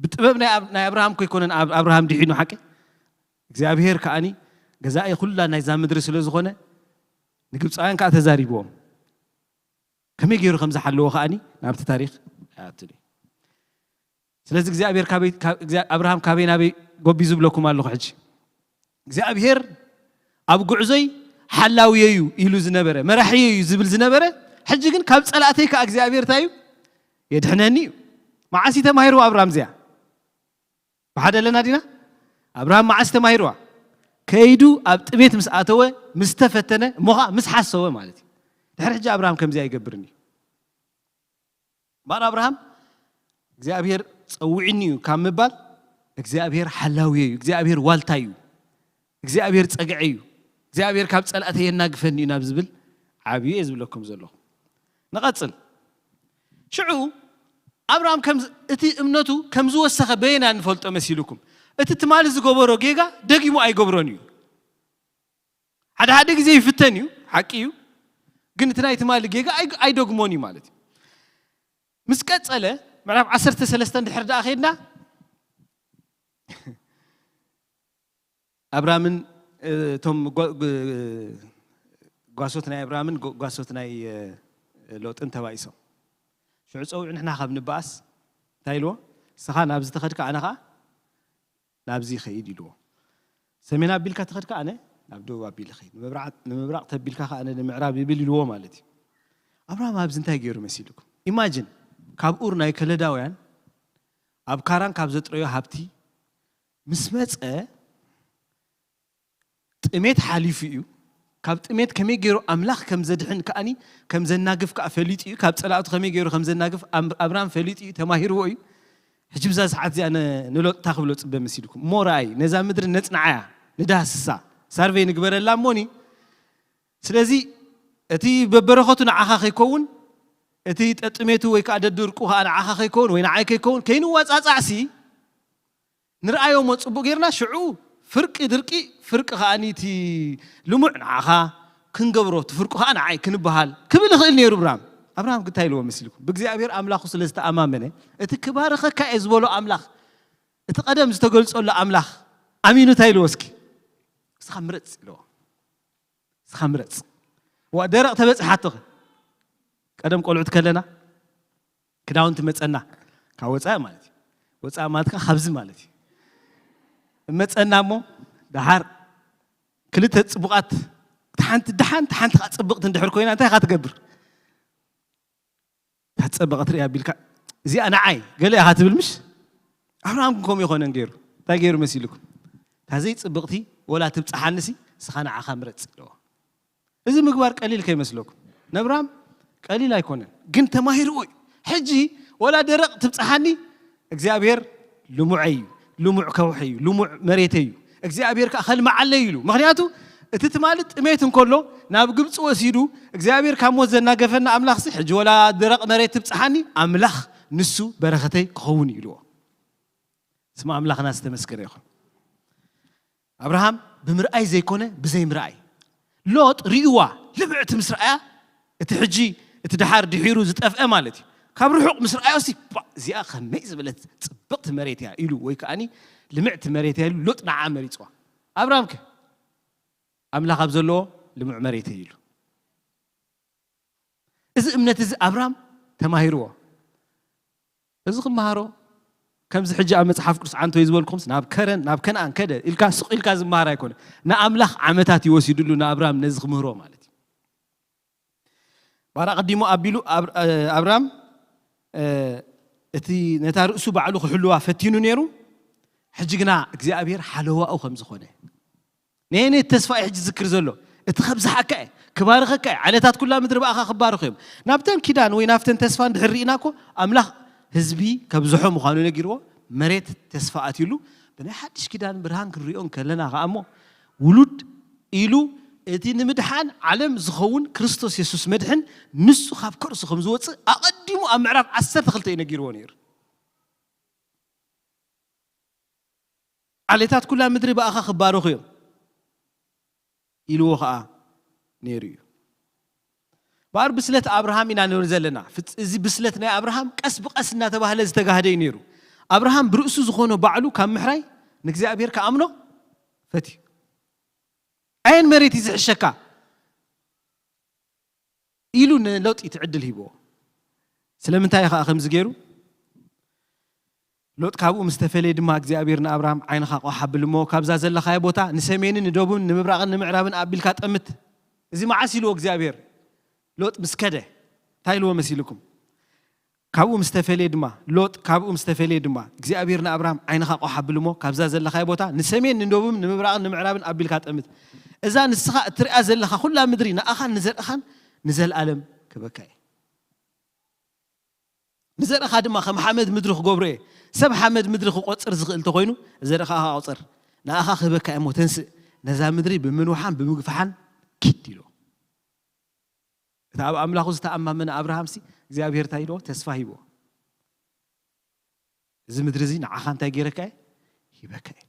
ብጥበብ ናይ ኣብ-፣ ናይ ኣብርሃም እኮ ኣይኮነን ኣብ-፣ ኣብርሃም ድሒኑ ሓቂ። እግዚኣብሔር ከኣኒ ገዛኢ ኩላ ናይዛ ምድሪ ስለ ዝኾነ ንግብፃውያን ከኣ ተዛሪብዎም። ከመይ ገይሩ ከም ዝሓለዎ ከኣኒ ናብቲ ታሪኽ ኣይኣቱን እዩ። ስለዚ እግዚኣብሔር ካበይ፣ ካብ፣ እግዚኣብ-፣ ኣብርሃም ካበይ ናበይ ጎቢ ዝብለኩም ኣለኹ ሕጂ። እግዚኣብሔር ኣብ ጉዕዞይ ሓላውየ እዩ ኢሉ ዝነበረ፣ መራሕየ እዩ ዝብል ዝነበረ፣ ሕጂ ግን ካብ ጸላእተይ ከኣ እግዚኣብሔር እንታይ እዩ? የድሕነኒ እዩ። መዓስ እዩ ተማሂርዋ ኣብርሃም እዚኣ? ብሓደ ኣለና ዲና? ኣብርሃም መዓስ ተማሂርዋ? ከይዱ ኣብ ጥሜት ምስ ኣተወ፣ ምስ ተፈተነ፣ እሞ ኸኣ ምስ ሓሰወ ማለት እዩ። ድሕሪ ሕጂ ኣብርሃም ከምዚ ኣይገብርን እዩ። እምበኣር ኣብርሃም እግዚኣብሔር ጸዊዕኒ እዩ ካብ ምባል፣ እግዚኣብሔር ሓላውየ እዩ፣ እግዚኣብሔር ዋልታ እዩ፣ እግዚኣብሔር ጸግዐ እዩ፣ እግዚኣብሔር ካብ ጸላእተይ የናግፈኒ እዩ ናብ ዝብል ዓብዩ እየ ዝብለኩም ዘለኹ። ንቐጽል። ሽዑ ኣብርሃም ከም ዝ-፣ እቲ እምነቱ ከም ዝወሰኸ በየና ንፈልጦ መሲልኩም? እቲ ትማሊ ዝገበሮ ጌጋ ደጊሙ ኣይገብሮን እዩ። ሓደ ሓደ ግዜ ይፍተን እዩ፣ ሓቂ እዩ። ግን እቲ ናይ ትማሊ ጌጋ ኣይ-፣ ኣይደግሞን እዩ ማለት እዩ። ምስ ቀጸለ፣ ምዕራፍ ዓሰርተ ሰለስተ እንድሕር ደኣ ኸይድና፣ ኣብራምን፣ እ፣ እቶም ጓ-፣ ግ-፣ ጓሶት ናይ ኣብራምን ጓ-፣ ጓሶት ናይ፣ እ፣ ሎጥን ተባኢሶም። ሽዑ ጸዊዑ ንሕና ካብ ንበኣስ፣ እንታይ ኢልዎ? "ንስኻ ናብዚ ተኸድካ፣ ኣነ ኸኣ ናብዚ ይኸይድ" ኢልዎ። "ሰሜን ኣቢልካ ተኸድካ፣ ኣነ ናብ ደቡብ ኣቢለ ይኸይድ። ንምብራቕ፣ ንምብራቕ ተቢልካ ኸኣ፣ ኣነ ንምዕራብ ይብል" ኢልዎ ማለት እዩ። ኣብርሃም ኣብዚ እንታይ ገይሩ መሲልኩም? ኢማጂን፣ ካብ ኡር ናይ ከለዳውያን፣ ኣብ ካራን ካብ ዘጥረዮ ሃብቲ ምስ መጸ፣ ጥሜት ሓሊፉ እዩ። ካብ ጥሜት ከመይ ገይሩ ኣምላኽ ከም ዘድሕን ከኣኒ፣ ከም ዘናግፍ ከኣ ፈሊጡ እዩ። ካብ ጸላእቱ ከመይ ገይሩ ከም ዘናግፍ ኣም-፣ ኣብርሃም ፈሊጡ እዩ፣ ተማሂርዎ እዩ። ሕጂ ብዛ ሰዓት እዚኣ ነ-፣ ንሎጥ እንታይ ክብሎ ጽበ መሲልኩም? እሞ ረኣይ፣ ነዛ ምድሪ ነጽንዓያ፣ ንዳህስሳ፣ ሳርቬይ ንግበረላ እሞኒ። ስለዚ እቲ በበረኸቱ ንዓኻ ከይከውን፣ እቲ ጠጥሜቱ ወይ ከኣ ደድርቁ ከኣ ንዓኻ ከይከውን ወይ ንዓይ ከይከውን፣ ከይንዋጻጻዕሲ፣ ንርኣዮ እሞ ጽቡቕ ጌርና፣ ሽዑ ፍርቂ ድርቂ፣ ፍርቂ ከኣኒ እቲ ልሙዕ ንዓኻ ክንገብሮ፣ እቲ ፍርቁ ከኣ ንዓይ ክንበሃል ክብል ይኽእል ነይሩ እብራም። ኣብርሃም እንታይ ኢልዎ መሲልኩም? ብእግዚኣብሔር ኣምላኹ ስለ ዝተኣማመነ፣ እቲ ክባርኸካ እየ ዝበሎ ኣምላኽ፣ እቲ ቀደም ዝተገልጸሉ ኣምላኽ ኣሚኑ እንታይ ኢልዎ እስኪ? እስኻ ምረጽ ኢልዎ። እስኻ ምረጽ። ዋ ደረቕ ተበጽሓቶኸ? ቀደም ቆልዑት ከለና ክዳውንቲ መጸና፣ ካብ ወጻኢ ማለት እዩ። ወጻኢ ማለት ከዓ ካብዚ ማለት እዩ። መጸና እሞ ደሓር ክልተ ጽቡቓት፣ እታ ሓንቲ ደሓን፣ እታ ሓንቲ ከዓ ጽብቕቲ እንድሕር ኮይና እንታይ ኢኻ ትገብር? እታ ጸበቐት ርእያ ቢልካ እዚኣ ንዓይ ገለ ኢኻ ትብል ምሽ? ኣብርሃም ግን ከምኡ ይኾነን ገይሩ። እንታይ ገይሩ መሲልኩም? እታ ዘይጽብቕቲ ወላ ትብጽሓንሲ እስኻ ንዓኻ ምረጽ ኣለዎ። እዚ ምግባር ቀሊል ከይመስለኩም። ነብራም ቀሊል ኣይኮነን፣ ግን ተማሂርዎ እዩ። ሕጂ ወላ ደረቕ ትብጽሓኒ፣ እግዚኣብሔር ልሙዐይ እዩ፣ ልሙዕ ከውሒ እዩ፣ ልሙዕ መሬተይ እዩ። እግዚኣብሔር ከኣ ከልምዓለይ ኢሉ። ምኽንያቱ እቲ ትማሊ ጥሜት እንከሎ ናብ ግብፂ ወሲዱ እግዚኣብሔር ካብ ሞት ዘናገፈና ኣምላኽሲ ሕጂ ወላ ደረቕ መሬት ትብጽሓኒ፣ ኣምላኽ ንሱ በረኸተይ ክኸውን እዩ ኢልዎ። ስም ኣምላኽና ዝተመስገነ ይኹን። ኣብርሃም ብምርኣይ ዘይኮነ ብዘይምርኣይ። ሎጥ ርእይዋ ልምዕቲ ምስ ረኣያ፣ እቲ ሕጂ እቲ ደሓር ድሒሩ ዝጠፍአ ማለት እዩ። ካብ ርሑቕ ምስ ረኣዮሲ፣ "ባ፣ እዚኣ ከመይ ዝበለት ጽብቕቲ መሬት እያ" ኢሉ፣ ወይ ከኣኒ "ልምዕቲ መሬት እያ" ኢሉ ሎጥ ንዓ መሪጽዋ። ኣብርሃም ከ ኣምላኽ ኣብ ዘለዎ ልሙዕ መሬት እዩ ኢሉ። እዚ እምነት እዚ ኣብርሃም ተማሂርዎ። እዚ ክመሃሮ ከምዚ ሕጂ ኣብ መጽሓፍ ቅዱስ ዓንቶ እዩ ዝበልኩምስ ናብ ከረን ናብ ከነኣን ከደ ኢልካ ስቕ ኢልካ ዝመሃር ኣይኮነ። ንኣምላኽ ዓመታት እዩ ወሲድሉ ንኣብርሃም ነዚ ክምህሮ ማለት እዩ። ባራ ቀዲሙ ኣቢሉ ኣብ-፣ ኣብርሃም፣ እ፣ እቲ ነታ ርእሱ ባዕሉ ክሕልዋ ፈቲኑ ነይሩ። ሕጂ ግና እግዚኣብሔር ሓለዋኡ ከም ዝኾነ። ነየነየት ተስፋ እዩ ሕጂ ዝዝክር ዘሎ? እቲ ከብዝሓካ እየ፣ ክባርኸካ እየ፣ ዓሌታት ኩላ ምድሪ ብኣኻ ክባረኹ እዮም። ናብተን ኪዳን ወይ ናብተን ተስፋ እንድሕር ርኢና እኮ ኣምላኽ ህዝቢ ከብዝሖ ምዃኑ ነጊርዎ፣ መሬት ተስፋ ኣትዩሉ። ብናይ ሓድሽ ኪዳን ብርሃን ክንሪኦ እንከለና ኸኣ እሞ ውሉድ ኢሉ እቲ ንምድሓን ዓለም ዝኸውን ክርስቶስ የሱስ መድሕን ንሱ ካብ ከርሱ ከም ዝወጽእ ኣቐዲሙ ኣብ ምዕራፍ ዓሰርተ ክልተ እዩ ነጊርዎ ነይሩ። ዓሌታት ኩላ ምድሪ ብኣኻ ክባረኹ እዮም ኢልዎ ኸኣ ነይሩ እዩ። እምበኣር ብስለት ኣብርሃም ኢና ንብል ዘለና። ፍጽ-፣ እዚ ብስለት ናይ ኣብርሃም ቀስ ብቐስ እናተባህለ ዝተጋህደ እዩ ነይሩ። ኣብርሃም ብርእሱ ዝኾኖ ባዕሉ ካብ ምሕራይ ንእግዚኣብሔር ክኣምኖ ፈትዩ። ኣየን መሬት እዩ ዝሕሸካ? ኢሉ ንሎጥ እቲ ዕድል ሂብዎ። ስለምንታይ ኸኣ ከምዚ ገይሩ? ሎጥ ካብኡ ምስ ተፈለየ ድማ እግዚኣብሔር ንኣብርሃም ዓይንኻ ቆሕ ኣብል እሞ ካብዛ ዘለኻዮ ቦታ ንሰሜንን ንደቡብን ንምብራቕን ንምዕራብን ኣቢልካ ጠምት። እዚ መዓስ ኢልዎ እግዚኣብሔር? ሎጥ ምስ ከደ እንታይ ኢልዎ መሲልኩም? ካብኡ ምስ ተፈለየ ድማ፣ ሎጥ ካብኡ ምስ ተፈለየ ድማ እግዚኣብሔር ንኣብርሃም ዓይንኻ ቆሕ ኣብል እሞ ካብዛ ዘለኻዮ ቦታ ንሰሜን ንደቡብን ንምብራቕን ንምዕራብን ኣቢልካ ጠምት። እዛ ንስኻ እትሪኣ ዘለኻ ኩላ ምድሪ ንኣኻን ንዘርእኻን ንዘለኣለም ክበካ እየ። ንዘርእኻ ድማ ከም ሓመድ ምድሪ ክገብሮ እየ። ሰብ ሓመድ ምድሪ ክቆጽር ዝኽእል እንተኾይኑ ዘርእኻ ቁጸር። ንኣኻ ክህበካ እየ እሞ ተንስእ፣ ነዛ ምድሪ ብምንውሓን ብምግፋሓን ኪድ ኢሉ። እቲ ኣብ ኣምላኹ ዝተኣማመነ ኣብርሃምሲ እግዚኣብሔር እንታይ ኢልዎ? ተስፋ ሂብዎ። እዚ ምድሪ እዚ ንዓኻ እንታይ ገይረካ እየ? ሂበካ እየ።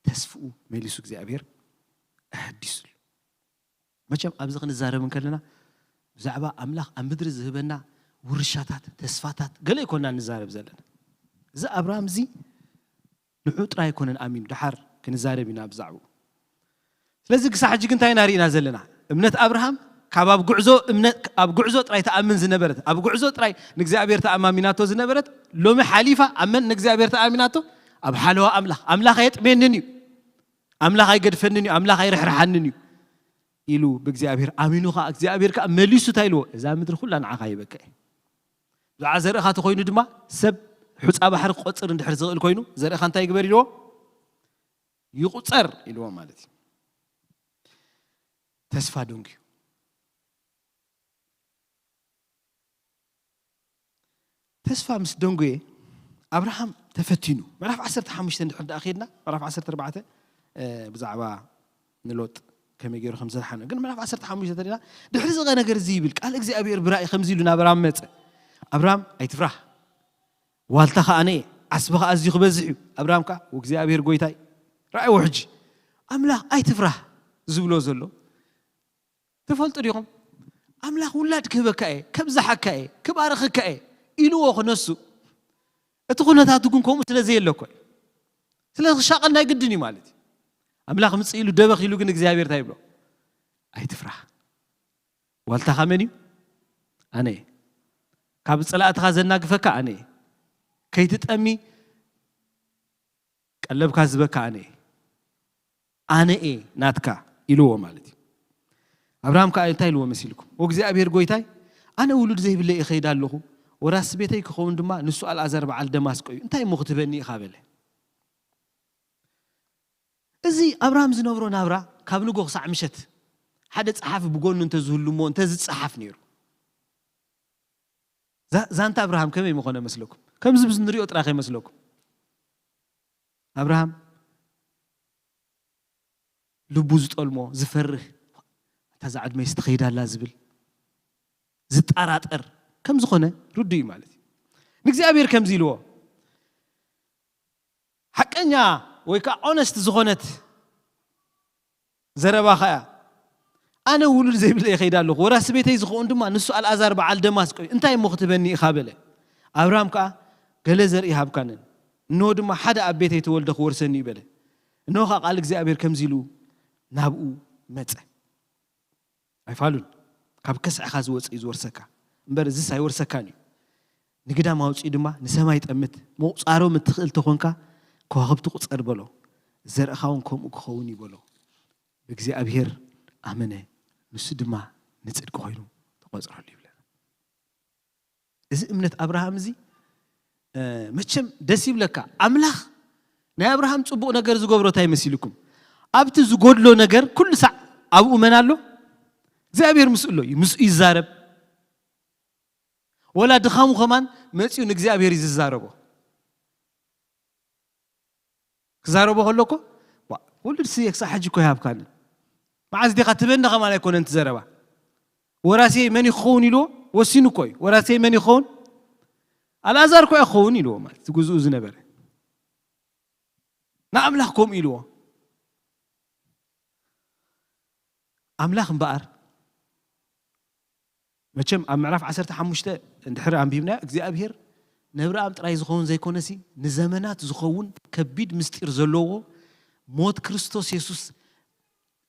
ተስፍኡ መሊሱ እግዚኣብሔር ኣሐዲሱሉ። መቸም ኣብዚ ክንዛረብ እንከለና ብዛዕባ ኣምላኽ ኣብ ምድሪ ዝህበና ውርሻታት፣ ተስፋታት ገለ ኣይኮንና ንዛረብ ዘለና። እዚ ኣብርሃም እዚ ንዑ ጥራይ ኣይኮነን ኣሚኑ፣ ደሓር ክንዛረብ ኢና ብዛዕባኡ። ስለዚ ክሳዕ ሕጂ ግን እንታይ ኢና ርኢና ዘለና? እምነት ኣብርሃም ካብ ኣብ ጉዕዞ እምነት፣ ኣብ ጉዕዞ ጥራይ ትኣምን ዝነበረት፣ ኣብ ጉዕዞ ጥራይ ንእግዚኣብሔር ተኣማሚናቶ ዝነበረት፣ ሎሚ ሓሊፋ ኣብ መን ንእግዚኣብሔር ተኣሚናቶ? ኣብ ሓለዋ ኣምላኽ። ኣምላኽ ኣየጥምየንን እዩ፣ ኣምላኽ ኣይገድፈንን እዩ፣ ኣምላኽ ኣይርሕርሓንን እዩ ኢሉ ብእግዚኣብሔር ኣሚኑ ኸዓ፣ እግዚኣብሔር ከኣ መሊሱ እንታይ ኢልዎ? እዛ ምድሪ ኩላ ንዓኻ ሂበካ እየ። ብዛዕባ ዘርእኻ ተኾይኑ ድማ፣ ሰብ ሑጻ ባሕሪ ክቆጽር እንድሕር ዝኽእል ኮይኑ፣ ዘርእኻ እንታይ ይግበር ኢልዎ? ይቑጸር ኢልዎ ማለት እዩ። ተስፋ ደንጉዩ። ተስፋ ምስ ደንጎየ ኣብርሃም ተፈቲኑ። ምዕራፍ ዓሰርተ ሓሙሽተ እንድሕር ደኣ ከይድና፣ ምዕራፍ ዓሰርተ ኣርባዕተ፣ እ፣ ብዛዕባ ንሎጥ ከመይ ገይሩ ከም ዘድሓነ። ግን ምዕራፍ ዓሰርተ ሓሙሽተ እንተሪእና፣ ድሕሪ እዚ ነገር እዚ ይብል፣ ቃል እግዚኣብሔር ብራእይ ከምዚ ኢሉ ናብ ኣብርሃም መጸ። ኣብርሃም ኣይትፍራህ፣ ዋልታ ኸኣ ኣነ እየ፣ ዓስቢ ኸኣ ኣዝዩ ክበዝሕ እዩ። ኣብርሃም ከኣ፣ "እግዚኣብሔር ጐይታይ፣ ረኣይዎ ሕጂ፣ ኣምላኽ ኣይትፍራህ ዝብሎ ዘሎ ትፈልጡ ዲኹም?" ኣምላኽ ውላድ ክህበካ እየ፣ ከብዝሓካ እየ፣ ክባርኸካ እየ ኢልዎ ክነሱ፣ እቲ ኩነታቱ ግን ከምኡ ስለ ዘየለ እኮ እዩ። ስለ ክሻቐል ናይ ግድን እዩ ማለት እዩ። ኣምላኽ ምጽእ ኢሉ ደበኽ ኢሉ ግን እግዚኣብሔር እንታይ ይብሎ? ኣይትፍራህ። ዋልታኻ መን እዩ? ኣነ እየ። ካብ ጸላእትኻ ዘናግፈካ ኣነ እየ። ከይትጠሚ ቀለብካ ዝበካ ኣነ እየ። ኣነ እየ ናትካ ኢልዎ ማለት እዩ። ኣብርሃም ከዓ እንታይ ኢልዎ መሲልኩም? "ኦ እግዚኣብሔር ጎይታይ፣ ኣነ ውሉድ ዘይብለይ እኸይድ ኣለኹ፣ ወራሲ ቤተይ ክኸውን ድማ ንሱ ኣልኣዛር በዓል ደማስቆ እዩ። እንታይ እሞ ክትበኒ ኢኻ?" በለ። እዚ ኣብርሃም ዝነብሮ ናብራ ካብ ንጎ ክሳዕ ምሸት ሓደ ጸሓፊ ብጎኑ እንተዝህሉ እሞ እንተዝጸሓፍ ነይሩ። ዛ-፣ ዛንታ ኣብርሃም ከመይ ምኾነ መስለኩም? ከምዚ ብዚ ንሪኦ ጥራሕ ከይመስለኩም። ኣብርሃም ልቡ ዝጠልሞ፣ ዝፈርህ፣ "እታ እዛ ዕድመይስ ትኸይድ ኣላ" ዝብል፣ ዝጠራጠር ከም ዝኾነ ርዱእ እዩ ማለት እዩ። ንእግዚኣብሔር ከምዚ ኢልዎ፣ ሓቀኛ ወይ ከዓ ኦነስት ዝኾነት ዘረባኻ እያ። "ኣነ ውሉድ ዘይብለይ ይኸይድ ኣለኹ፣ ወራሲ ቤተይ ዝኸውን ድማ ንሱ ኣልኣዛር በዓል ደማስቆ እዩ፣ እንታይ እሞ ክትበኒ ኢኻ?" በለ። ኣብርሃም ከዓ፣ "ገለ ዘርኢ ሃብካንን፣ እንሆ ድማ ሓደ ኣብ ቤተይ ተወልደ ክወርሰኒ እዩ" በለ። እንሆ ከዓ ቃል እግዚኣብሔር ከምዚ ኢሉ ናብኡ መጸ። ኣይፋሉን። ካብ ከስዕኻ ዝወጽእ እዩ ዝወርሰካ። እምበር እዝስ ኣይወርሰካን እዩ። ንግዳም ኣውጺኡ ድማ ንሰማይ ጠምት፣ ምቑጻሮም እትኽእል ተኾንካ ከዋኽብቲ ቁጸር በሎ። ዘርእኻ እውን ከምኡ ክኸውን እዩ በሎ። ብእግዚኣብሔር ኣመነ፣ ንሱ ድማ ንጽድቂ ኮይኑ ተቖጽረሉ ይብለና። እዚ እምነት ኣብርሃም እዚ፣ እ፣ መቸም ደስ ይብለካ። ኣምላኽ ናይ ኣብርሃም ጽቡቕ ነገር ዝገብሮ እንታይ መሲልኩም? ኣብቲ ዝጎድሎ ነገር ኩሉ ሳዕ ኣብኡ መን ኣሎ? እግዚኣብሔር ምስኡ ኣሎ እዩ። ምስኡ ይዛረብ። ወላ ድኻሙ ከማን መጺኡ ንእግዚኣብሔር እዩ ዝዛረቦ። ክዛረቦ ከሎ እኮ፣ "ዋ፣ ውሉድ ስየ ክሳዕ ሕጂ እኮ ይሃብካኒ። መዓዝ ዲኻ ትበኒ?" ከማን ኣይኮነን እቲ ዘረባ። "ወራስየይ መን ይኸውን?" ኢልዎ፣ ወሲኑ እኮ እዩ። "ወራስየይ መን ይኸውን? ኣልኣዛር እኮ እዩ ክኸውን" ኢልዎ፣ ማለት እቲ ግዝኡ ዝነበረ። ንኣምላኽ ከምኡ ኢልዎ። ኣምላኽ እምበኣር፣ መቸም ኣብ ምዕራፍ ዓሰርተ ሓሙሽተ እንድሕር ኣንቢብናዮ፣ እግዚኣብሔር ነብርኣም ጥራይ ዝኸውን ዘይኮነሲ፣ ንዘመናት ዝኸውን ከቢድ ምስጢር ዘለዎ ሞት ክርስቶስ የሱስ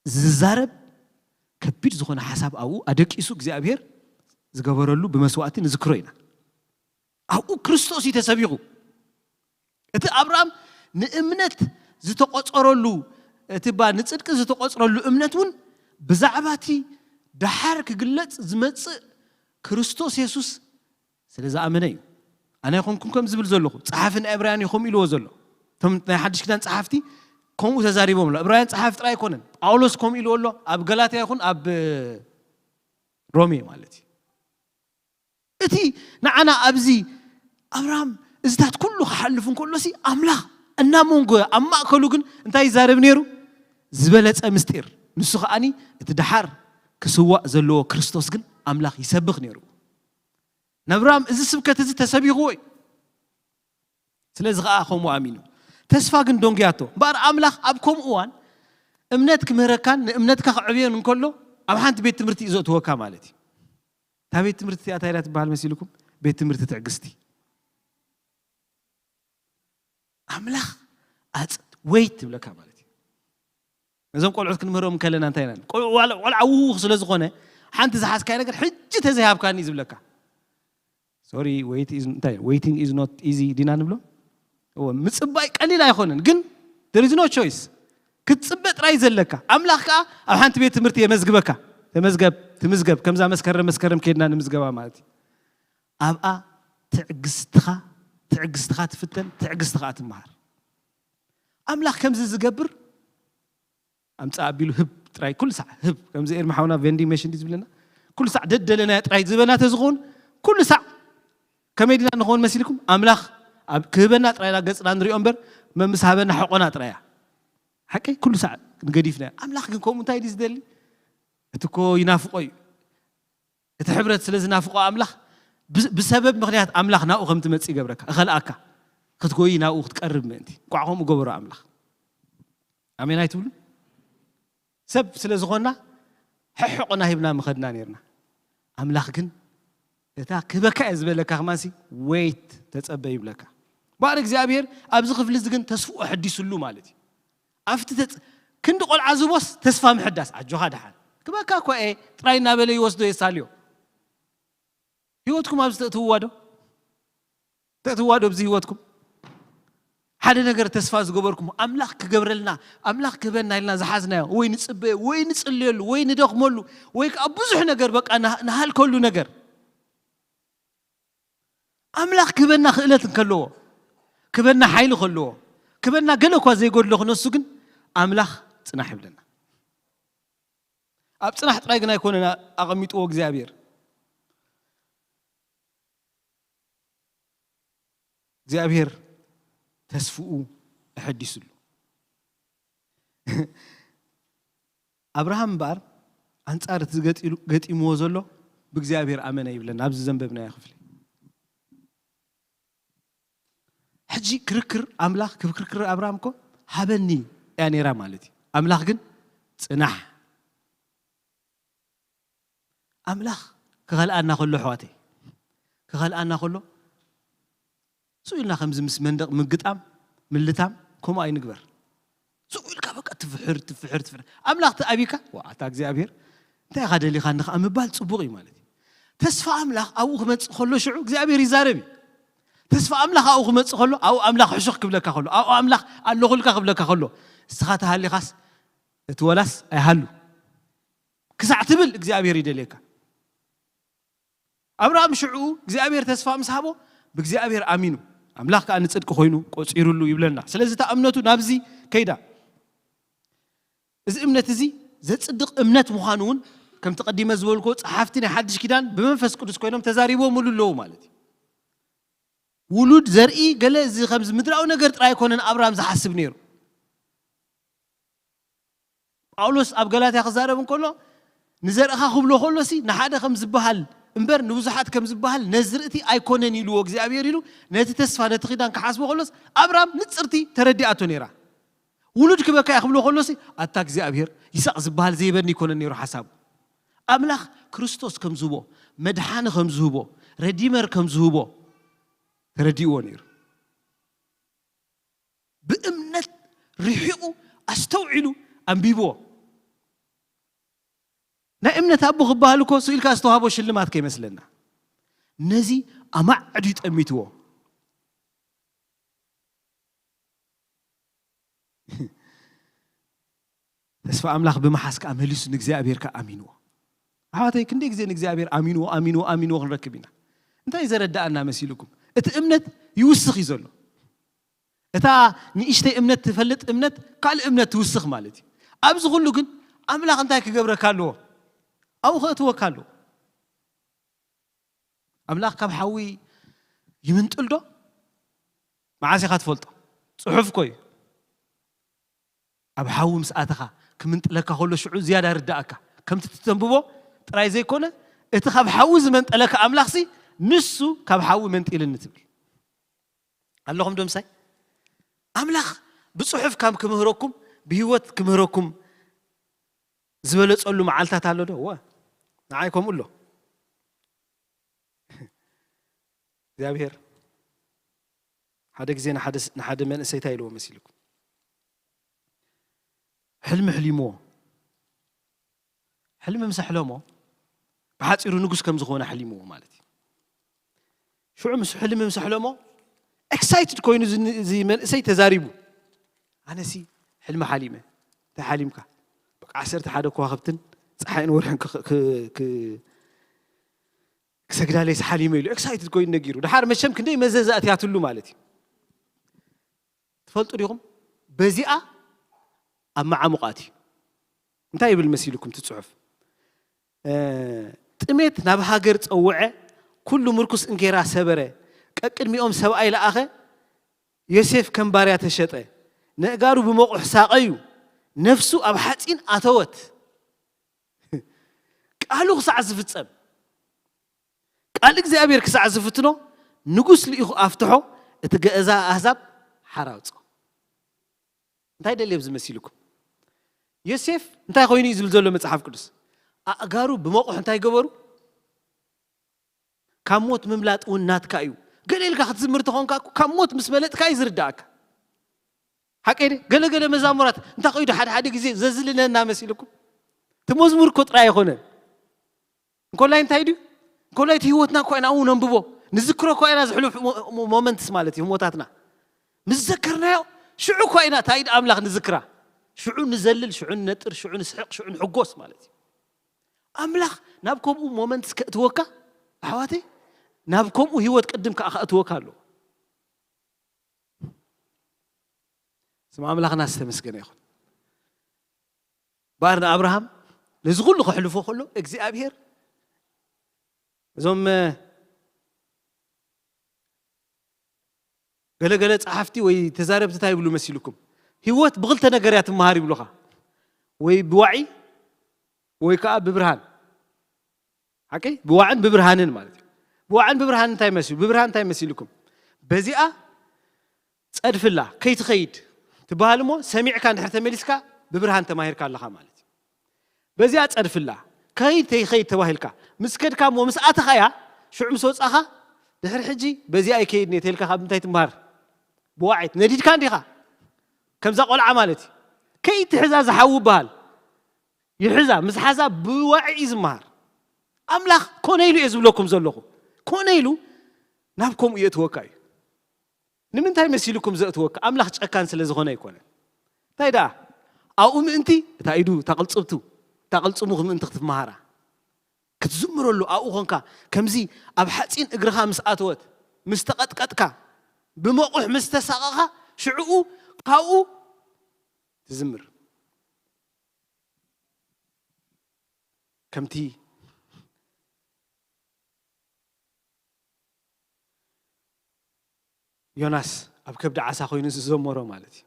ዝዛረብ ከቢድ ዝኾነ ሓሳብ ኣብኡ ኣደቂሱ እግዚኣብሔር ዝገበረሉ ብመስዋእቲ ንዝክሮ ኢና። ኣብኡ ክርስቶስ እዩ ተሰቢኹ። እቲ ኣብርሃም ንእምነት ዝተቖጸረሉ፣ እቲ ባ ንጽድቂ ዝተቖጽረሉ እምነት እውን ብዛዕባ እቲ ደሓር ክግለጽ ዝመጽእ ክርስቶስ የሱስ ስለ ዝኣመነ እዩ። ኣነ ኣይኮንኩን ከም ዝብል ዘለኹ፣ ጸሓፊ ናይ ዕብራውያን እዩ ከምኡ ኢልዎ ዘሎ። እቶም ናይ ሓድሽ ኪዳን ጸሓፍቲ ከምኡ ተዛሪቦም ኣሎ። ዕብራውያን ጸሓፊ ጥራይ ኣይኮነን። ጳውሎስ ከምኡ ኢልዎ ኣሎ፣ ኣብ ገላትያ ይኹን ኣብ ሮሜ ማለት እዩ። እቲ ንዓና ኣብዚ ኣብርሃም እዚታት ኩሉ ክሓልፍ እንከሎሲ፣ ኣምላኽ እናመንጎ ኣብ ማእከሉ ግን እንታይ ይዛረብ ነይሩ? ዝበለጸ ምስጢር። ንሱ ከኣኒ እቲ ደሓር ክስዋእ ዘለዎ ክርስቶስ ግን ኣምላኽ ይሰብኽ ነይሩ። ንኣብርሃም እዚ ስብከት እዚ ተሰቢኽዎ እዩ። ስለዚ ኸኣ ከምኡ ኣሚኑ። ተስፋ ግን ደንጉያቶ። እምበኣር ኣምላኽ ኣብ ከምኡ እዋን እምነት ክምህረካን ንእምነትካ ከዕብዮን እንከሎ፣ ኣብ ሓንቲ ቤት ትምህርቲ እዩ ዘእትወካ ማለት እዩ። እታ ቤት ትምህርቲ እቲኣ እንታይ እያ ትበሃል መሲልኩም? ቤት ትምህርቲ ትዕግስቲ። ኣምላኽ ኣጽ-፣ ወይት ትብለካ ማለት እዩ። ነዞም ቆልዑት ክንምህሮም እንከለና እንታይ ኢና? ቆልዑ ዋላ፣ ቆልዓ ውህውኽ ስለ ዝኾነ፣ ሓንቲ ዝሓዝካዮ ነገር ሕጂ ተዘይሃብካኒ እዩ ዝብለካ። ሶሪ፣ ዌይት ኢዝ፣ እንታይ፣ waiting is not easy ዲና ንብሎ? እወ፣ ምጽባይ ቀሊል ኣይኮነን፣ ግን there is no choice። ክትጽበ ጥራይ ዘለካ። ኣምላኽ ከኣ ኣብ ሓንቲ ቤት ትምህርቲ የመዝግበካ። ተመዝገብ፣ ትምዝገብ፣ ከምዛ መስከረም፣ መስከረም ከይድና ንምዝገባ ማለት እዩ። ኣብኣ ትዕግስትኻ፣ ትዕግስትኻ ትፍተን፣ ትዕግስቲ ከኣ ትመሃር። ኣምላኽ ከምዚ ዝገብር ኣምጽእ ኣቢሉ ህብ ጥራይ፣ ኩሉ ሳዕ ህብ። ከምዚ ኤርሚ ሓውና ቬንዲንግ መሽን ድዩ ዝብለና? ኩሉ ሳዕ ደደለናዮ ጥራይ ዝህበና ተዝኸውን፣ ኩሉ ሳዕ ከመይ ዲና ንኸውን መሲልኩም? ኣምላኽ ኣብ ክህበና ጥራይ ኢና ገጽና ንሪኦ እምበር፣ መምስ ሃበና ሕቆና ጥራይ እያ። ሓቀይ? ኩሉ ሳዕ ንገዲፍናዮ። ኣምላኽ ግን ከምኡ እንታይ ድዩ ዝደሊ? እቲ እኮ ይናፍቆ እዩ። እቲ ሕብረት ስለ ዝናፍቆ ኣምላኽ፣ ብ-፣ ብሰበብ ምኽንያት ኣምላኽ ናብኡ ከም ትመጽእ ይገብረካ፣ እኸልኣካ። ክትጎይ ናብኡ ክትቀርብ ምእንቲ። እንቋዕ ከምኡ ገበሮ ኣምላኽ። ኣሜን ኣይትብሉ? ሰብ ስለ ዝኾንና፣ ሕሕቑና ሂብና ምኸድና ነይርና። ኣምላኽ ግን እታ ክበካ እየ ዝበለካ ከማንሲ ወይት ተጸበ ይብለካ። ባር እግዚኣብሔር ኣብዚ ክፍሊ እዚ ግን ተስፍኡ ኣሐዲሱሉ ማለት እዩ። ኣብቲ ተጽ- ክንዲ ቆልዓ ዝቦስ ተስፋ ምሕዳስ ኣጆኻ ደሓን ክበካ እኮ እየ ጥራይ እናበለ ይወስዶ የሳልዮ። ህይወትኩም ኣብዚ ተእትውዋ ዶ? ተእትውዋ ዶ ኣብዚ ህይወትኩም ሓደ ነገር ተስፋ ዝገበርኩም ኣምላኽ ክገብረልና ኣምላኽ ክህበና ኢልና ዝሓዝናዮ ወይ ንጽበዮ ወይ ንጽልየሉ ወይ ንደኽመሉ ወይ ከዓ ብዙሕ ነገር በቃ ንሃ- ንሃልከሉ ነገር ኣምላኽ ክህበና ክእለት እንከለዎ ክህበና ሓይሊ ከለዎ ክህበና ገለ እኳ ዘይጎድሎ ክነሱ ግን ኣምላኽ ጽናሕ ይብለና። ኣብ ጽናሕ ጥራይ ግን ኣይኮነን ኣቐሚጥዎ እግዚኣብሔር። እግዚኣብሔር ተስፍኡ ኣሐዲሱሉ። ኣብርሃም እምበኣር ኣንጻር እቲ ዝገጢሉ- ገጢምዎ ዘሎ ብእግዚኣብሔር ኣመነ ይብለና ኣብዚ ዘንበብናዮ ክፍሊ። ሕጂ ክርክር ኣምላኽ ክብ ክርክር ኣብርሃም እኮ ሃበኒ እያ ነይራ ማለት እዩ። ኣምላኽ ግን ጽናሕ ኣምላኽ ክኸልኣና ከሎ ኣሕዋተይ ክኸልኣና ከሎ ስኡ ኢልና ከምዚ ምስ መንደቕ ምግጣም ምልታም ከምኡ ኣይንግበር። ስኡ ኢልካ በቃ ትፍሕር ትፍሕር ትፍሕር ኣምላኽ ተኣቢካ ዋዓታ እግዚኣብሔር እንታይ ኢኻ ደሊኻኒ ከዓ ምባል ፅቡቕ እዩ ማለት እዩ። ተስፋ ኣምላኽ ኣብኡ ክመፅእ ከሎ ሽዑ እግዚኣብሔር ይዛረብ እዩ። ተስፋ ኣምላኽ ኣብኡ ክመፅእ ከሎ ኣብኡ ኣምላኽ ሕሹኽ ክብለካ ከሎ ኣብኡ ኣምላኽ ኣለኹልካ ክብለካ ከሎ እስኻ ተሃሊኻስ እቲ ወላስ ኣይሃሉ ክሳዕ ትብል እግዚኣብሔር ይደልየካ። ኣብርሃም ሽዑ እግዚኣብሔር ተስፋ ምስ ሃቦ ብእግዚኣብሔር ኣሚኑ ኣምላኽ ከዓ ንፅድቂ ኮይኑ ቆፂሩሉ ይብለና። ስለዚ እታ እምነቱ ናብዚ ከይዳ። እዚ እምነት እዚ ዘፅድቕ እምነት ምዃኑ እውን ከምቲ ቀዲመ ዝበልኩ ፀሓፍቲ ናይ ሓድሽ ኪዳን ብመንፈስ ቅዱስ ኮይኖም ተዛሪቦምሉ ኣለዉ ማለት እዩ። ውሉድ ዘርኢ ገለ እዚ ከምዚ ምድራዊ ነገር ጥራይ ኣይኮነን ኣብርሃም ዝሓስብ ነይሩ። ጳውሎስ ኣብ ገላትያ ክዛረብ እንከሎ ንዘርእኻ ክብሎ ከሎሲ ንሓደ ከም ዝበሃል እምበር ንብዙሓት ከም ዝበሃል ነዝርእቲ ኣይኮነን ኢልዎ እግዚኣብሔር ኢሉ ነቲ ተስፋ ነቲ ኪዳን ክሓስቦ ከሎስ ኣብርሃም ንፅርቲ ተረዲኣቶ ነይራ። ውሉድ ክበካ እየ ክብሎ ከሎሲ ኣታ እግዚኣብሔር ይስሐቅ ዝበሃል ዘይበኒ ኣይኮነን ነይሩ ሓሳቡ። ኣምላኽ ክርስቶስ ከም ዝህቦ መድሓኒ ከም ዝህቦ ረዲመር ከም ዝህቦ ተረዲእዎ ነይሩ። ብእምነት ርሒቑ ኣስተውዒሉ ኣንቢብዎ። ናይ እምነት ኣቦ ክበሃል እኮ ስኢልካ ዝተዋህቦ ሽልማት ከይመስለና ነዚ ኣማዕድዩ ጠሚትዎ። ተስፋ ኣምላኽ ብምሓዝ ከዓ መሊሱ ንእግዚኣብሔር ከዓ ኣሚንዎ። ኣሕዋተይ ክንደይ ግዜ ንእግዚኣብሔር ኣሚንዎ ኣሚንዎ ኣሚንዎ ክንረክብ ኢና። እንታይ ዘረዳኣና መሲልኩም? እቲ እምነት ይውስኽ እዩ ዘሎ። እታ ንእሽተይ እምነት ትፈልጥ እምነት ካልእ እምነት ትውስኽ ማለት እዩ። ኣብዚ ኩሉ ግን ኣምላኽ እንታይ ክገብረካ ኣለዎ? ኣብኡ ከእትወካ ኣለዎ። ኣምላኽ ካብ ሓዊ ይምንጥል ዶ? መዓስ ኢኻ ትፈልጦ? ጽሑፍ እኮ እዩ። ኣብ ሓዊ ምስ ኣተኻ ክምንጥለካ ከሎ ሽዑ ዝያዳ ርዳእካ። ከምቲ ትተንብቦ ጥራይ ዘይኮነ እቲ ካብ ሓዊ ዝመንጠለካ ኣምላኽሲ ንሱ ካብ ሓዊ መንጢልኒ ትብል። ኣለኹም ዶ ምሳይ? ኣምላኽ ብጽሑፍ ካብ ክምህረኩም ብህይወት ክምህረኩም ዝበለጸሉ መዓልታት ኣሎ ዶ? እወ ንዓይ ከምኡ ኣሎ። እግዚኣብሔር ሓደ ግዜ ንሓደ መንእሰይ እንታይ ኢልዎ መሲልኩም? ሕልሚ ሕሊምዎ። ሕልሚ ምስ ኣሕለሞ ብሓፂሩ ንጉስ ከም ዝኾነ ሓሊምዎ ማለት እዩ። ሽዑ ምስ ሕልሚ ምስ ኣሕለሞ ኤክሳይትድ ኮይኑ እዚ መንእሰይ ተዛሪቡ። ኣነሲ ሕልሚ ሓሊመ። እንታይ ሓሊምካ? በቃ ዓሰርተ ሓደ ከዋኽብትን ፀሓይን ወርሕን ክሰግዳለይ ሓሊመ ኢሉ ኤክሳይትድ ኮይኑ ነጊሩ። ድሓር መቸም ክንደይ መዘዘ ኣትያትሉ ማለት እዩ። ትፈልጡ ዲኹም? በዚኣ ኣብ መዓሙቕ ኣትዩ። እንታይ ይብል መሲልኩም እቲ ጽሑፍ? ጥሜት ናብ ሃገር ጸውዐ፣ ኩሉ ምርኩስ እንጌራ ሰበረ፣ ቀቅድሚኦም ሰብኣይ ለኣኸ፣ ዮሴፍ ከም ባርያ ተሸጠ፣ ነእጋሩ ብመቑሕ ሳቐዩ፣ ነፍሱ ኣብ ሓጺን ኣተወት። ቃሉ ክሳዕ ዝፍጸም ቃል እግዚኣብሔር ክሳዕ ዝፍትኖ ንጉስ ልኢኹ ኣፍትሖ እቲ ገእዛ ኣህዛብ ሓር ኣውፅኦ። እንታይ ደልየ ኣብዚ መሲልኩም? ዮሴፍ እንታይ ኮይኑ እዩ ዝብል ዘሎ መፅሓፍ ቅዱስ? ኣእጋሩ ብመቑሕ እንታይ ገበሩ? ካብ ሞት ምምላጥ እውን ናትካ እዩ። ገለ ኢልካ ክትዝምር ተኾንካ እኮ ካብ ሞት ምስ መለጥካ እዩ ዝርዳእካ። ሓቀይ ድየ? ገለገለ መዛሙራት እንታይ ከይዱ ሓደ ሓደ ግዜ ዘዝልለና መሲልኩም? እቲ መዝሙር እኮ ጥራይ ኣይኮነን። እንኮላይ እንታይ ድዩ? እንኮላይ እቲ ህይወትና እኮ ኢና እውን ነንብቦ። ንዝክሮ እኮ ኢና ዝሕሉፍ ሞመንትስ ማለት እዩ ህሞታትና። ምስ ዘከርናዮ ሽዑ እኮ ኢና እንታይ ኢድ ኣምላኽ ንዝክራ። ሽዑ ንዘልል፣ ሽዑ ንነጥር፣ ሽዑ ንስሕቕ፣ ሽዑ ንሕጎስ ማለት እዩ። ኣምላኽ ናብ ከምኡ ሞመንትስ ከእትወካ ኣሕዋተይ፣ ናብ ከምኡ ህይወት ቅድም ከዓ ከእትወካ ኣለዎ። ስም ኣምላኽና ዝተመስገነ ይኹን። እምበኣር ንኣብርሃም ነዚ ኩሉ ከሕልፎ ከሎ እግዚኣብሔር እዞም ገለገለ ጸሓፍቲ ወይ ተዛረብቲ እንታይ ይብሉ መሲልኩም? ህይወት ብኽልተ ነገር እያ ትመሃር ይብሉኻ። ወይ ብዋዒ ወይ ከዓ ብብርሃን። ሓቂ? ብዋዕን ብብርሃንን ማለት እዩ። ብዋዕን ብብርሃን እንታይ መሲሉ? ብብርሃን እንታይ መሲልኩም? በዚኣ ጸድፍላ ከይትኸይድ ትበሃል እሞ ሰሚዕካ እንድሕር ተመሊስካ ብብርሃን ተማሂርካ ኣለኻ ማለት እዩ። በዚኣ ጸድፍላ ከይድ ተይኸይድ ተባሂልካ ምስ ከድካ እሞ ምስ ኣተኻያ ሽዑ ምስ ወጻኻ ድሕሪ ሕጂ በዚኣ ኣይከይድን እየ ተልካ ካብ ምንታይ ትምሃር? ብዋዒት ነዲድካ እንዲኻ ከምዛ ቆልዓ ማለት እዩ። ከይትሕዛ ዝሓዊ ይበሃል። ይሕዛ ምስ ሓዛ ብዋዒ እዩ ዝመሃር። ኣምላኽ ኮነ ኢሉ እየ ዝብለኩም ዘለኹ። ኮነ ኢሉ ናብ ከምኡ የእትወካ እዩ። ንምንታይ መሲልኩም ዘእትወካ? ኣምላኽ ጨካን ስለ ዝኾነ ኣይኮነን። እንታይ ደኣ ኣብኡ ምእንቲ እታ ኢዱ እታ ቅልጽብቱ እታ ቅልጽሙ ምእንቲ ክትመሃራ ክትዝምረሉ ኣብኡ ኾንካ ከምዚ ኣብ ሓፂን እግርኻ ምስ ኣተወት ምስ ተቐጥቀጥካ ብመቑሕ ምስ ተሳቐኻ ሽዕኡ ካብኡ ትዝምር ከምቲ ዮናስ ኣብ ከብዲ ዓሳ ኮይኑ ዝዘመሮ ማለት እዩ።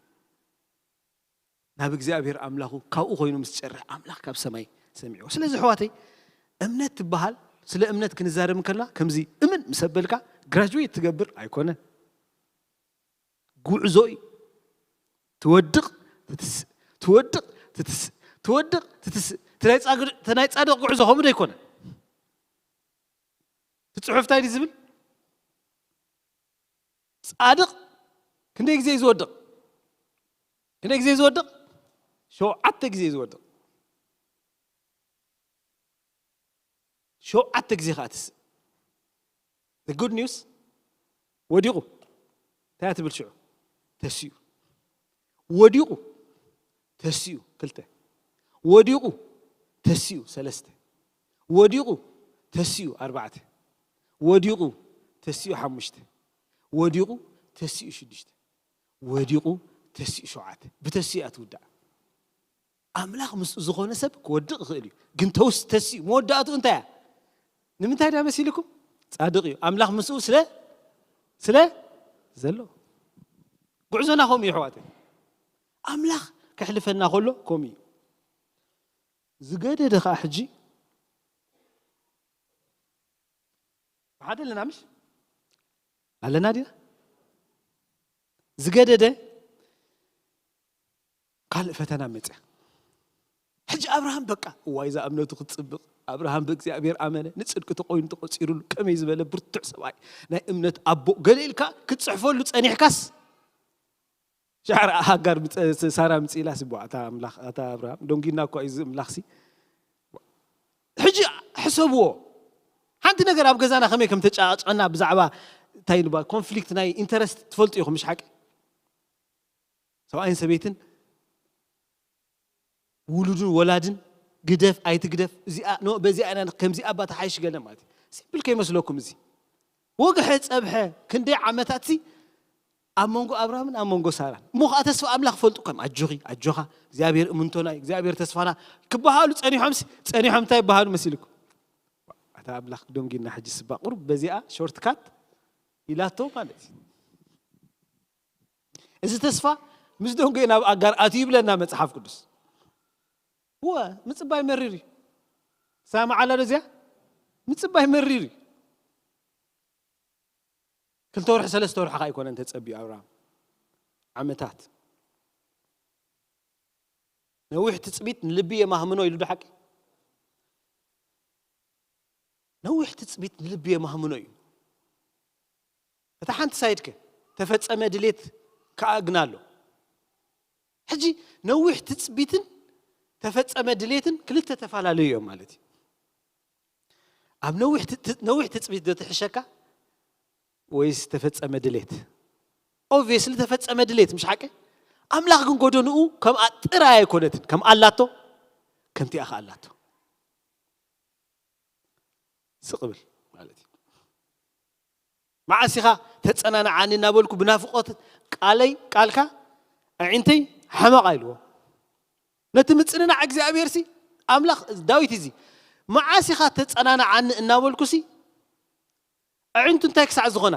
ናብ እግዚኣብሔር ኣምላኹ ካብኡ ኮይኑ ምስ ጨርሕ ኣምላኽ ካብ ሰማይ ሰሚዕዎ። ስለዚ ኣሕዋተይ እምነት ትበሃል ስለ እምነት ክንዛረብ እንከልና ከምዚ እምን ምስ ኣበልካ ግራጅዌት ትገብር ኣይኮነን። ጉዕዞ እዩ። ትወድቕ ትትስእ ትወድቕ ትትስእ ትወድቕ ትትስእ። እቲ ናይ ጻድቕ ጉዕዞ ከምኡ ዶ ኣይኮነን? እቲ ጽሑፍ እንታይ ድዩ ዝብል? ጻድቕ ክንደይ ግዜ እዩ ዝወድቕ? ክንደይ ግዜ እዩ ዝወድቕ? ሸውዓተ ግዜ እዩ ዝወድቕ። ሸውዓተ ግዜ ከዓ ትስእ። The good news ወዲቑ እንታይ ትብል ሽዑ? ተሲኡ። ወዲቑ ተሲኡ ክልተ። ወዲቑ ተሲኡ ሰለስተ። ወዲቑ ተሲኡ ኣርባዕተ። ወዲቑ ተሲኡ ሓሙሽተ። ወዲቑ ተሲኡ ሽዱሽተ። ወዲቑ ተሲኡ ሸውዓተ። ብተሲኡ እያ ትውዳእ። ኣምላኽ ምስኡ ዝኾነ ሰብ ክወድቕ ይኽእል እዩ። ግን ተውስ ተሲኡ መወዳእትኡ እንታይ እያ? ንምንታይ ድያ መሲልኩም? ጻድቕ እዩ። ኣምላኽ ምስኡ ስለ ስለ ዘሎ። ጉዕዞና ከምኡ እዩ ኣሕዋተይ። ኣምላኽ ከሕልፈና ከሎ ከምኡ እዩ። ዝገደደ ኸዓ ሕጂ ብሓደ ኣለና ምሽ ኣለና ዲና ዝገደደ ካልእ ፈተና መፅያ። ሕጂ ኣብርሃም በቃ እዋይ እዛ እምነቱ ክትፅብቕ ኣብርሃም ብእግዚኣብሔር ኣመነ ንፅድቂ ተቆይኑ ተቆፂሩሉ ከመይ ዝበለ ብርቱዕ ሰብኣይ ናይ እምነት ኣቦ ገለ ኢልካ ክትፅሕፈሉ ፀኒሕካስ ሻዕር ሃጋር ሳራ ምፅኢላ ስቦ ኣታ ኣምላኽ ኣታ ኣብርሃም ደንጊና እኳ እዩ ዝምላኽሲ ሕጂ ሕሰብዎ ሓንቲ ነገር ኣብ ገዛና ከመይ ከም ተጫቃጭቀና ብዛዕባ እንታይ ንባ ኮንፍሊክት ናይ ኢንተረስት ትፈልጡ ኢኹም ምሽ ሓቂ ሰብኣይን ሰበይትን ውሉድን ወላድን ግደፍ ኣይትግደፍ እዚኣ ኖ በዚኣ ኢና ከምዚኣ ኣባ ተሓይሽ ገለ ማለት እዩ ሲምፕል ከይመስለኩም እዚ ወግሐ ጸብሐ ክንደይ ዓመታት ሲ ኣብ መንጎ ኣብርሃምን ኣብ መንጎ ሳራን እሞ ከዓ ተስፋ ኣምላኽ ፈልጡ ከም ኣጆኺ ኣጆኻ እግዚኣብሔር እምንቶና እዩ እግዚኣብሔር ተስፋና ክበሃሉ ጸኒሖም ሲ ጸኒሖም እንታይ ይበሃሉ መሲልኩም ኣታ ኣምላኽ ደንጊና ሕጂ ስባ ቁሩብ በዚኣ ሾርትካት ኢላቶ ማለት እዩ እዚ ተስፋ ምስ ደንጎ ናብ ኣጋር ኣትዩ ይብለና መጽሓፍ ቅዱስ እወ ምጽባይ መሪር እዩ ሳያ መዓላ ዶ እዚኣ ምጽባይ መሪር እዩ ክልተ ወርሒ ሰለስተ ወርሒ ከዓ ኣይኮነን ተጸቢዩ ኣብርሃም ዓመታት ነዊሕ ትጽቢት ንልቢ የማህምኖ ኢሉ ዶ ሓቂ ነዊሕ ትጽቢት ንልቢ የማህምኖ እዩ። እታ ሓንቲ ሳይድከ ተፈጸመ ድሌት ከኣ ግና ኣሎ። ሕጂ ነዊሕ ትጽቢትን ተፈጸመ ድሌትን ክልተ ተፈላለዩ እዮም ማለት እዩ። ኣብ ነዊሕ ት- ት- ነዊሕ ትጽቢት ዶ ትሕሸካ ወይስ ተፈጸመ ድሌት? ኦብቪየስሊ ተፈጸመ ድሌት፣ ምሽ ሓቂ? ኣምላኽ ግን ጎደንኡ ከምኣ ጥራይ ኣይኮነትን፣ ከም ኣላቶ ከምቲኣ ከኣ ኣላቶ። ስቕ ብል ማለት እዩ። መዓስ ኢኻ ተጸናንዓኒ እናበልኩ ብናፍቖት ቃለይ ቃልካ ኣዒንተይ ሓመቓ ኢልዎ። ነቲ ምጽንናዕ እግዚኣብሔር ሲ ኣምላኽ ዳዊት እዚ መዓስ ኢኻ ተጸናንዓኒ እናበልኩ ሲ ኣዒንቱ እንታይ ክሳዕ ዝኾና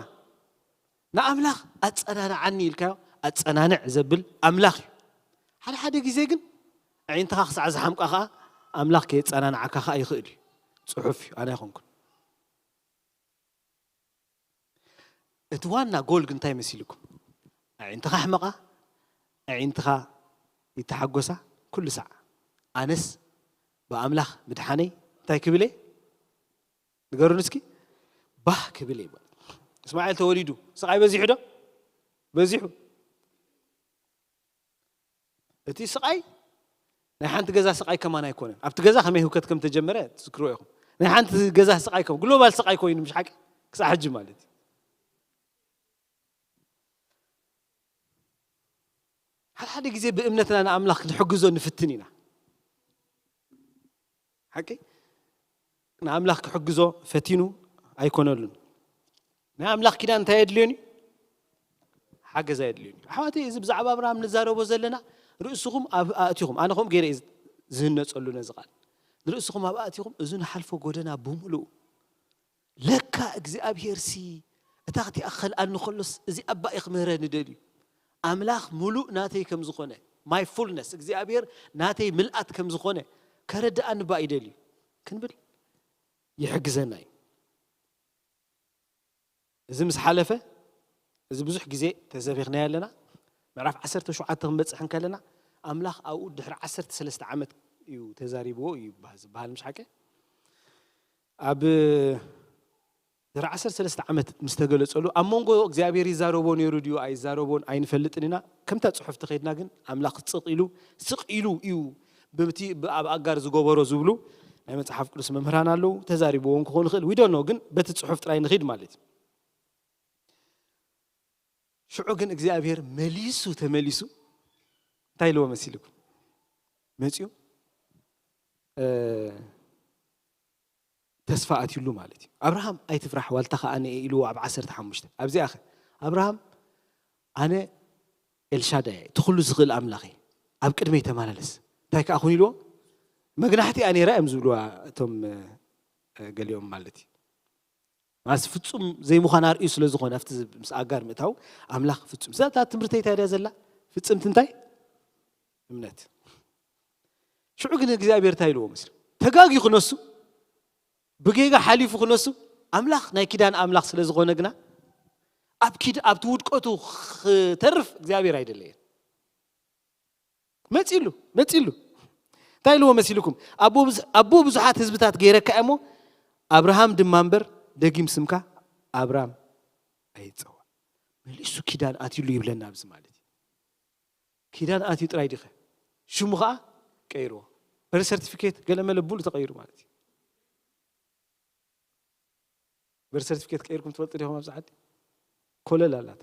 ንኣምላኽ ኣጸናንዓኒ ኢልካዮ ኣጸናንዕ ዘብል ኣምላኽ እዩ። ሓደ ሓደ ግዜ ግን ኣዒንትኻ ክሳዕ ዝሓምቃ ኸዓ ኣምላኽ ከየጸናንዓካ ኸዓ ይኽእል እዩ። ጽሑፍ እዩ፣ ኣነ ኣይኮንኩን። እቲ ዋና ጎል ግን እንታይ መሲልኩም? ኣዒንትኻ ኣሕመቓ፣ ኣዒንትኻ ይተሓጎሳ ኩሉ ሳዕ። ኣነስ ብኣምላኽ ምድሓነይ እንታይ ክብል እየ? ንገሩኒ እስኪ። ባህ ክብል እየ። እስማኤል ተወሊዱ ስቓይ በዚሑ ዶ? በዚሑ። እቲ ስቓይ ናይ ሓንቲ ገዛ ስቓይ ከማን ኣይኮነን። ኣብቲ ገዛ ከመይ ህውከት ከም ተጀመረ ትዝክርዎ ኢኹም። ናይ ሓንቲ ገዛ ስቓይ ከም ግሎባል ስቓይ ኮይኑ ምሽ ሓቂ ክሳዕ ሕጂ ማለት እዩ። ሓደ ሓደ ግዜ ብእምነትና ንኣምላኽ ክንሕግዞ ንፍትን ኢና። ሓቂ ንኣምላኽ ክሕግዞ ፈቲኑ ኣይኮነሉን። ናይ ኣምላኽ ኪዳን እንታይ የድልዮን እዩ? ሓገዛ የድልዮን እዩ። ኣሕዋተይ እዚ ብዛዕባ ኣብርሃም ንዛረቦ ዘለና ርእስኹም ኣብ ኣእቲኹም ኣነ ከምኡ ገይረ እየ ዝህነጸሉ ነዚ ቃል ንርእስኹም ኣብ ኣእቲኹም እዚ ንሓልፎ ጎደና ብምሉኡ ለካ እግዚኣብሄር ሲ እታ ክትኣኸልኣኒ ከሎስ እዚ ኣባይ ክምህረኒ ደልዩ ኣምላኽ ሙሉእ ናተይ ከም ዝኾነ my fullness እግዚኣብሄር ናተይ ምልኣት ከም ዝኾነ ከረድኣኒ ባ ይደልዩ ክንብል ይሕግዘና እዩ። እዚ ምስ ሓለፈ እዚ ብዙሕ ግዜ ተዘቢኽናዮ ኣለና። ምዕራፍ ዓሰርተ ሸውዓተ ክንበፅሕ እንከለና ኣምላኽ ኣብኡ ድሕሪ ዓሰርተ ሰለስተ ዓመት እዩ ተዛሪብዎ እዩ ይበሃል ዝበሃል ምሽ ሓቂ ኣብ ድሕሪ ዓሰርተ ሰለስተ ዓመት ምስ ተገለጸሉ ኣብ መንጎ እግዚኣብሔር ይዛረቦ ነይሩ ድዩ ኣይዛረቦን ኣይንፈልጥን ኢና። ከምታ ጽሑፍ ተኸድና ግን ኣምላኽ ጽቕ ኢሉ ስቕ ኢሉ እዩ ብቲ ኣብ ኣጋር ዝገበሮ ዝብሉ ናይ መጽሓፍ ቅዱስ መምህራን ኣለዉ። ተዛሪብዎም ክኾን ይኽእል we don't know ግን በቲ ጽሑፍ ጥራይ ንኺድ ማለት እዩ። ሽዑ ግን እግዚኣብሔር መሊሱ ተመሊሱ እንታይ ኢልዎ መሲልኩም መፅኡ ተስፋ ኣትዩሉ ማለት እዩ። ኣብርሃም ኣይትፍራሕ ዋልታ ከዓ ኣነ ኢልዎ ኣብ ዓሰርተ ሓሙሽተ ኣብዚኣ ኸ ኣብርሃም ኣነ ኤልሻዳይ እቲ ኩሉ ዝኽእል ኣምላኽ ኣብ ቅድመይ ተመላለስ እንታይ ከዓ ኩን ኢልዎ መግናሕቲ እያ ነይራ እዮም ዝብልዋ እቶም ገሊኦም ማለት እዩ። ማለት ፍጹም ዘይምዃን ኣርእዩ ስለ ዝኾነ ኣብቲ ምስ ኣጋር ምእታው ኣምላኽ ፍጹም እዛ እታ ትምህርተይ እንታይ ድያ ዘላ ፍጽምቲ እንታይ እምነት ሽዑ ግን እግዚኣብሔር እንታይ ኢልዎ መስል ተጋጊ ክነሱ ብጌጋ ሓሊፉ ክነሱ ኣምላኽ ናይ ኪዳን ኣምላኽ ስለ ዝኾነ ግና ኣብ ኪድ ኣብቲ ውድቀቱ ክተርፍ እግዚኣብሔር ኣይደለየን መፂሉ መፂሉ እንታይ ኢልዎ መሲልኩም ኣቦ ብዙሓት ህዝብታት ገይረካ እሞ ኣብርሃም ድማ እምበር ደጊም ስምካ ኣብራም ኣይፀዋ መሊሱ ኪዳን ኣትሉ ይብለና ኣብዚ ማለት እዩ ኪዳን ኣትዩ ጥራይ ዲኸ ሽሙ ከዓ ቀይርዎ በርሰርቲፊኬት ገለመለ ብሉ ተቀይሩ ማለት እዩ በርሰርቲፊኬት ቀይርኩም ትፈልጡ ዲኹም ኣብዚ ዓዲ ኮለል ኣላታ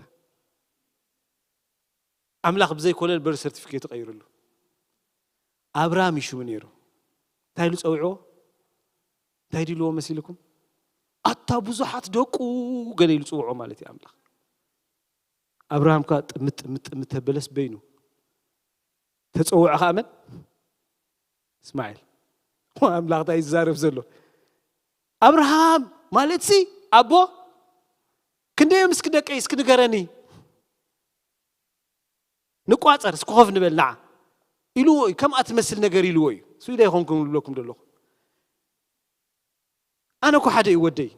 ኣምላኽ ብዘይ ኮለል በርሰርቲፊኬት ቀይርሉ ኣብርሃም እዩ ሽሙ ነይሩ እንታይ ኢሉ ፀዊዕዎ እንታይ ድልዎ መሲልኩም ኣታ ብዙሓት ደቁ ገለ ኢሉ ፅውዖ ማለት እዩ ኣምላኽ ኣብርሃም ከ ጥምት ጥምት ጥምት ተበለስ በይኑ ተፀውዖ ከዓ መን እስማኤል ኣምላኽ እንታይ ዝዛረብ ዘሎ ኣብርሃም ማለት ሲ ኣቦ ክንደዮም እስኪ ደቀይ እስኪ ንገረኒ ንቋፀር እስኪ ኮፍ ንበል ንዓ ኢልዎ እዩ ከምኣ ትመስል ነገር ኢልዎ እዩ ስኢለ ይኾንኩም ዝብለኩም ዘለኹ ኣነ እኮ ሓደ እዩ ወደይ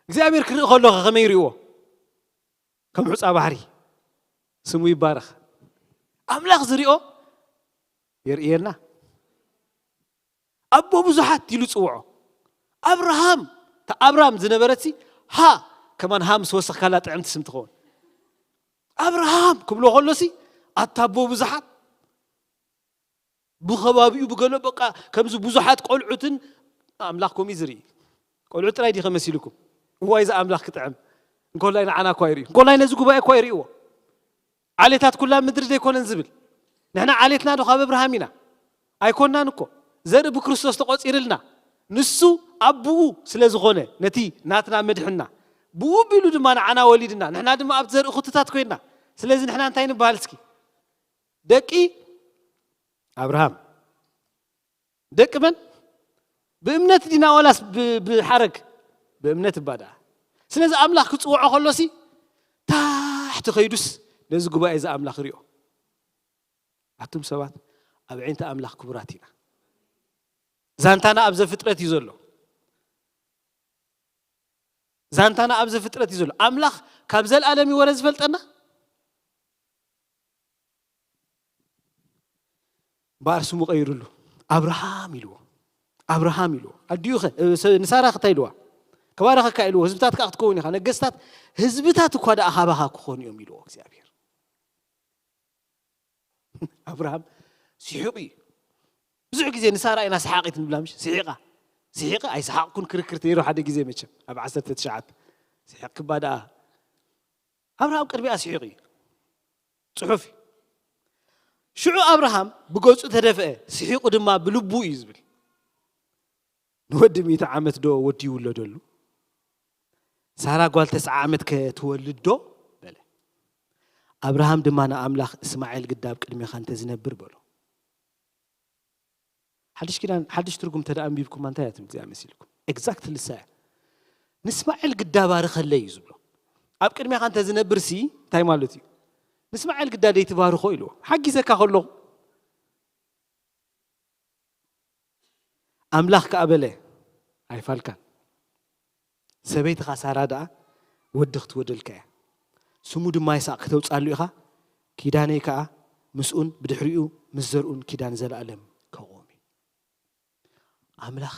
እግዚኣብሔር ክርኢ ከሎ ከመይ ይርእዎ ከም ሑፃ ባሕሪ ስሙ ይባረኽ ኣምላኽ ዝሪኦ የርእየና ኣቦ ብዙሓት ኢሉ ፅውዖ ኣብርሃም፣ እታ ኣብራም ዝነበረትሲ፣ ሃ፣ ከማን ሃ ምስ ወሰኽካላ ጥዕምቲ ስም ትኸውን። ኣብርሃም ክብሎ ከሎሲ፣ ኣታ ኣቦ ብዙሓት፣ ብኸባቢኡ ብገሎ በቃ ከምዚ ብዙሓት ቆልዑትን ኣምላኽ ከምኡ እዩ ዝርኢ። ቆልዑ ጥራይ ድዩ ከመሲልኩም? እዋይ፣ እዚ ኣምላኽ ክጥዕም። እንኮላይ ንዓና እኳ ይርኢ። እንኮላይ ነዚ ጉባኤ እኳ ይርእዎ። ዓሌታት ኩላ ምድሪ ዘይኮነን ዝብል። ንሕና ዓሌትና ዶ ካብ ኣብርሃም ኢና? ኣይኮናን እኮ። ዘርኢ ብክርስቶስ ተቖጺርልና። ንሱ ኣቦኡ ስለ ዝኾነ፣ ነቲ ናትና መድሕንና፣ ብኡ ኣቢሉ ድማ ንዓና ወሊድና። ንሕና ድማ ኣብቲ ዘርኢ ኹትታት ኮይንና። ስለዚ ንሕና እንታይ ንበሃል እስኪ? ደቂ ኣብርሃም። ደቂ መን? ብእምነት ዲና ዋላስ ብ-፣ ብሓረግ? ብእምነት እባ ደኣ። ስለዚ ኣምላኽ ክጽውዖ ከሎሲ ታሕቲ ከይዱስ ነዚ ጉባኤ እዚ ኣምላኽ ይሪኦ። ኣቱም ሰባት፣ ኣብ ዓይንቲ ኣምላኽ ክቡራት ኢና። ዛንታና ኣብ ዘፍጥረት እዩ ዘሎ። ዛንታና ኣብ ዘፍጥረት እዩ ዘሎ። ኣምላኽ ካብ ዘልኣለም እዩ ወረ ዝፈልጠና። እምበኣር ስሙ ቀይሩሉ። ኣብርሃም ኢልዎ። ኣብርሃም ኢልዎ። ኣዲኡ ኸ፣ እ፣ ሰ-፣ ንሳራ ኸ እንታይ ኢልዋ? ከባረኸካ ኢልዎ። ህዝብታት ከኣ ክትከውን ኢኻ። ነገስታት፣ ህዝብታት እኳ ደኣ ካባኻ ክኾኑ እዮም ኢልዎ እግዚኣብሔር። ኣብርሃም ስሒቑ እዩ። ብዙሕ ግዜ ንሳራ ኢና ሰሓቒት ንብላ፣ ምሽ? ስሒቓ። ስሒቐ ኣይሰሓቕኩን ክርክር ነይሩ ሓደ ግዜ መቸም፣ ኣብ ዓሰርተ ትሽዓተ። ስሒቕክባ ደኣ። ኣብርሃም ቅድሚኣ ስሒቑ እዩ። ጽሑፍ እዩ። ሽዑ ኣብርሃም ብገጹ ተደፍአ፣ ስሒቑ ድማ ብልቡ እዩ ዝብል። ንወዲ ሚእቲ ዓመት ዶ ወዲ ይውለደሉ? ሳራ ጓል ተስዓ ዓመት ከ ትወልድ ዶ? በለ። ኣብርሃም ድማ ንኣምላኽ፣ እስማኤል ግዳ ኣብ ቅድሜኻ እንተ ዝነብር በሎ። ሓድሽ ኪዳን፣ ሓድሽ ትርጉም እንተ ደኣ ኣንቢብኩማ እንታይ እያ ትብል እዚኣ መሲልኩም? ኤግዛክትሊ እሳ እያ። ንእስማኤል ግዳ ባርኸለይ እዩ ዝብሎ። ኣብ ቅድሜኻ እንተ ዝነብር ሲ እንታይ ማለት እዩ? ንእስማኤል ግዳ ደይትባርኾ ኢልዎ። ሓጊዘካ ከለኹ ኣምላኽ ከኣ በለ፣ ኣይፋልካን። ሰበይትኻ ሳራ ደኣ ወዲ ክትወደልካ እያ። ስሙ ድማ ይስሐቅ ከተውጻሉ ኢኻ። ኪዳነይ ከኣ ምስኡን ብድሕሪኡ ምስ ዘርኡን ኪዳን ዘለኣለም ከቑም እዩ። ኣምላኽ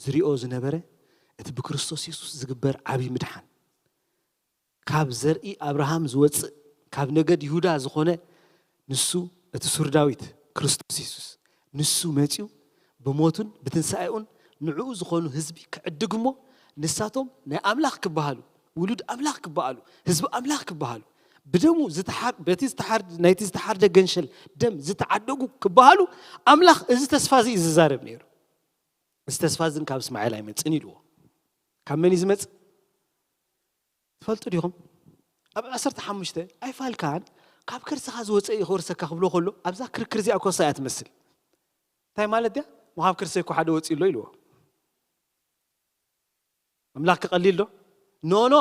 ዝሪኦ ዝነበረ እቲ ብክርስቶስ የሱስ ዝግበር ዓቢ ምድሓን፣ ካብ ዘርኢ ኣብርሃም ዝወጽእ፣ ካብ ነገድ ይሁዳ ዝኾነ ንሱ፣ እቲ ሱር ዳዊት ክርስቶስ የሱስ፣ ንሱ መጺኡ ብሞቱን ብትንሳኤኡን ንዕኡ ዝኾኑ ህዝቢ ክዕድግ እሞ፣ ንሳቶም ናይ ኣምላኽ ክበሃሉ፣ ውሉድ ኣምላኽ ክበሃሉ፣ ህዝቢ ኣምላኽ ክበሃሉ፣ ብደሙ ዝተሓር-፣ በቲ ዝተሓር-፣ ናይቲ ዝተሓርደ ገንሸል ደም ዝተዓደጉ ክበሃሉ፣ ኣምላኽ እዚ ተስፋ እዚ እዩ ዝዛረብ ነይሩ። እዚ ተስፋ እዚ ግን ካብ እስማኤል ኣይመጽእን ኢልዎ። ካብ መን እዩ ዝመጽእ? ትፈልጡ ዲኹም? ኣብ ዓሰርተ ሓሙሽተ ኣይፋልካን፣ ካብ ከርስኻ ዝወፀ እዩ ክወርሰካ ክብሎ ከሎ፣ ኣብዛ ክርክር እዚኣ ኮሳ እያ ትመስል። እንታይ ማለት ድያ? እሞ ካብ ከርሰይ እኮ ሓደ ወፂኡ ኣሎ ኢልዎ። ኣምላኽ ክቐሊል ዶ? ኖ፣ ኖ።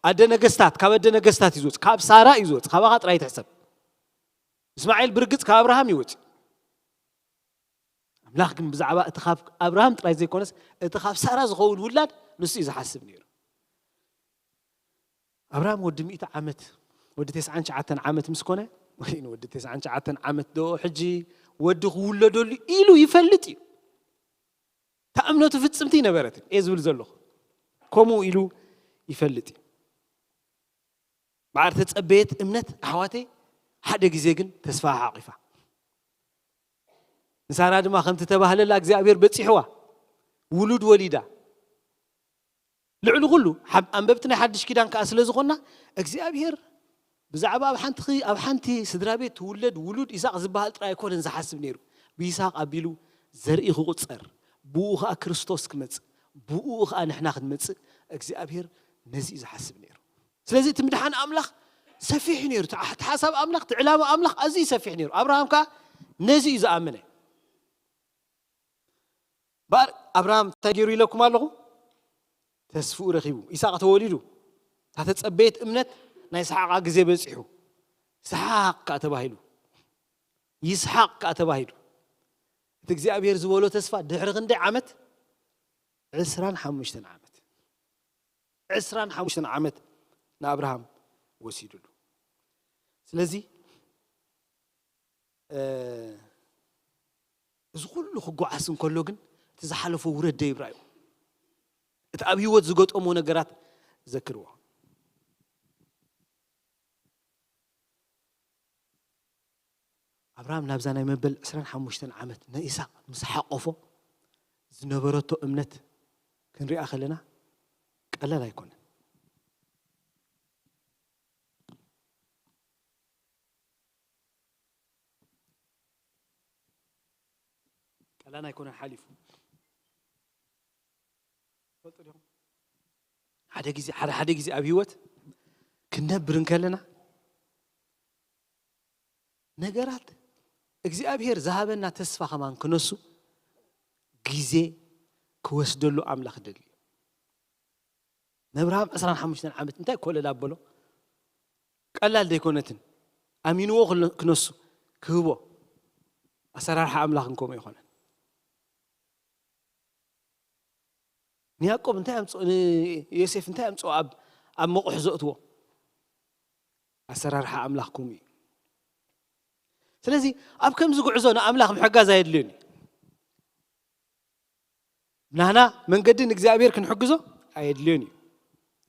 ኣደ ነገስታት፣ ካብ ኣደ ነገስታት እዩ ዝወፅ፣ ካብ ሳራ እዩ ዝወፅ፣ ካባኻ ጥራይ ትሕሰብ። እስማኤል ብርግፅ ካብ ኣብርሃም ይወፅ። ኣምላኽ ግን ብዛዕባ እቲ ካብ ኣብርሃም ጥራይ ዘይኮነስ፣ እቲ ካብ ሳራ ዝኸውን ውላድ ንሱ እዩ ዝሓስብ ነይሩ። ኣብርሃም ወዲ ሚእቲ ዓመት፣ ወዲ ተስዓን ትሽዓተን ዓመት ምስ ኮነ፣ ወይ ወዲ ተስዓን ትሽዓተን ዓመት ዶ ሕጂ ወዲ ክውለደሉ ኢሉ ይፈልጥ እዩ። እታ እምነቱ ፍጽምቲ ኣይነበረትን እየ ዝብል ዘለኹ። ከምኡ ኢሉ ይፈልጥ እዩ። እምበኣር ተጸበየት እምነት ኣሕዋተይ፣ ሓደ ግዜ ግን ተስፋ ሓቒፋ። ንሳራ ድማ ከምቲ ተባህለላ እግዚኣብሔር በጺሕዋ፣ ውሉድ ወሊዳ። ልዕሊ ኩሉ፣ ሓብ-፣ ኣንበብቲ ናይ ሓድሽ ኪዳን ከኣ ስለ ዝኾንና፣ እግዚኣብሔር ብዛዕባ ኣብ ሓንቲ ኽ-፣ ኣብ ሓንቲ ስድራ ቤት ትውለድ ውሉድ ይስሐቅ ዝበሃል ጥራይ ኣይኮነን ዝሓስብ ነይሩ። ብይስሐቅ ኣቢሉ ዘርኢ ክቑጸር፣ ብኡ ኸኣ ክርስቶስ ክመጽእ፣ ብኡ ኸኣ ንሕና ክንመጽእ እግዚኣብሔር ነዚ እዩ ዝሓስብ ነይሩ። ስለዚ እቲ ምድሓን ኣምላኽ ሰፊሕ እዩ ነይሩ። እቲ፣ እቲ ሓሳብ ኣምላኽ፣ እቲ ዕላማ ኣምላኽ ኣዝዩ ሰፊሕ ነይሩ። ኣብርሃም ከኣ ነዚ እዩ ዝኣመነ። እምበኣር ኣብርሃም እንታይ ገይሩ ኢለኩም ኣለኹ? ተስፍኡ ረኺቡ። ይስሐቅ ተወሊዱ። እታ ተጸበየት እምነት ናይ ይስሐቃ ግዜ በጺሑ። ይስሐቅ ከኣ ተባሂሉ። ይስሐቅ ከኣ ተባሂሉ። እቲ እግዚኣብሔር ዝበሎ ተስፋ ድሕሪ ክንደይ ዓመት? ዕስራን ሓሙሽተን ዓመት። ዕስራን ሓሙሽተን ዓመት ንኣብርሃም ወሲድሉ። ስለዚ፣ እ፣ እዚ ኩሉ ክጓዓዝ እንከሎ ግን እቲ ዝሓለፎ ውረድ ደይብራዩ። እቲ ኣብ ህይወት ዝገጠሞ ነገራት ዘክርዎ። ኣብርሃም ናብዛ ናይ መበል ዕስራን ሓሙሽተን ዓመት ንኢሳቅ ምስ ሓቆፎ ዝነበረቶ እምነት ክንሪኣ ከለና ቀላል ኣይኮነን። ቀላል ኣይኮነን ሓሊፉ። ትፈልጡ ዲኹም? ሓደ ግዜ፣ ሓደ ሓደ ግዜ ኣብ ህይወት ክንነብር እንከለና ነገራት እግዚኣብሔር ዝሃበና ተስፋ ከማን ክነሱ ግዜ ክወስደሉ ኣምላኽ ደልዩ። ነብርሃም ዕስራን ሓሙሽተን ዓመት እንታይ ኮለል ኣበሎ? ቀላል ደይኮነትን። ኣሚንዎ ክለ-፣ ክነሱ ክህቦ። ኣሰራርሓ ኣምላኽ እንከምኡ ይኾነን። ንያዕቆብ እንታይ ኣምጽኦ፣ ንዮሴፍ እንታይ ኣምጽኦ ኣብ፣ ኣብ መቑሕ ዘእትዎ? ኣሰራርሓ ኣምላኽ ከምኡ እዩ። ስለዚ ኣብ ከምዚ ጉዕዞ ንኣምላኽ ምሕጋዝ ኣየድልዮን እዩ። ናህና መንገዲ ንእግዚኣብሔር ክንሕግዞ ኣየድልዮን እዩ።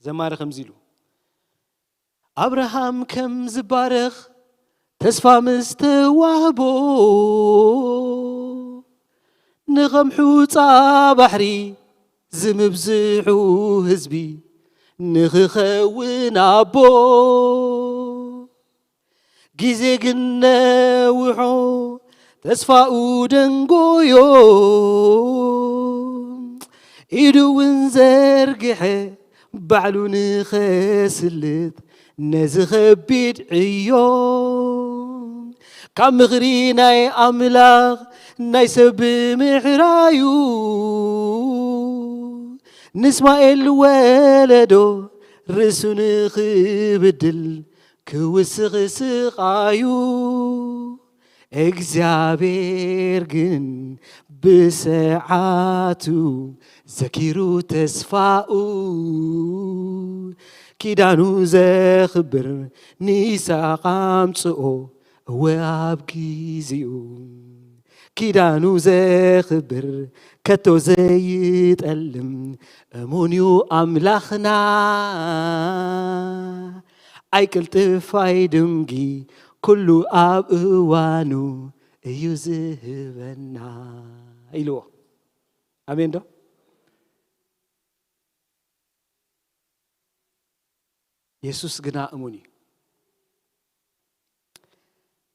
ዘማሪ ከምዚ ኢሉ፣ ኣብርሃም ከም ዝባረኽ ተስፋ ምስ ተዋህቦ፣ ንኸም ሑጻ ባሕሪ ዝምብዝሑ ህዝቢ ንኽኸውን ኣቦ፣ ግዜ ግን ነዊሖ ተስፋኡ ደንጎዮ፣ ኢዱ እውን ዘርግሐ ባዕሉ ንኸስልጥ ነዚ ኸቢድ ዕዮ። ካብ ምኽሪ ናይ ኣምላኽ ናይ ሰብ ምሕራዩ፣ ንእስማኤል ወለዶ ርእሱ ንኽብድል ክውስኽ ስቓዩ። እግዚኣብሔር ግን ብሰዓቱ ዘኪሩ ተስፋኡ፣ ኪዳኑ ዘኽብር ንይስሐቅ ኣምጽኦ፣ እወ ኣብ ግዚኡ። ኪዳኑ ዘኽብር ከቶ ዘይጠልም እሙን እዩ ኣምላኽና። ኣይቅልጥፍ ኣይድንጊ፣ ኩሉ ኣብ እዋኑ እዩ ዝህበና ኢልዎ። ኣሜን ዶ? የሱስ ግና እሙን እዩ።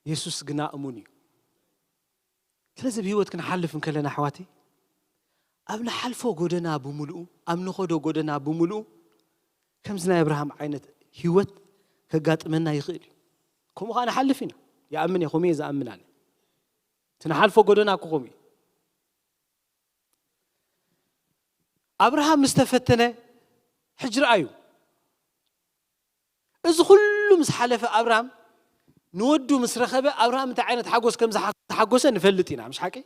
የሱስ ግና እሙን እዩ። ስለዚ ብህይወት ክንሓልፍ እንከለና ኣሕዋተይ፣ ኣብ ንሓልፎ ጎደና ብምልኡ፣ ኣብ ንኸዶ ጎደና ብምልኡ፣ ከምዚ ናይ ኣብርሃም ዓይነት ህይወት ከጋጥመና ይኽእል እዩ። ከምኡ ኸዓ ንሓልፍ ኢና። ይኣምን እየ፣ ከምኡ እየ ዝኣምን ኣነ። እቲ ንሓልፎ ጎደና እኮ ከምኡ እዩ። ኣብርሃም ምስ ተፈተነ፣ ሕጂ ረኣዩ። እዚ ኩሉ ምስ ሓለፈ ኣብርሃም ንወዱ ምስ ረኸበ ኣብርሃም እንታይ ዓይነት ሓጎስ ከም ዝሓ-፣ ዝሓጎሰ ንፈልጥ ኢና፣ ምሽ ሓቂ?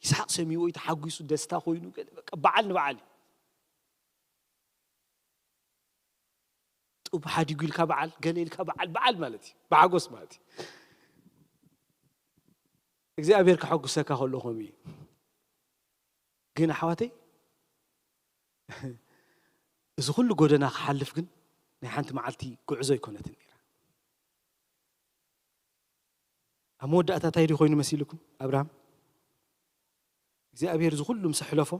ይስሓቅ ሰሚዎ እዩ ተሓጒሱ፣ ደስታ ኮይኑ፣ ገለ በቃ በዓል ንበዓል እዩ። ጡብ ሓዲጉ ኢልካ በዓል፣ ገለ ኢልካ በዓል፣ በዓል ማለት እዩ፣ ብሓጎስ ማለት እዩ። እግዚኣብሔር ከሐጉሰካ ከሎ ከምኡ እዩ። ግን ኣሕዋተይ፣ እዚ ኩሉ ጎደና ክሓልፍ ግን ናይ ሓንቲ መዓልቲ ጉዕዞ ኣይኮነትን ነይራ። ኣብ መወዳእታ እንታይ ድዩ ኮይኑ መሲልኩም? ኣብርሃም እግዚኣብሔር እዚ ኩሉ ምስ ኣሕለፎ፣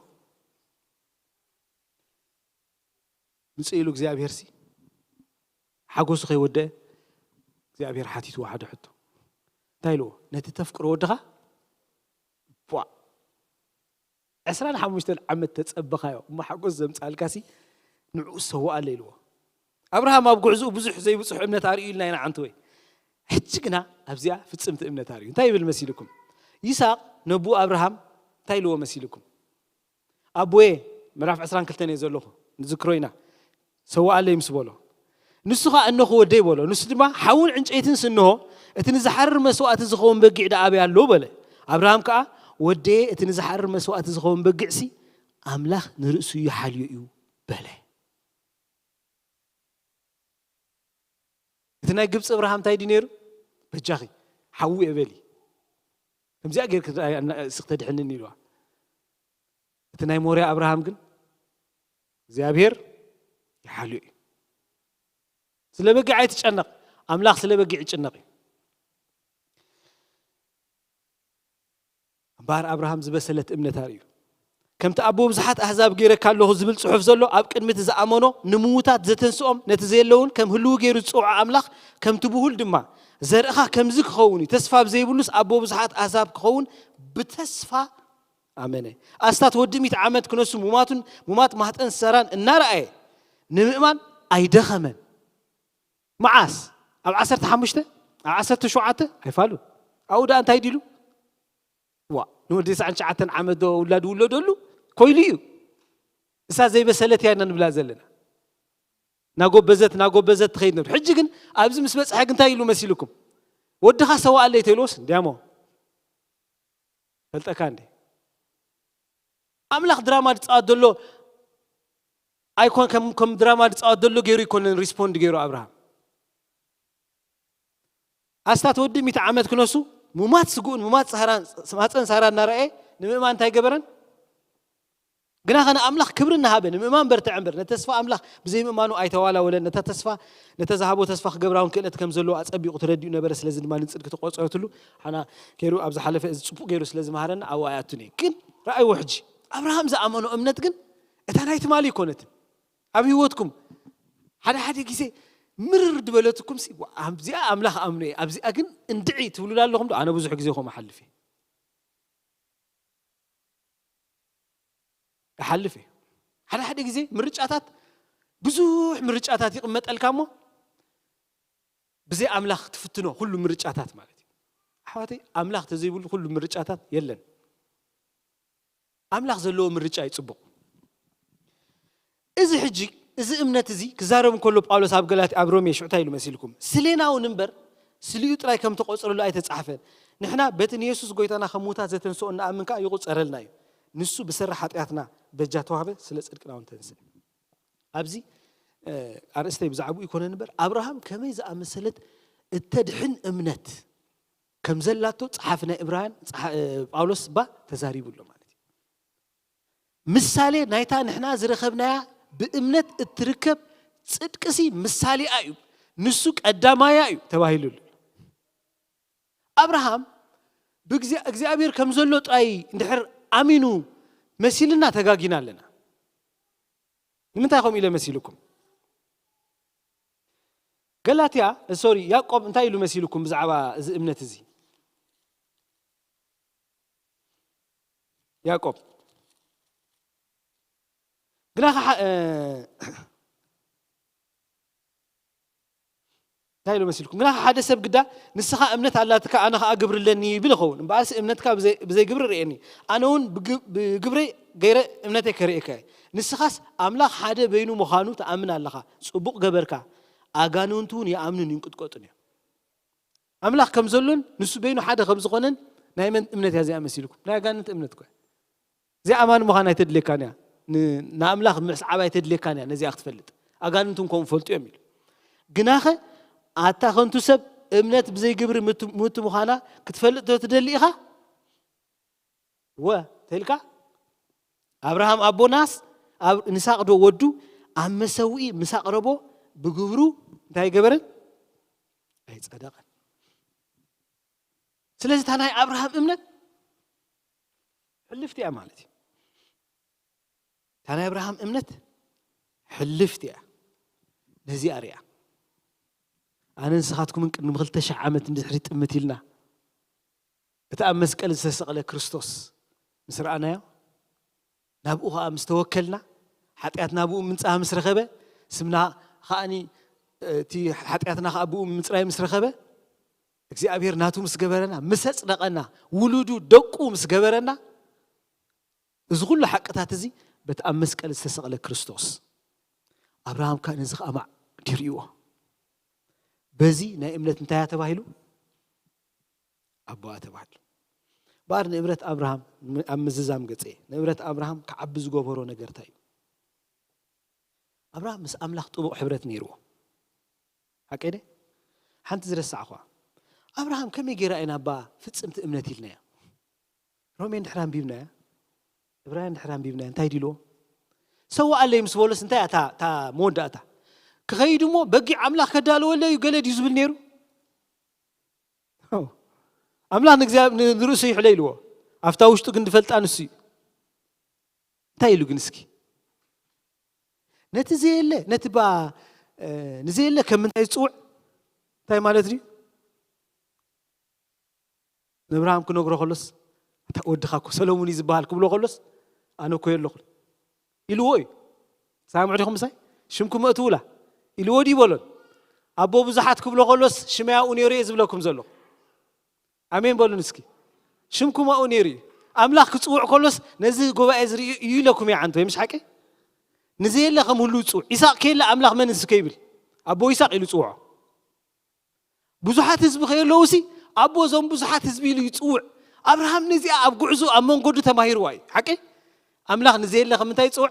ምጽእ ኢሉ እግዚኣብሔር ሲ ሓጎሱ ከይወደአ እግዚኣብሔር ሓቲትዎ ሓደ ሕቶ። እንታይ ኢልዎ? ነቲ ተፍቅሮ ወድኻ ቧ ዕስራን ሓሙሽተን ዓመት ተጸበኻዮ እሞ ሓጎስ ዘምጻልካሲ ንዕኡ ሰውኣለ ኢልዎ። ኣብርሃም ኣብ ጉዕዝኡ ብዙሕ ዘይብጹሕ እምነት ኣርእዩ ኢልና ኢና ዓንተወይ። ሕጂ ግና ኣብዚኣ ፍጽምቲ እምነት ኣርእዩ። እንታይ ይብል መሲልኩም? ይስሐቅ ነቡ ኣብርሃም እንታይ ኢልዎ መሲልኩም? ኣቦየ፣ ምዕራፍ ዕስራን ክልተን እየ ዘለኹ፣ ንዝክሮ ኢና። ሰውኣለይ ምስ በሎ፣ ንሱ ኸኣ እነሆ ወደይ በሎ። ንሱ ድማ ሓውን ዕንጨይትን ስንሆ እቲ ንዝሓርር መስዋእቲ ዝኸውን በጊዕ ደኣ ኣበይ ኣሎ በለ። ኣብርሃም ከኣ፣ ወደየ፣ እቲ ንዝሓርር መስዋእቲ ዝኸውን በጊዕሲ ኣምላኽ ንርእሱ ይሓልዮ እዩ በለ። እቲ ናይ ግብፂ ኣብርሃም እንታይ ድዩ ነይሩ? በጃኺ ሓዊ እየ በሊ፣ ከምዚኣ ጌርኪ እስኺ ተድሕንኒ ኢልዋ። እቲ ናይ ሞርያ ኣብርሃም ግን እግዚኣብሔር ይሓልዮ እዩ። ስለ በጊዕ ኣይትጨነቕ። ኣምላኽ ስለ በጊዕ ይጭነቕ እዩ። እምበኣር ኣብርሃም ዝበሰለት እምነት ኣርእዩ። ከምቲ ኣቦ ብዙሓት ኣህዛብ ገይረካ ኣለኹ ዝብል ጽሑፍ ዘሎ፣ ኣብ ቅድሚ እቲ ዝኣመኖ ንምዉታት ዘተንስኦም፣ ነቲ ዘየለውን ከም ህልው ገይሩ ዝጸውዖ ኣምላኽ ከምቲ ብሁል ድማ፣ ዘርእኻ ከምዚ ክኸውን እዩ፣ ተስፋ ብዘይብሉስ ኣቦ ብዙሓት ኣህዛብ ክኸውን ብተስፋ ኣመነ። ኣስታት ወዲ ሚእቲ ዓመት ክነሱ፣ ሙማቱን ሙማት ማህፀን ሰራን እናረኣየ ንምእማን ኣይደኸመን። መዓስ? ኣብ ዓሰርተ ሓሙሽተ፣ ኣብ ዓሰርተ ሸውዓተ ኣይፋሉን። ኣብኡ ደኣ እንታይ ዲሉ? ዋ፣ ንወዲ ተስዓን ትሽዓተን ዓመት ዶ ውላድ ውለደሉ ኮይሉ እዩ። እሳ ዘይበሰለት እያ ኢና ንብላ ዘለና። ናጎበዘት ናጎበዘት ትኸይድ ነብር። ሕጂ ግን ኣብዚ ምስ በጽሐ ግን እንታይ ኢሉ መሲልኩም? ወድኻ ሰዋኣለይ ተይልዎስ እንዲያሞ ፈልጠካ እንዴ? ኣምላኽ ድራማ ዝጻወት ዘሎ ኣይኮን፣ ከም ከም ድራማ ዝጻወት ዘሎ ገይሩ ይኮነን ሪስፖንድ ገይሩ ኣብርሃም። ኣስታት ወዲ ሚእቲ ዓመት ክነሱ፣ ሙማት ስግኡን ሙማት ሳራን፣ ማፀን ሳራ እናረኣየ ንምእማን እንታይ ገበረን? ግና ኸነ ኣምላኽ ክብሪ እናሃበ ንምእማን በርትዐ እምበር፣ ነቲ ተስፋ ኣምላኽ ብዘይምእማኑ ኣይተዋላወለን። ነታ ተስፋ፣ ነተ ዝሃቦ ተስፋ ክገብራ እውን ክእለት ከም ዘለዎ ኣጸቢቑ ተረዲኡ ነበረ። ስለዚ ድማ ንጽድቂ ተቖጸረትሉ። ሓና ገይሩ ኣብ ዝሓለፈ እዚ ጽቡቕ ገይሩ ስለ ዝመሃረና ኣብኡ ኣይኣቱን እየ። ግን ረኣይዎ ሕጂ፣ ኣብርሃም ዝኣመኖ እምነት ግን እታ ናይ ትማሊ ኣይኮነትን። ኣብ ህይወትኩም ሓደ ሓደ ግዜ ምርር ዝበለትኩም ሲ፣ "ዋ፣ ኣብዚኣ ኣምላኽ ኣምኖ እየ፣ ኣብዚኣ ግን እንድዒ" ትብሉላ ኣለኹም ዶ? ኣነ ብዙሕ ግዜ ከምኡ እሓልፍ እየ። እሓልፍ እየ። ሓደ ሓደ ግዜ ምርጫታት፣ ብዙሕ ምርጫታት ይቕመጠልካ እሞ ብዘይ ኣምላኽ ትፍትኖ ኩሉ ምርጫታት ማለት እዩ። ኣሕዋተይ፣ ኣምላኽ ተዘይብሉ ኩሉ ምርጫታት የለን። ኣምላኽ ዘለዎ ምርጫ እዩ ጽቡቕ። እዚ ሕጂ፣ እዚ እምነት እዚ ክዛረብ እንከሎ ጳውሎስ ኣብ ገላትያ፣ ኣብ ሮሜ ሽዑ እንታይ ኢሉ መሲልኩም? ስሌናውን እምበር ስሊኡ ጥራይ ከም ተቖጽረሉ ኣይተጻሕፈን። ንሕና በቲ ንየሱስ ጎይታና ከም ምዉታት ዘተንስኦ እንኣምን ከኣ ይቑጸረልና እዩ። ንሱ ብሰሪ ሓጢኣትና በጃ ተዋህበ፣ ስለ ጽድቅና እውን ተንስእ። ኣብዚ፣ እ፣ ኣርእስተይ ብዛዕባኡ ይኮነን እምበር፣ ኣብርሃም ከመይ ዝኣመሰለት እተድሕን እምነት ከም ዘላቶ ጸሓፊ ናይ ዕብራውያን ጸሓ-፣ እ፣ ጳውሎስ እባ ተዛሪቡ ኣሎ ማለት እዩ። ምሳሌ ናይታ ንሕና ዝረኸብናያ ብእምነት እትርከብ ጽድቅሲ ምሳሌኣ እዩ፣ ንሱ ቀዳማያ እዩ ተባሂሉሉ። ኣብርሃም ብእግዚኣ-፣ እግዚኣብሔር ከም ዘሎ ጥራይ እንድሕር ኣሚኑ መሲልና ተጋጊና ኣለና። ንምንታይ ከምኡ ኢለ መሲልኩም? ገላትያ፣ ሶሪ፣ ያዕቆብ እንታይ ኢሉ መሲልኩም ብዛዕባ እዚ እምነት እዚ? ያዕቆብ፣ ግና ኸ-፣ እ፣ እንታይ ኢሉ መሲልኩም? ግና ሓደ ሰብ ግዳ፣ "ንስኻ እምነት ኣላትካ፣ ኣነ ኸኣ ግብሪ ኣለኒ" ይብል ይኸውን። እምበኣርሲ እምነትካ ብዘይ-፣ ብዘይ ግብሪ ርእየኒ፣ ኣነ እውን ብግ-፣ ብግብረይ ገይረ እምነተይ ከርእየካ እየ። ንስኻስ ኣምላኽ ሓደ በይኑ ምዃኑ ትኣምን ኣለኻ። ጽቡቕ ገበርካ። ኣጋንንቱ እውን ይኣምኑን ይንቅጥቀጡን እዮም። ኣምላኽ ከም ዘሎን ንሱ በይኑ ሓደ ከም ዝኾነን ናይ መን እምነት እያ እዚኣ መሲልኩም? ናይ ኣጋንንቲ እምነት እኮ እያ። እዚኣ ኣማኒ ምዃን ኣይተድልየካን እያ። ን-፣ ንኣምላኽ ምስዓብ ኣይተድልየካን እያ፣ ነዚኣ ክትፈልጥ። ኣጋንንትን ከምኡ ፈልጡ እዮም ኢሉ። ግናኸ ኣታ ከንቱ ሰብ፣ እምነት ብዘይ ግብሪ ምት-፣ ምውቲ ምዃና ክትፈልጥ ዶ ትደሊ ኢኻ? ወ ተልካ ኣብርሃም ኣቦናስ ኣብ ንሳቕ ዶ ወዱ ኣብ መሰውኢ ምስ ኣቕረቦ ብግብሩ እንታይ ገበረን? ኣይጸደቐን። ስለዚ እታ ናይ ኣብርሃም እምነት ሕልፍቲ እያ ማለት እዩ። እታ ናይ ኣብርሃም እምነት ሕልፍቲ እያ። ነዚኣ ርያ። ኣነ ንስኻትኩምን ቅድሚ ክልተ ሽሕ ዓመት እንድሕሪ ጥምት ኢልና፣ እቲ ኣብ መስቀል ዝተሰቕለ ክርስቶስ ምስ ረኣናዮ፣ ናብኡ ኸኣ ምስ ተወከልና፣ ሓጢኣትና ብኡ ምንጻህ ምስ ረኸበ፣ ስምና ኸኣኒ፣ እቲ ሓጢኣትና ኸኣ ብኡ ምጽራይ ምስ ረኸበ፣ እግዚኣብሔር ናቱ ምስ ገበረና፣ ምስ ኣጽደቐና፣ ውሉዱ፣ ደቁ ምስ ገበረና፣ እዚ ኹሉ ሓቅታት እዚ በቲ ኣብ መስቀል ዝተሰቕለ ክርስቶስ። ኣብርሃም ከኣ ነዚ ኸኣ ማዕዲሩ ይዎ። በዚ ናይ እምነት እንታይ እያ ተባሂሉ? ኣቦኣ ተባሂሉ። እምበኣር ንእምረት ኣብርሃም፣ ኣብ ምዝዛም ገጸ፣ ንእምረት ኣብርሃም ክዓቢ ዝገበሮ ነገር እንታይ እዩ? ኣብርሃም ምስ ኣምላኽ ጥቡቕ ሕብረት ነይርዎ። ሓቀይ ደ? ሓንቲ ዝረሳዕኳ። ኣብርሃም ከመይ ገይራ ኢና እባ ፍጽምቲ እምነት ኢልናያ? ሮሜ እንድሕር ኣንቢብናያ፣ ዕብራውያን እንድሕር ኣንቢብናያ፣ እንታይ ዲልዎ? ሰዋኣለይ ምስ በሎስ እንታይ እያ እታ መወዳእታ? ክኸይድ እሞ በጊዕ ኣምላኽ ከዳልወለይ እዩ ገለ ድዩ ዝብል ነይሩ? ኣምላኽ ንእግዚኣብሔር ንርእሱ ይሕለ ኢልዎ። ኣብታ ውሽጡ ግን ዝፈልጣ ንሱ እዩ። እንታይ ኢሉ ግን እስኪ? ነቲ ዘየለ ነቲ ባ ንዘየለ ከም ምንታይ ዝፅውዕ እንታይ ማለት ድዩ? ንኣብርሃም ክነግሮ ከሎስ፣ "ኣታ ወድኻ እኮ ሰሎሙን እዩ ዝበሃል" ክብሎ ከሎስ፣ "ኣነ እኮ የለኹን" ኢልዎ እዩ። ሳምዑ ዲኹም ምሳይ? "ሽምኩም እትውላ" ኢልዎ ድዩ በሎን? "ኣቦ ብዙሓት" ክብሎ ከሎስ፣ "ሽመይ ኣብኡ ነይሩ እየ ዝብለኩም ዘለኹ። ኣሜን በሉን እስኪ። ሽምኩም ኣብኡ ነይሩ እዩ። ኣምላኽ ክጽውዕ ከሎስ፣ "ነዚ ጉባኤ ዝርኢ እዩ" ኢለኩም ይዓንቶ፣ ምሽ ሓቂ? ንዘየለ ከም ህሉ ይጽውዕ። ይስሐቅ ከየለ ኣምላኽ መን ንሱ ከይብል? ኣቦ ይስሐቅ ኢሉ ጽውዖ። ብዙሓት ህዝቢ ከየለውሲ፣ ኣቦ እዞም ብዙሓት ህዝቢ ኢሉ ይጽውዕ። ኣብርሃም ነዚኣ ኣብ ጉዕዞ ኣብ መንገዱ ተማሂርዋ እዩ። ሓቂ? ኣምላኽ ንዘየለ ከም እንታይ ይጽውዕ?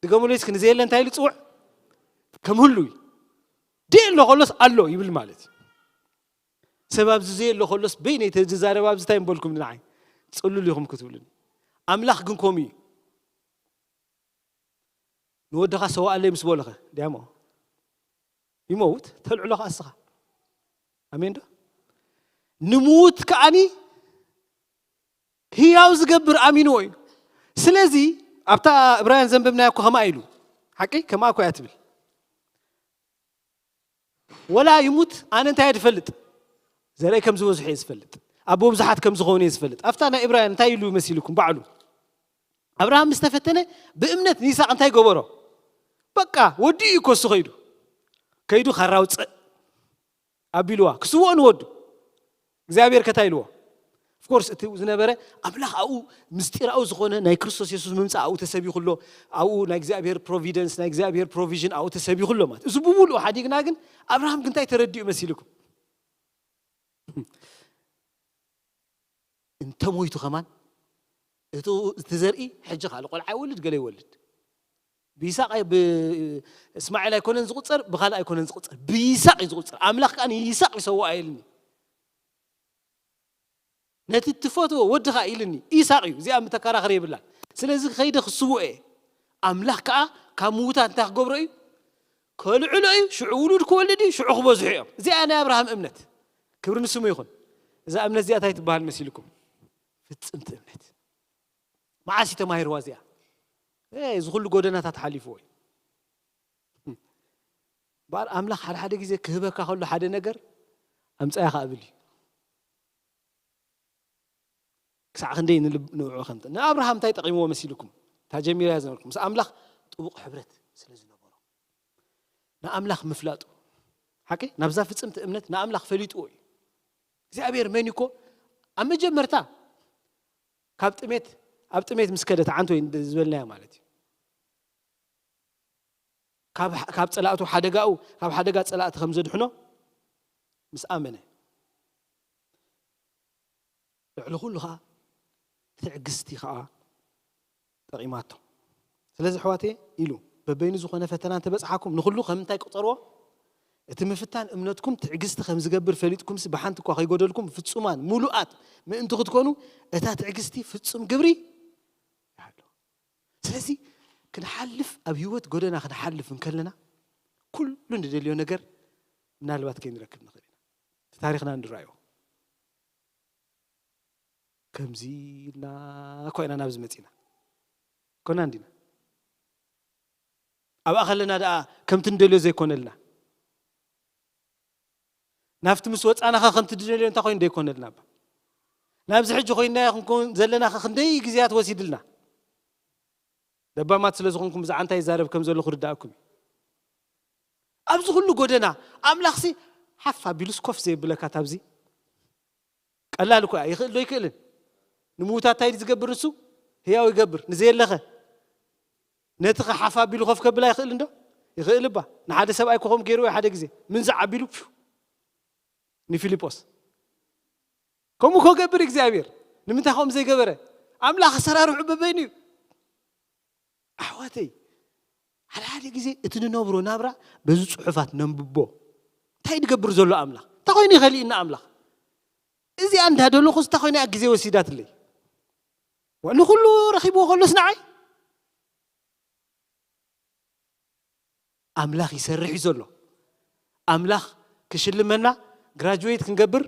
ድገሙለይ እስኪ፣ ንዘየለ እንታይ ኢሉ ይጽውዕ? ከም ህሉ እዩ። ደየሎ ከሎስ ኣሎ ይብል ማለት እዩ። ሰብ ኣብዚ ዘየሎ ከሎስ በይነይ ተዝዛረብ ኣብዚ እንታይ ምበልኩም ንዓይ? ጽሉል ኢኹም ክትብሉኒ። ኣምላኽ ግን ከምኡ እዩ። ንወድኻ ሰዋኣለይ ምስ በሎኸ፣ ዲያሞ ይመውት፣ ተልዕሎ ከኣ እስኻ። ኣሜን ዶ? ንምዉት ከኣኒ ህያው ዝገብር ኣሚንዎ እዩ። ስለዚ ኣብታ ዕብራውያን ዘንበብናዮ እኮ ከምኣ ኢሉ። ሓቂ? ከምኣ እኮ እያ ትብል። "ወላ ይሙት ኣነ እንታይ እየ ዝፈልጥ? ዘርአይ ከም ዝበዝሑ እየ ዝፈልጥ። ኣቦ ብዙሓት ከም ዝኾኑ እየ ዝፈልጥ።" ኣብታ ናይ ዕብራውያን እንታይ ኢሉ መሲልኩም ባዕሉ? ኣብርሃም ምስ ተፈተነ ብእምነት ንይስሐቅ እንታይ ገበሮ? በቃ ወዲኡ እዩ እኮ እሱ ከይዱ። ከይዱ ካራ ውፅእ ኣቢልዋ። ክስውኦ ንወዱ። እግዚኣብሔር ከታይ ኢልዎ? Of course፣ እቲ ዝነበረ ኣምላኽ ኣብኡ ምስጢራዊ ዝኾነ ናይ ክርስቶስ የሱስ ምምጻእ ኣብኡ ተሰቢኹ ኣሎ። ኣብኡ ናይ እግዚኣብሔር ፕሮቪደንስ፣ ናይ እግዚኣብሔር ፕሮቪዥን ኣብኡ ተሰቢኹ ኣሎ ማለት። እዚ ብምሉኡ ሓዲግና ግን ኣብርሃም ግን እንታይ ተረዲኡ መሲልኩም? እንተ ሞይቱ ከማን እቲ፣ እቲ ዘርኢ ሕጂ ካልእ ቆልዓ ይወልድ፣ ገለ ይወልድ። ብይስሐቅ ኣይ-፣ ብ-፣ እስማኤል ኣይኮነን ዝቁጸር፣ ብኻልእ ኣይኮነን ዝቁጸር። ብይስሐቅ እዩ ዝቁጸር። ኣምላኽ ከኣ ንይስሐቅ ይሰውኣ ኢልኒ። ነቲ እትፈትዎ ወድኻ ኢልኒ። ይስሐቅ እዩ። እዚኣ መተከራኸሪ የብላን። ስለዚ ከይደ ክስውኦ እየ። ኣምላኽ ከኣ ካብ ምዉታት እንታይ ክገብሮ እዩ? ከልዕሎ እዩ። ሽዑ ውሉድ ክወልድ እዩ። ሽዑ ክበዝሑ እዮም። እዚኣ ናይ ኣብርሃም እምነት። ክብሪ ንስሙ ይኹን። እዛ እምነት እዚኣ እንታይ ትበሃል መሲልኩም? ፍጽምቲ እምነት። መዓስ እዩ ተማሂርዋ እዚኣ? ኤ፣ እዚ ኩሉ ጎደናታት ሓሊፍዎ እዩ። እምበኣር ኣምላኽ ሓደ ሓደ ግዜ ክህበካ ከሎ ሓደ ነገር ኣምጻያ ከኣ ብል እዩ። ክሳዕ ክንደይ ንልብ-፣ ንዕኡ ከምጥ-፣ ንኣብርሃም እንታይ ጠቒምዎ መሲልኩም? እታ ጀሚራ እያ ዝነበርኩም። ምስ ኣምላኽ ጥቡቕ ሕብረት ስለ ዝነበሮ። ንኣምላኽ ምፍላጡ። ሓቂ? ናብዛ ፍጽምቲ እምነት ንኣምላኽ ፈሊጥዎ እዩ። እግዚኣብሔር መን እዩ እኮ ኣብ መጀመርታ ካብ ጥሜት፣ ኣብ ጥሜት ምስ ከደ ተዓንቶ እዩ ዝበልናዮ ማለት እዩ። ካብ፣ ካብ ጸላእቱ ሓደጋኡ፣ ካብ ሓደጋ ጸላእቲ ከም ዘድሕኖ ምስ ኣመነ። ልዕሊ ኩሉ ኸዓ ትዕግስቲ ኸዓ ጠቒማቶ። ስለዚ ኣሕዋተየ ኢሉ፣ በበይኑ ዝኾነ ፈተና እንተበጽሓኩም ንኹሉ ከም እንታይ ቁጸርዎ? እቲ ምፍታን እምነትኩም ትዕግስቲ ከም ዝገብር ፈሊጥኩምሲ ብሓንቲ እኳ ከይጎደልኩም ፍጹማን ምሉኣት ምእንቲ ክትኮኑ እታ ትዕግስቲ ፍጹም ግብሪ ይሃልዋ። ስለዚ ክንሓልፍ፣ ኣብ ህይወት ጎደና ክንሓልፍ እንከለና ኩሉ ንደልዮ ነገር ምናልባት ከይንረክብ ንኽእል ኢና። እቲ ታሪኽና እንድራዮ ከምዚ ኢልና እኳ ኢና ናብዚ መጺና። ኮና እንዲና። ኣብኣ ከለና ደኣ ከምቲ ንደልዮ ዘይኮነልና። ናብቲ ምስ ወጻናኸ ከምቲ ንደልዮ እንታይ ኮይኑ ዘይኮነልና እባ? ናብዚ ሕጂ ኮይንናዮ ክንከውን ዘለናኸ ክንደይ ግዜያት ወሲድልና? ለባማት ስለ ዝኾንኩም ብዛዕባ እንታይ ይዛረብ ከም ዘለኹ ርዳእኩም እዩ። ኣብዚ ኩሉ ጎደና ኣምላኽሲ ሓፍ ኣቢሉስ ኮፍ ዘየብለካ ታብዚ? ቀላል እኮ እያ። ይኽእል ዶ ይክእልን? ንምዉታት እንታይ ዝገብር ንሱ? ህያው ይገብር። ንዘየለኸ? ነቲ ኸ ሓፍ ኣቢሉ ኮፍ ከብል ኣይኽእልን ዶ? ይኽእል እባ። ንሓደ ሰብኣይ ኮ ከምኡ ገይርዎ እዩ ሓደ ግዜ። ምንዛዕ ኣቢሉ፣ ፊው፣ ንፊልጶስ። ከምኡ እኮ ገብር እግዚኣብሔር። ንምንታይ ከምኡ ዘይገበረ? ኣምላኽ ኣሰራርሑ በበይኑ እዩ። ኣሕዋተይ፣ ሓደ ሓደ ግዜ እቲ ንነብሮ ናብራ በዚ ጽሑፋት ነንብቦ። እንታይ ድገብር ዘሎ ኣምላኽ? እንታይ ኮይኑ ይኸሊእና ኣምላኽ? እዚኣ እንዳደለኹስ እንታይ ኮይና እያ ግዜ ወሲዳትለይ? ዋ፣ ንኹሉ ረኺብዎ ከሎስ ንዓይ? ኣምላኽ ይሰርሕ እዩ ዘሎ። ኣምላኽ ክሽልመና፣ ግራጁዌት ክንገብር፣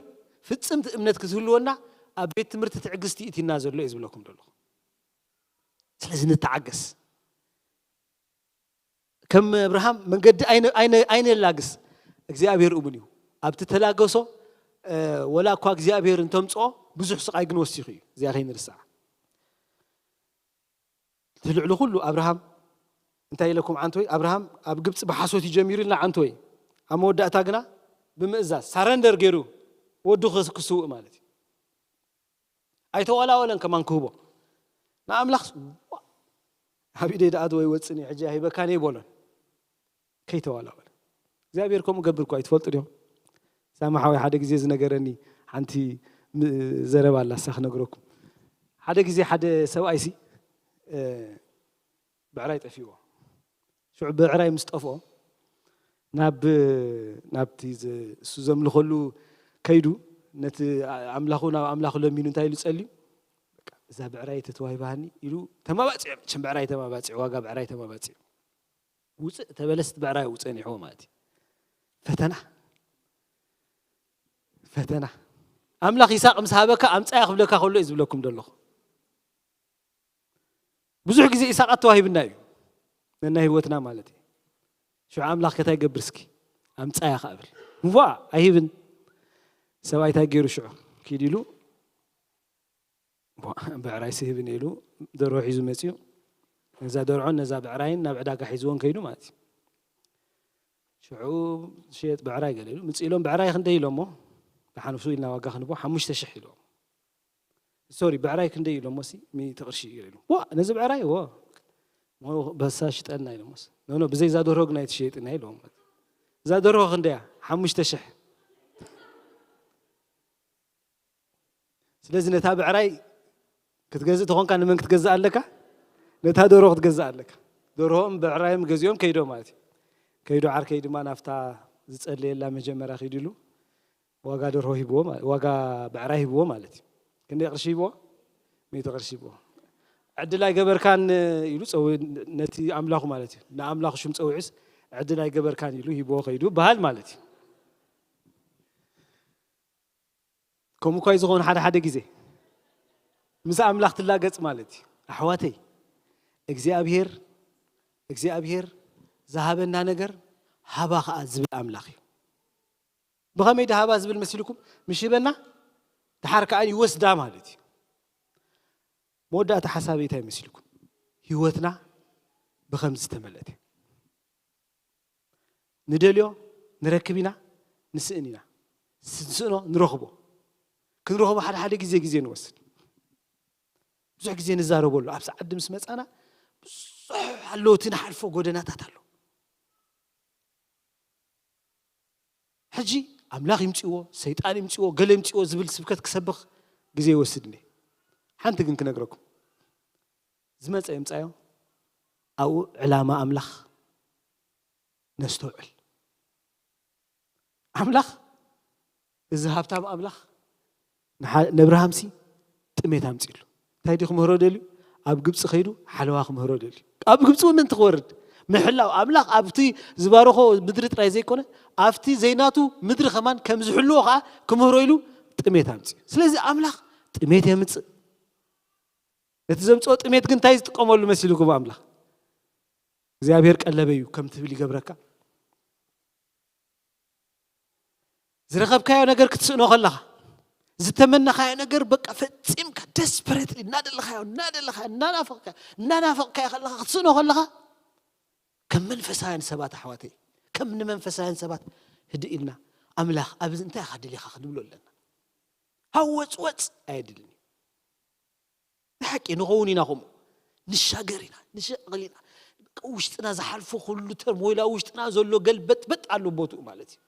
ፍጽምቲ እምነት ክትህልወና፣ ኣብ ቤት ትምህርቲ ትዕግስቲ እቲና ዘሎ እዩ ዝብለኩም ዘለኹ። ስለዚ ንተዓገስ። ከም ኣብርሃም መንገዲ ኣይነ-፣ ኣይነ-፣ ኣይነላግስ። እግዚኣብሔር እሙን እዩ። ኣብቲ ተላገሶ፣ እ፣ ወላ እኳ እግዚኣብሔር እንተምጽኦ፣ ብዙሕ ስቓይ ግን ወሲኹ እዩ። እዚኣ ከይንርስዓ። እቲ ልዕሊ ኩሉ ኣብርሃም እንታይ ኢለኩም ዓንቶይ? ኣብርሃም ኣብ ግብጺ ብሓሶት እዩ ጀሚሩ ኢልና ዓንቶይ። ኣብ መወዳእታ ግና ብምእዛዝ፣ ሳረንደር ገይሩ ወዱ ክስ-፣ ክስውእ ማለት እዩ። ኣይተዋላወለን ከማን ክህቦ። ንኣምላኽ ስ-፣ ዋ-፣ ኣብ ኢደይ ደኣ ወይ ወጽኒ፣ ሕጂ ኣይበካን እየ በሎን። ከይተዋላወለ። እግዚኣብሔር ከምኡ ገብር እኮ ኣይትፈልጡ ዲኹም? ሳማ ሓወይ ሓደ ግዜ ዝነገረኒ ሓንቲ ም-፣ ዘረባ ኣላ፣ እሳ ክነግረኩም። ሓደ ግዜ ሓደ ሰብኣይሲ፣ እ፣ ብዕራይ ጠፊእዎ። ሽዑ ብዕራይ ምስ ጠፍኦ፣ ናብ፣ ናብቲ ዘ-፣ እሱ ዘምልኸሉ ከይዱ፣ ነቲ ኣምላኹ፣ ናብ ኣምላኹ ለሚኑ እንታይ ኢሉ ጸልዩ? በቃ፣ እዛ ብዕራይ ተተዋሂባኒ ኢሉ ተማባጺዑ፣ መቸም ብዕራይ ተማባጺዑ፣ ዋጋ ብዕራይ ተማባጺዑ። ውጽእ ተበለስ ብዕራይ ውጽእ ኒሕዎ ማለት እዩ። ፈተና፣ ፈተና። ኣምላኽ ይስሐቅ ምስ ሃበካ፣ ኣምጻያ ክብለካ ከሎ እዩ ዝብለኩም ዘለኹ። ብዙሕ ግዜ ይስሐቅ ተዋሂብና እዩ። ነናይ ህይወትና ማለት እዩ። ሽዑ ኣምላኽ ከ እንታይ ይገብር እስኪ? ኣምጻያ ከኣ ብል። እዋ፣ ኣይህብን። ሰብኣይ እንታይ ገይሩ ሽዑ? ኪድ ኢሉ፣ ዋ፣ ብዕራይ ስህብን ኢሉ ደርሆ ሒዙ መጺኡ። ነዛ ደርዖን ነዛ ብዕራይን ናብ ዕዳጋ ሒዝዎን ከይዱ ማለት እዩ። ሽዑ ዝሸየጥ ብዕራይ ገለ ኢሉ፣ ምጽእ ኢሎም ብዕራይ ክንደይ ኢሎሞ? ደሓን ብሱ ኢልና ዋጋ ክንቦ፣ ሓሙሽተ ሽሕ ኢሎም። ሶሪ፣ ብዕራይ ክንደይ ኢሎሞ ሲ? ሚእቲ ቅርሺ ገለ ኢሉ። ዋ፣ ነዚ ብዕራይ፣ ዎ። ሞ በሳ ሽጠልና ኢሎሞስ። ኖ፣ ኖ፣ ብዘይ እዛ ደርሆ ግን ኣይትሸየጥና ኢሎም። እዛ ደርሆ ክንደያ? ሓሙሽተ ሽሕ። ስለዚ ነታ ብዕራይ ክትገዝእ ተኾንካ ንመን ክትገዝእ ኣለካ? ነታ ደርሆ ክትገዝእ ኣለካ። ደርሆም ብዕራዮም ገዚኦም ከይዶ ማለት እዩ። ከይዶ ዓርከይ ድማ ናብታ ዝጸለየላ መጀመርያ ኪዱ ኢሉ ዋጋ ደርሆ ሂብዎ ማ-፣ ዋጋ ብዕራይ ሂብዎ ማለት እዩ። ክንደይ ቅርሺ ሂብዎ? ሚእቲ ቅርሺ ሂብዎ። ዕድል ኣይገበርካን ኢሉ ጸው-፣ ነቲ ኣምላኹ ማለት እዩ። ንኣምላኹ ሽም ጸዊዑስ ዕድል ኣይገበርካን ኢሉ ሂብዎ ከይዱ በሃል ማለት እዩ። ከምኡ እኳ እዩ ዝኾኑ ሓደ ሓደ ግዜ ምስ ኣምላኽ ትላገጽ ማለት እዩ። ኣሕዋተይ፣ እግዚኣብሔር፣ እግዚኣብሔር ዝሃበና ነገር ሃባ ኸኣ ዝብል ኣምላኽ እዩ። ብኸመይ ድሃባ ዝብል መሲልኩም? ምሽ ሂበና፣ ድሓር ከኣ ይወስዳ ማለት እዩ። መወዳእታ ሓሳበይ እንታይ መሲልኩም? ህይወትና ብኸምዚ ዝተመልአት እያ። ንደልዮ ንረክብ ኢና፣ ንስእን ኢና። ስንስእኖ ንረኽቦ። ክንረኽቦ ሓደ ሓደ ግዜ ግዜ ንወስድ። ብዙሕ ግዜ ንዛረበሉ። ኣብዚ ዓዲ ምስ መጻና ብዙሕ ኣሎ፣ እቲ ንሓልፎ ጎደናታት ኣሎ። ሕጂ ኣምላኽ ይምጽእዎ፣ ሰይጣን ይምጽእዎ፣ ገለ ይምጽእዎ ዝብል ስብከት ክሰብኽ ግዜ ይወስድ እንዴ። ሓንቲ ግን ክነግረኩም። ዝመጸ ይምጻዮ፣ ኣብኡ ዕላማ ኣምላኽ ነስተውዕል። ኣምላኽ፣ እዚ ሃብታም ኣምላኽ ንሓ-፣ ነብርሃምሲ ጥሜት ኣምጺእሉ። እንታይ ድዩ ክምህሮ ደልዩ? ኣብ ግብጺ ከይዱ ሓለዋ ክምህሮ ደልዩ። ኣብ ግብጺ እውን ምእንቲ ክወርድ፣ ምሕላው ኣምላኽ ኣብቲ ዝባረኾ ምድሪ ጥራይ ዘይኮነ፣ ኣብቲ ዘይናቱ ምድሪ ከማን ከም ዝሕልዎ ኸኣ ክምህሮ ኢሉ ጥሜት ኣምጺኡ። ስለዚ ኣምላኽ ጥሜት የምጽእ። ነቲ ዘምጽኦ ጥሜት ግን እንታይ ዝጥቀመሉ መሲልኩም ኣምላኽ? እግዚኣብሔር ቀለበይ እዩ ከም ትብል ይገብረካ። ዝረኸብካዮ ነገር ክትስእኖ ከለኻ፣ ዝተመነኻዮ ነገር በቃ ፈጺምካ ደስፐረትሊ እናደለኻዮ፣ እናደለኻዮ፣ እናናፈቕካዮ፣ እናናፈቕካዮ ከለኻ፣ ክትስእኖ ከለኻ፣ ከም መንፈሳውያን ሰባት ኣሕዋተይ፣ ከም ንመንፈሳውያን ሰባት ህድእ ኢልና፣ ኣምላኽ ኣብዚ እንታይ ኢኻ ደሊኻ ክንብሎ ኣለና። ሃወጽወጽ ኣየድልን እዩ። ብሓቂ ንኸውን ኢና ከምኡ። ንሻገር ኢና፣ ንሸቕል ኢና። በቃ ውሽጥና ዝሓልፎ ኩሉ ተርሞይል ኣብ ውሽጥና ዘሎ ገልበጥበጥ ኣሎ ቦትኡ ማለት እዩ።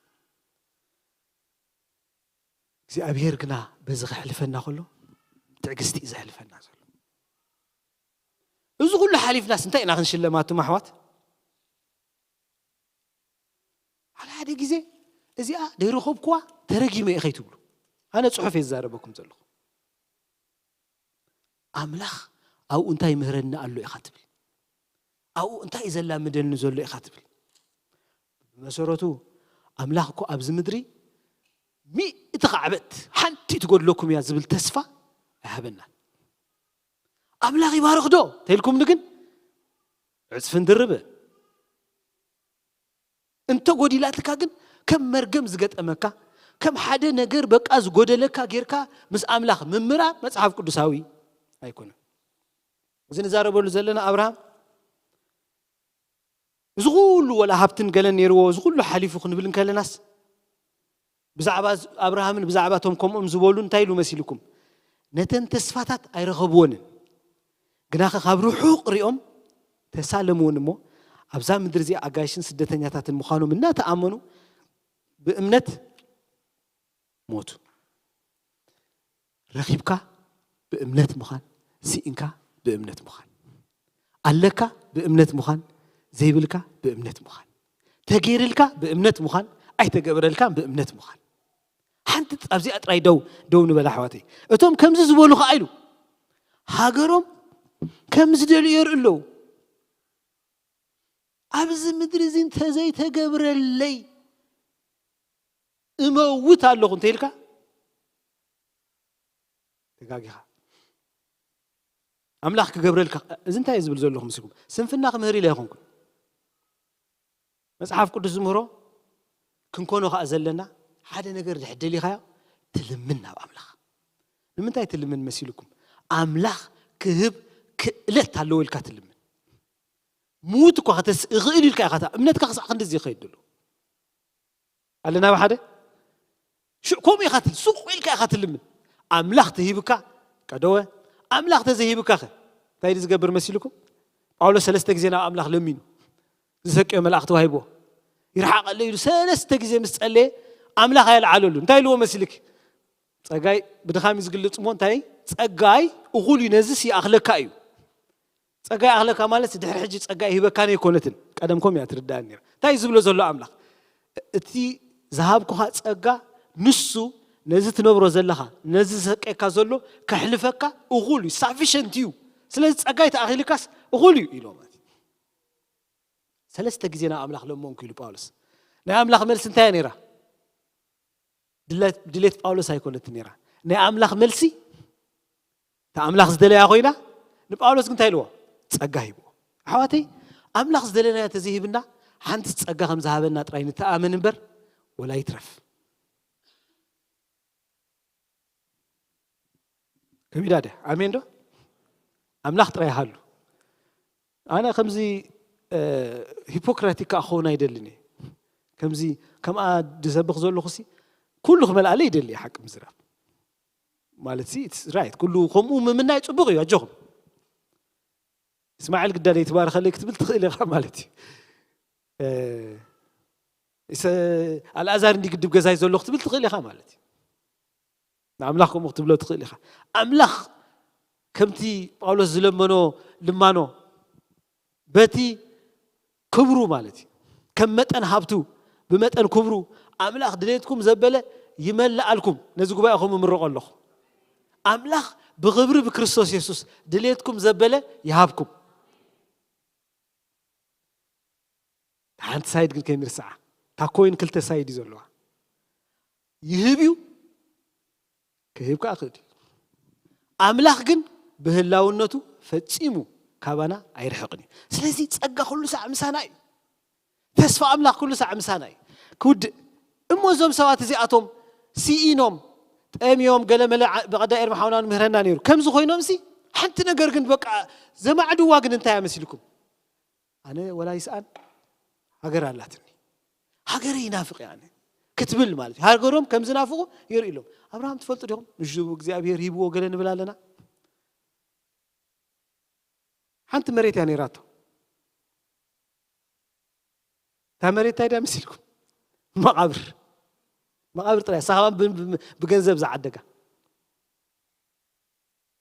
እግዚኣብሔር ግና በዚ ከሕልፈና ከሎ ትዕግስቲ እዩ ዘሕልፈና ዘሎ። እዚ ኩሉ ሓሊፍናስ እንታይ ኢና ክንሽለማትም ኣሕዋት? ሓደ ሓደ ግዜ እዚኣ ደይረኸብኩዋ ተረጊመ እየ ከይትብሉ። ኣነ ጽሑፍ እየ ዝዛረበኩም ዘለኹ። ኣምላኽ ኣብኡ እንታይ ምህረኒ ኣሎ ኢኻ ትብል። ኣብኡ እንታይ እዩ ዘላምደኒ ዘሎ ኢኻ ትብል። ብመሰረቱ ኣምላኽ እኮ ኣብዚ ምድሪ ሚእቲ ካዕበት ሓንቲ ትጎድለኩም እያ ዝብል ተስፋ ኣይሃበናን። ኣምላኽ ይባርኽ ዶ ተልኩምኒ ግን ዕጽፍን ድርብ። እንተ ጎዲላትካ ግን ከም መርገም ዝገጠመካ፣ ከም ሓደ ነገር በቃ ዝጎደለካ ጌርካ ምስ ኣምላኽ ምምራር መጽሓፍ ቅዱሳዊ ኣይኮነን። እዚ ንዛረበሉ ዘለና ኣብርሃም እዚ ኩሉ ወላ ሃብትን ገለን ነይርዎ፣ እዚ ኩሉ ሓሊፉ ክንብል እንከለናስ፣ ብዛዕባ ኣብርሃምን ብዛዕባ እቶም ከምኦም ዝበሉ እንታይ ኢሉ መሲልኩም? ነተን ተስፋታት ኣይረኸብዎንን። ግናኸ ካብ ርሑቕ ሪኦም ተሳለምዎን እሞ፣ ኣብዛ ምድሪ እዚኣ ኣጋይሽን ስደተኛታትን ምዃኖም እናተኣመኑ ብእምነት ሞቱ። ረኺብካ ብእምነት ምዃን፣ ስኢንካ ብእምነት ምዃን፣ ኣለካ ብእምነት ምዃን፣ ዘይብልካ ብእምነት ምዃን፣ ተገይርልካ ብእምነት ምዃን፣ ኣይተገበረልካን ብእምነት ምዃን። ሓንቲ ኣብዚኣ ጥራይ ደው ደው ንበላ ኣሕዋተይ። እቶም ከምዚ ዝበሉ ኸዓ ኢሉ ሃገሮም ከም ዝደልዩ የርእዩ ኣለዉ። ኣብዚ ምድሪ እዚ እንተዘይተገብረለይ እመውት ኣለኹ እንተኢልካ ተጋጊኻ። ኣምላኽ ክገብረልካ፣ እዚ እንታይ እዩ ዝብል ዘለኹ ምስልኩም? ስንፍና ክምህር ኢለ ኣይኮንኩን። መጽሓፍ ቅዱስ ዝምህሮ ክንኮኖ ከኣ ዘለና ሓደ ነገር ድሕር ደሊኻዮ ትልምን ናብ ኣምላኽ። ንምንታይ ትልምን መሲልኩም? ኣምላኽ ክህብ ክእለት ኣለዎ ኢልካ ትልምን። ምዉት እኳ ከተስእ እኽእል ኢልካ ኢኻ፣ እምነትካ ክሳዕ ክንድዚ ይኸይድ ኣሎ። ኣለና ብሓደ ሽዕ ከምኡ ኢኻ ትል-፣ ሱቕ ኢልካ ኢኻ ትልምን። ኣምላኽ ተሂብካ ቀደወ፣ ኣምላኽ ተዘይሂብካ ኸ እንታይ ድዩ ዝገብር መሲልኩም? ጳውሎስ ሰለስተ ግዜ ናብ ኣምላኽ ለሚኑ። ዝሰቅዮ መልኣኽ ተዋሂብዎ። ይርሓቐለይ ኢሉ ሰለስተ ግዜ ምስ ጸለየ ኣምላኽ ኣየልዓለሉ። እንታይ ኢልዎ መሲልኪ? ጸጋይ ብድኻም እዩ ዝግልጽ እሞ እንታይ? ጸጋይ እኹል እዩ፣ ነዝስ ይኣኽለካ እዩ። ጸጋ ይኣኽለካ ማለት ድሕሪ ሕጂ ጸጋ ይህበካን ኣይኮነትን። ቀደም ከም እያ ትርዳእን ነይራ። እንታይ እዩ ዝብሎ ዘሎ ኣምላኽ? እቲ ዝሃብኩኻ ጸጋ ንሱ ነዚ ትነብሮ ዘለኻ፣ ነዚ ዝሰቀካ ዘሎ ከሕልፈካ እኹል እዩ፣ ሳፊሸንት እዩ። ስለዚ ጸጋይ ተኣኺልካስ እኹል እዩ ኢሎ ማለት እዩ። ሰለስተ ግዜ ናብ ኣምላኽ ለመንኩ ኢሉ ጳውሎስ። ናይ ኣምላኽ መልሲ እንታይ እያ ነይራ? ድሌት፣ ድሌት ጳውሎስ ኣይኮነትን ነይራ። ናይ ኣምላኽ መልሲ፣ እታ ኣምላኽ ዝደለያ ኮይና፣ ንጳውሎስ ግን እንታይ ኢልዎ? ጸጋ ሂብዎ። ኣሕዋተይ፣ ኣምላኽ ዝደለናዮ ተዘይሂብና፣ ሓንቲ ጸጋ ከም ዝሃበና ጥራይ ንተኣመን እምበር፣ ወላ ይትረፍ። ከቢዳ ድያ? ኣሜን ዶ? ኣምላኽ ጥራይ ይሃሉ። ኣነ ከምዚ፣ እ፣ ሂፖክራቲክ ከኣ ክኸውን ኣይደልን እየ። ከምዚ፣ ከምኣ ዝሰብኽ ዘለኹሲ፣ ኩሉ ክመልኣለይ ይደሊ እየ፣ ሓቂ ምዝራብ። ማለት ሲ፣ it's right። ኩሉ ከምኡ ምምናይ ጽቡቕ እዩ፣ ኣጆኹም። እስማኤል ግዳለይ ትባረኸለይ ክትብል ትኽእል ኢኻ ማለት እዩ። እ፣ ኢሰ-፣ ኣልኣዛር እንዲ ግድብ ገዛይ ዘሎ ክትብል ትኽእል ኢኻ ማለት እዩ። ንኣምላኽ ከምኡ ክትብሎ ትኽእል ኢኻ። ኣምላኽ ከምቲ ጳውሎስ ዝለመኖ ልማኖ በቲ ክብሩ ማለት እዩ። ከም መጠን ሃብቱ፣ ብመጠን ክብሩ ኣምላኽ ድሌትኩም ዘበለ ይመልኣልኩም። ነዚ ጉባኤ ከምኡ ምረቆ ኣለኹ። ኣምላኽ ብኽብሪ ብክርስቶስ የሱስ ድሌትኩም ዘበለ ይሃብኩም። ሓንቲ ሳይድ ግን ከይንርስዓ። እታ ኮይን ክልተ ሳይድ እዩ ዘለዋ። ይህብ እዩ፣ ክህብ ከኣ ክእል እዩ። ኣምላኽ ግን ብህላውነቱ ፈጺሙ ካባና ኣይርሕቕን እዩ። ስለዚ ጸጋ ኩሉ ሳዕ ምሳና እዩ። ተስፋ ኣምላኽ ኩሉ ሳዕ ምሳና እዩ። ክውድእ እሞ እዞም ሰባት እዚኣቶም ስኢኖም፣ ጠምዮም፣ ገለ መለ ዓ-፣ ብቐዳ ኤርሚ ሓውና ንምህረና ነይሩ። ከምዚ ኮይኖምሲ ሓንቲ ነገር ግን በቃ ዘማዕድዋ ግን እንታይ ኣመሲልኩም? ኣነ ወላ ይስኣን ሃገር ኣላትኒ። ሃገረይ ይናፍቕ እየ ኣነ ክትብል ማለት እዩ። ሃገሮም ከም ዝናፍቑ የርእሎም። ኣብርሃም ትፈልጡ ዲኹም? ንሱ እግዚኣብሔር ሂብዎ ገለ ንብል ኣለና። ሓንቲ መሬት እያ ነይራቶ። እታ መሬት እንታይ ድያ መሲልኩም? መቓብር። መቓብር ጥራይ። እሳ ከማን ብ-፣ ብ-፣ ብገንዘብ ዝዓደጋ።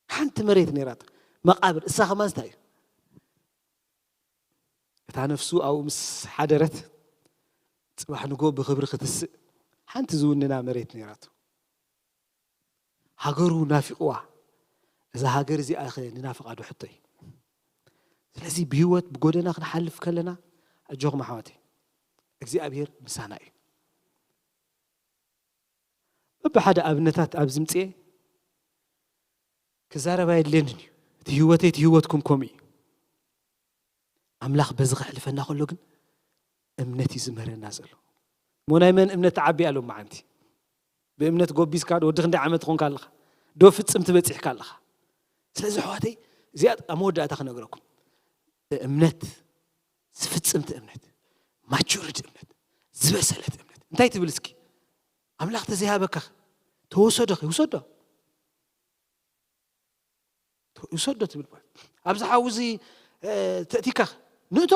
ሓንቲ መሬት ነይራቶ። መቓብር። እሳ ከማን እንታይ እዩ? እታ ነፍሱ ኣብኡ ምስ ሓደረት፣ ጽባሕ ንጎ ብኽብሪ ክትስእ ሓንቲ ዝውንና መሬት ነይራቶ። ሃገሩ ናፊቕዋ። እዛ ሃገር እዚኣ ኸ ንናፍቓ ዶ ሕቶ እዩ። ስለዚ ብህይወት ብጎደና ክንሓልፍ ከለና፣ ኣጆኹም ኣሕዋተይ፣ እግዚኣብሔር ምሳና እዩ። በብሓደ ኣብነታት ኣብ ዝምፅኤ ክዛረብ ኣየድልየንን እዩ። እቲ ህይወተይ እቲ ህይወትኩም ከምኡ እዩ። ኣምላኽ በዚ ከሕልፈና ከሎ ግን እምነት እዩ ዝምህረና ዘሎ። እሞ ናይ መን እምነት ተዓቢ ኣሎ መዓንቲ? ብእምነት ጎቢዝካ ዶ ወዲ ክንደይ ዓመት ኾንካ ኣለኻ? ዶ ፍጽምቲ በጺሕካ ኣለኻ? ስለዚ ኣሕዋተይ እዚኣ ኣብ መወዳእታ ክነግረኩም። እምነት፣ ዝፍጽምቲ እምነት፣ ማቹርድ እምነት፣ ዝበሰለት እምነት እንታይ ትብል እስኪ? ኣምላኽ ተዘይሃበካ ተወሰዶ ኸ? ይውሰዶ። ይውሰዶ ትብል። ኣብዚ ሓዊ እዚ ተእቲካ ንእቶ።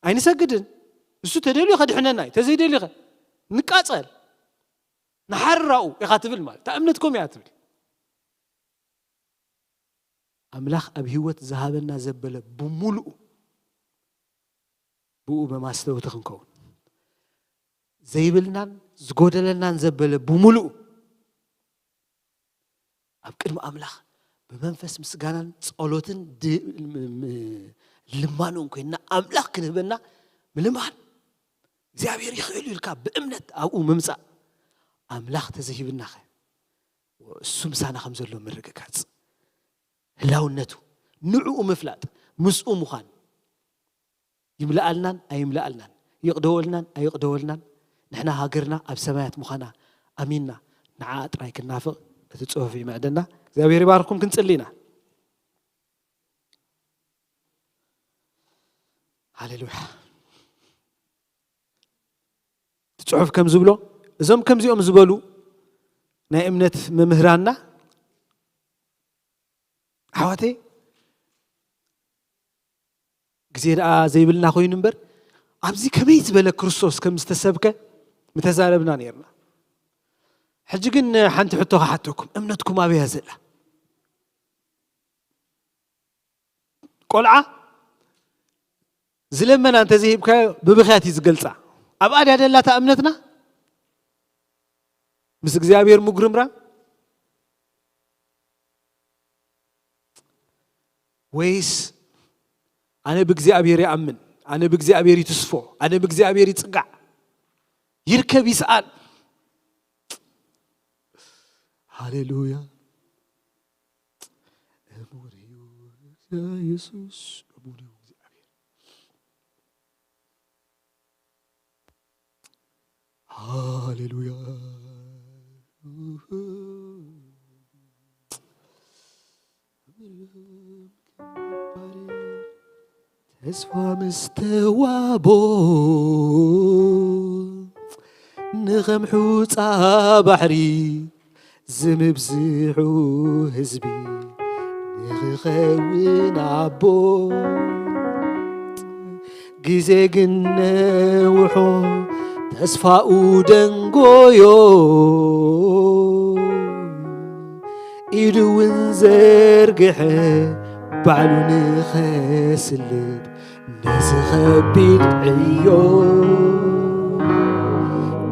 ኣይንሰግድን። እሱ ተደልዩ ከድሕነና እዩ። ተዘይደልዩ ከ ንቃጸል። ንሓርራኡ ኢኻ ትብል ማለት እታ እምነት ኮም እያ ትብል። ኣምላኽ ኣብ ህይወት ዝሃበና ዘበለ ብምሉኡ ብኡ መማስተውቲ ክንከውን ዘይብልናን ዝጎደለናን ዘበለ ብምሉኡ ኣብ ቅድሚ ኣምላኽ ብመንፈስ ምስጋናን ጸሎትን ድ- ም- ም- ልማኖን ኮይንና ኣምላኽ ክንህበና ምልማን እግዚኣብሔር ይኽእል እዩ ኢልካ ብእምነት ኣብኡ ምምጻእ ኣምላኽ ተዘይህብናኸ እሱ ምሳና ከም ዘሎ ምርግጋጽ ህላውነቱ ንዕኡ ምፍላጥ ምስኡ ምዃን ይምልኣልናን ኣይምልኣልናን ይቕደወልናን ኣይቕደወልናን ንሕና ሃገርና ኣብ ሰማያት ምዃና ኣሚንና ንዓ ጥራይ ክናፍቕ እቲ ጽሑፍ ይምዕደና እግዚኣብሔር ይባርኩም ክንጽሊ ኢና ሃሌሉያ እቲ ጽሑፍ ከም ዝብሎ እዞም ከምዚኦም ዝበሉ ናይ እምነት መምህራንና ኣሕዋተይ ግዜ ደኣ ዘይብልና ኮይኑ እምበር ኣብዚ ከመይ ዝበለ ክርስቶስ ከም ዝተሰብከ ምተዛረብና ነርና ሕጂ ግን ሓንቲ ሕቶ ክሓተኩም እምነትኩም ኣበያ ዘላ ቆልዓ ዝለመና እንተዘይሂብካዮ ብብኽያት እዩ ዝገልፃ ኣብኣ ድያ ደላታ እምነትና ምስ እግዚኣብሔር ምጉርምራ ወይስ ኣነ ብእግዚኣብሔር ይኣምን ኣነ ብእግዚኣብሔር ይትስፎ ኣነ ብእግዚኣብሔር ይፅጋዕ ይርከብ ይስኣል ሃሌሉያ እሙን እዩ የሱስ እሙን እዩ እግዚኣብሔር ሃሌሉያ ተስፋ ምስ ተዋቦ ንኸም ሑፃ ባሕሪ ዝምብዝሑ ህዝቢ ንኽኸውን ኣቦ ግዜ ግን ነውሖ ተስፋኡ ደንጎዮ ኢዱ እውን ዘርግሐ ባዕሉ ንኸስልጥ ነዚ ኸቢድ ዕዮ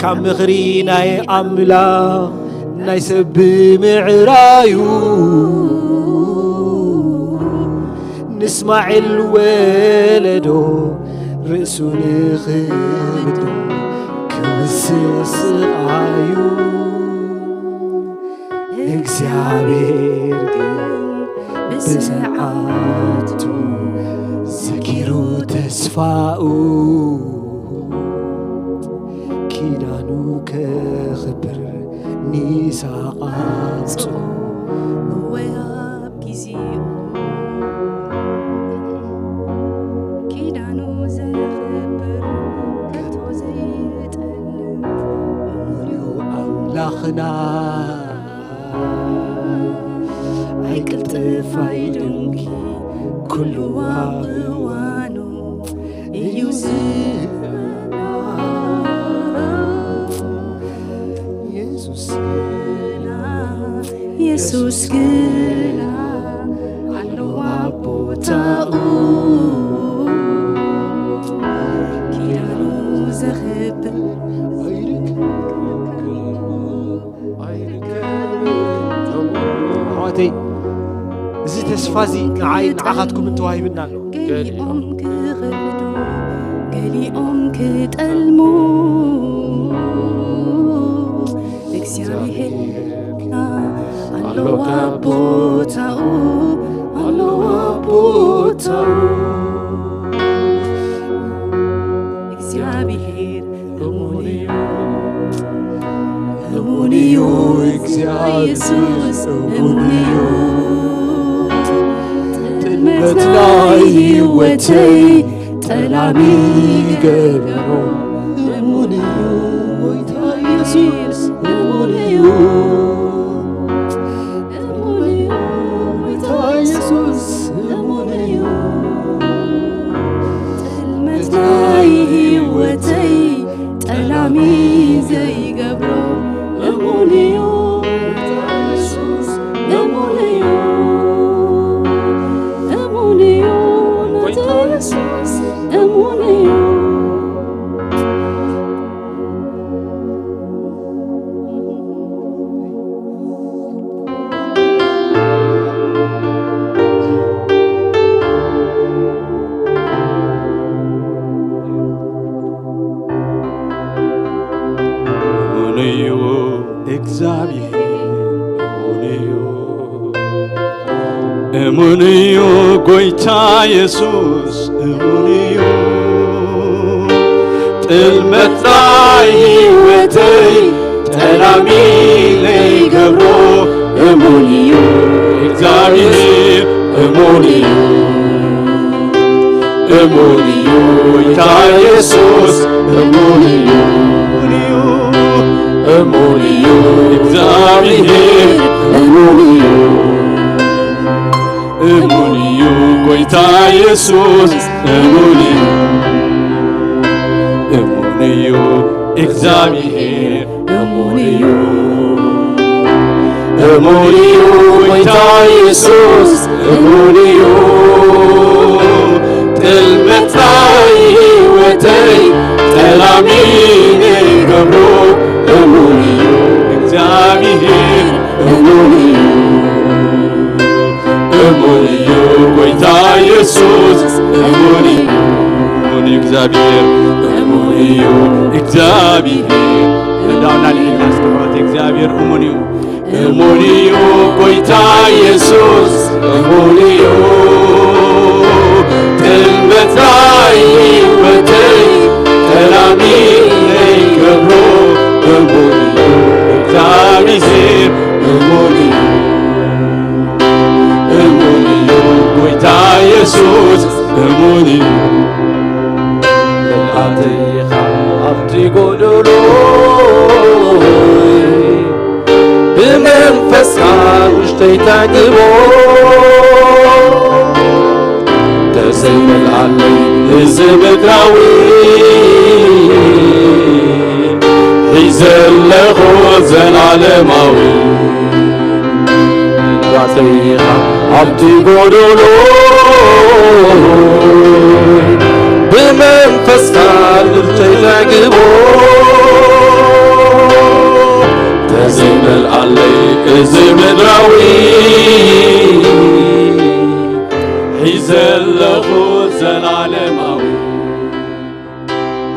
ካብ ምኽሪ ናይ ኣምላኽ ናይ ሰብ ብምዕራዩ ንስማዒል ወለዶ ርእሱ ንኽብድል ክውስን ስቓዩ እግዚኣብሔር ግን ብስርዓቱ ዘኪሩ ተስፋኡ ኪዳኑ ከኽብር ንይስሓቅ ኣጽንሑ እወ ኣብ ጊዜኡ ኪዳኑ ዘኽብር ከቶ ዘይጠልም እሙን እዩ ኣምላኽና ኣይቅልጥፍ ኣይደንጊ ኩሉ ኣብ እዋኑ እዩ ዝህበና የሱስ ግና የሱስ ግና ኣለዋ ቦታኡ ኪዳኑ ዘኽብር ኣሕዋተይ እዚ ተስፋ እዚ ንዓይ ንዓኻትኩም እንተዋሂብና ኣሎ ገሊኦም ክኽሕዱ ገሊኦም ኦም ክጠልሙ እግዚኣብሔር ኣለዋ ቦታኡ፣ ኣለዋ ቦታኡ። እግዚኣብሔር እሙን እዩ፣ እሙን እዩ፣ ኢየሱስ እሙን እዩ። ጥልመት ናይ ህይወተይ ጠላሚ ገበሮ። እሙን እዩ፣ ጎይታ ኢየሱስ እሙን እዩ። እሙን እዩ፣ ጎይታ ኢየሱስ እሙን እዩ። ጥልመት ናይ ህይወተይ ጠላሚ ዘይገብሮ እሙን እዩ፣ ኢየሱስ እሙን እዩ። እሙን እዩ፣ ጎይታ ኢየሱስ እሙን እዩ። እሙን እዩ እግዚኣብሔር፣ እሙን እዩ። እሙን እዩ ጎይታ የሱስ፣ እሙን እዩ። ጥልመት ናይ ህይወተይ ጠላሚ ለይገብሮ፣ እሙን እዩ እግዚኣብሔር፣ እሙን እዩ። እሙን እዩ ጎይታ የሱስ፣ እሙን እዩ። እሙን እዩ እግዚኣብሔር፣ እሙን እዩ። እሙን እዩ ጎይታ የሱስ፣ እሙን እዩ። እሙን እዩ እግዚኣብሔር፣ እሙን እዩ። እሙን እዩ ጎይታ የሱስ፣ እሙን እዩ። ጥልመት ናይ ህይወተይ ጠላሚ ንገብሮ፣ እሙን እዩ እግዚኣብሔር፣ እሙን እዩ። እሙን እዩ ጎይታ የሱስ፣ እሙን እዩ። እሙን እዩ እግዚኣብሔር፣ እሙን እዩ እግዚኣብሔር። እንዳውና ንኢድና እስቲ ኣሕዋት፣ እግዚኣብሔር እሙን እዩ። እሙን እዩ ጎይታ የሱስ፣ እሙን እዩ። ጥልመት ናይ ህይወተይ ጠላሚ ዘይገብሮ፣ እሙን እዩ እግዚኣብሔር፣ እሙን እዩ። እሙን እዩ ጎይታ የሱስ፣ እሙን እዩ። ምልኣተይ ኢኻ ኣብቲ ጎደሎ፣ ብመንፈስካ ውሽጠይ ተግቦ። ተዘይመልኣለይ እዚ ምድራዊ፣ ሒዘ ኣለኹ ዘላለማዊ። ባተይኻ ኣብቲ ጎደሎ፣ ብመንፈስካ ልብተይ ተግቦ። ተዘይመልኣለይ እዚ ምድራዊ፣ ሒዘ ኣለኹ ዘላለማዊ።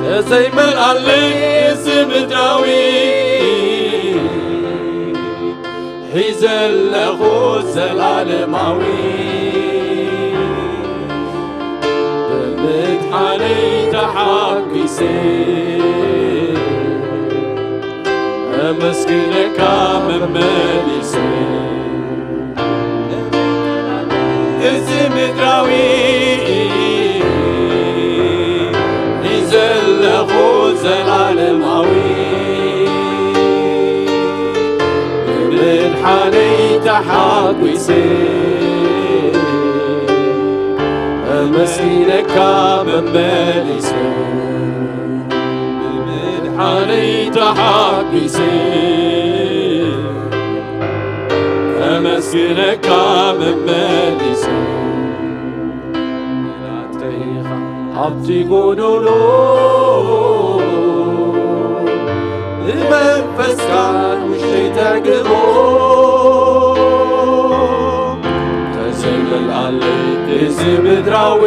ተዘይመልኣለይ እዚ ምድራዊ፣ ሒዘ ኣለኹ ዘላለማዊ። ብምድሓነይ ተሓጒሰ፣ ኣመስግነካ መመሊሰ። እዚ ምድራዊ፣ ሒዘ ኣለኹ ዘላለማዊ። ብምድሓነይ ተሓጒሰ፣ ኣመስግነካ መመሊሰ። ብምድሓነይ ተሓጒሰ፣ ኣመስግነካ መመሊሰ። ናተይኻ ኣብቲ ጎደሎ፣ ብመንፈስካ ውሽጠይ ተግቦ። ተዘይመልኣለይ እዚ ምድራዊ፣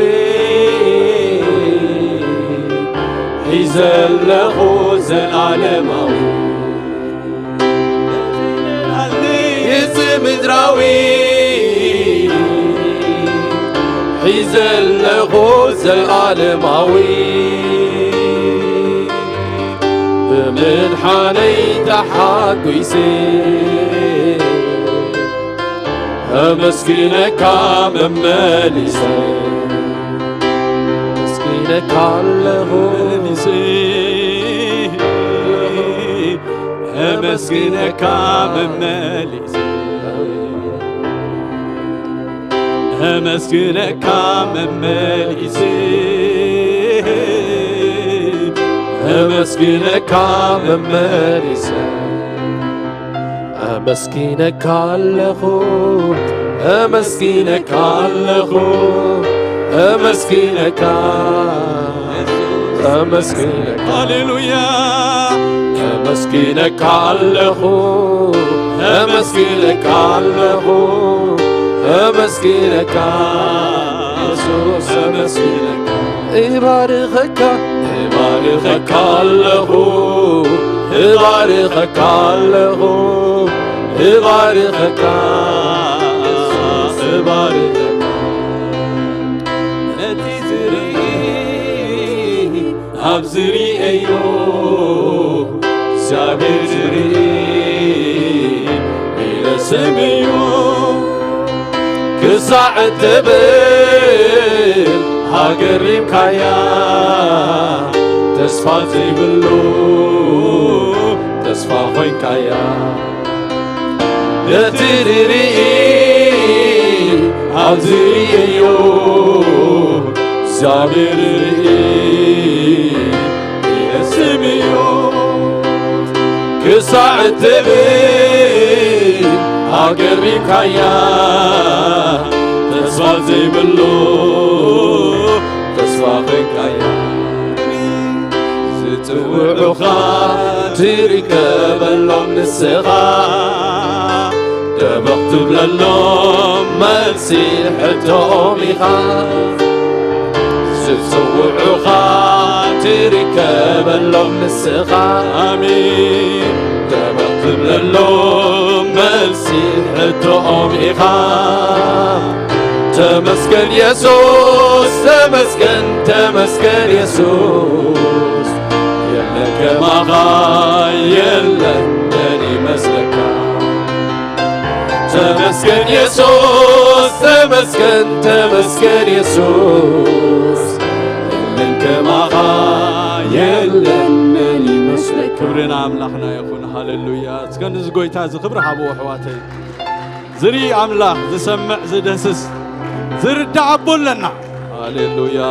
ዘለኹ ዘላለማዊ እዚ ምድራዊ ሒዘለኹ ዘላለማዊ ብምድሓነይ ተሓጒሰ ኣመስግነካ መመሊሰ ኣመስግነካ ኣለኹ ኣመስግነካ መመሊሰ ኣመስግነካ መመሊሰ ኣመስግነካ መመሊሰ ኣመስግነካ ኣለኹ ኣመስግነካ ኣለኹ ኣመስግነካ ኣመስግነካ ሃሌሉያ ኣመስግነካ ኣለኹ ኣመስግነካ ኣለኹ ኣመስግነካ የሱስ ኣመስግነካ እባርኸካ እባርኸካ ኣለኹ እባርኸካ ኣለኹ እባርኸካ እባርኸካ ነቲ ዝርኢ ኣብ ዝርእዮ እግዚኣብሔር ዝርኢ ኢለ ስምዮ ክሳዕ እትብል ኣገሪምካያ ተስፋ ዘይብሉ ተስፋ ኮይንካያ ነቲ ንርኢ ኣብዚ እዮ እግዚኣብሔር ርኢ ኢለ ስምዮ ክሳዕ እትብል ኣገሪምካያ ተስፋ ዘይብሉ ተስፋ ኮይንካያ ዝጽውዑኻ ትርከበሎም ንስኻ ደበኽ ትብለሎም መልሲ ሕቶኦም ኢኻ ዝጽውዑኻ ትርከበሎም ንስኻ ኣሜን ደበኽ ትብለሎም መልሲ ሕቶኦም ኢኻ ተመስገን የሱስ ተመስገን ተመስገን የሱስ የለን ከማኻ የለን መን ይመስለካ ተመስገን የሱስ ተመስገን ተመስገን የሱስ የለን ከማኻ የለን መን ይመስለካ ክብሪ ንኣምላኽና ይኹን ሃሌሉያ እስከ ንዚ ጎይታ እዚ ክብሪ ሃብዎ ኣሕዋተይ ዝርኢ ኣምላኽ ዝሰምዕ ዝደስስ ዝርዳእ ኣቦ ኣለና ሃሌሉያ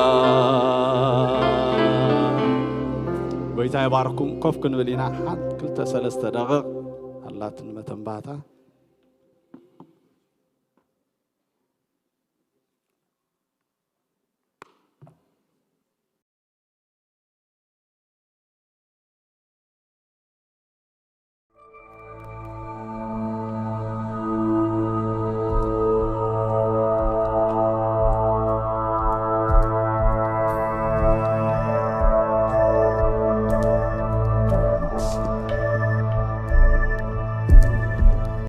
ጎይታ ይባርኩም ኮፍ ክንብል ኢና ሓንቲ ክልተ ሰለስተ ደቕቕ ኣላትን መተንባታ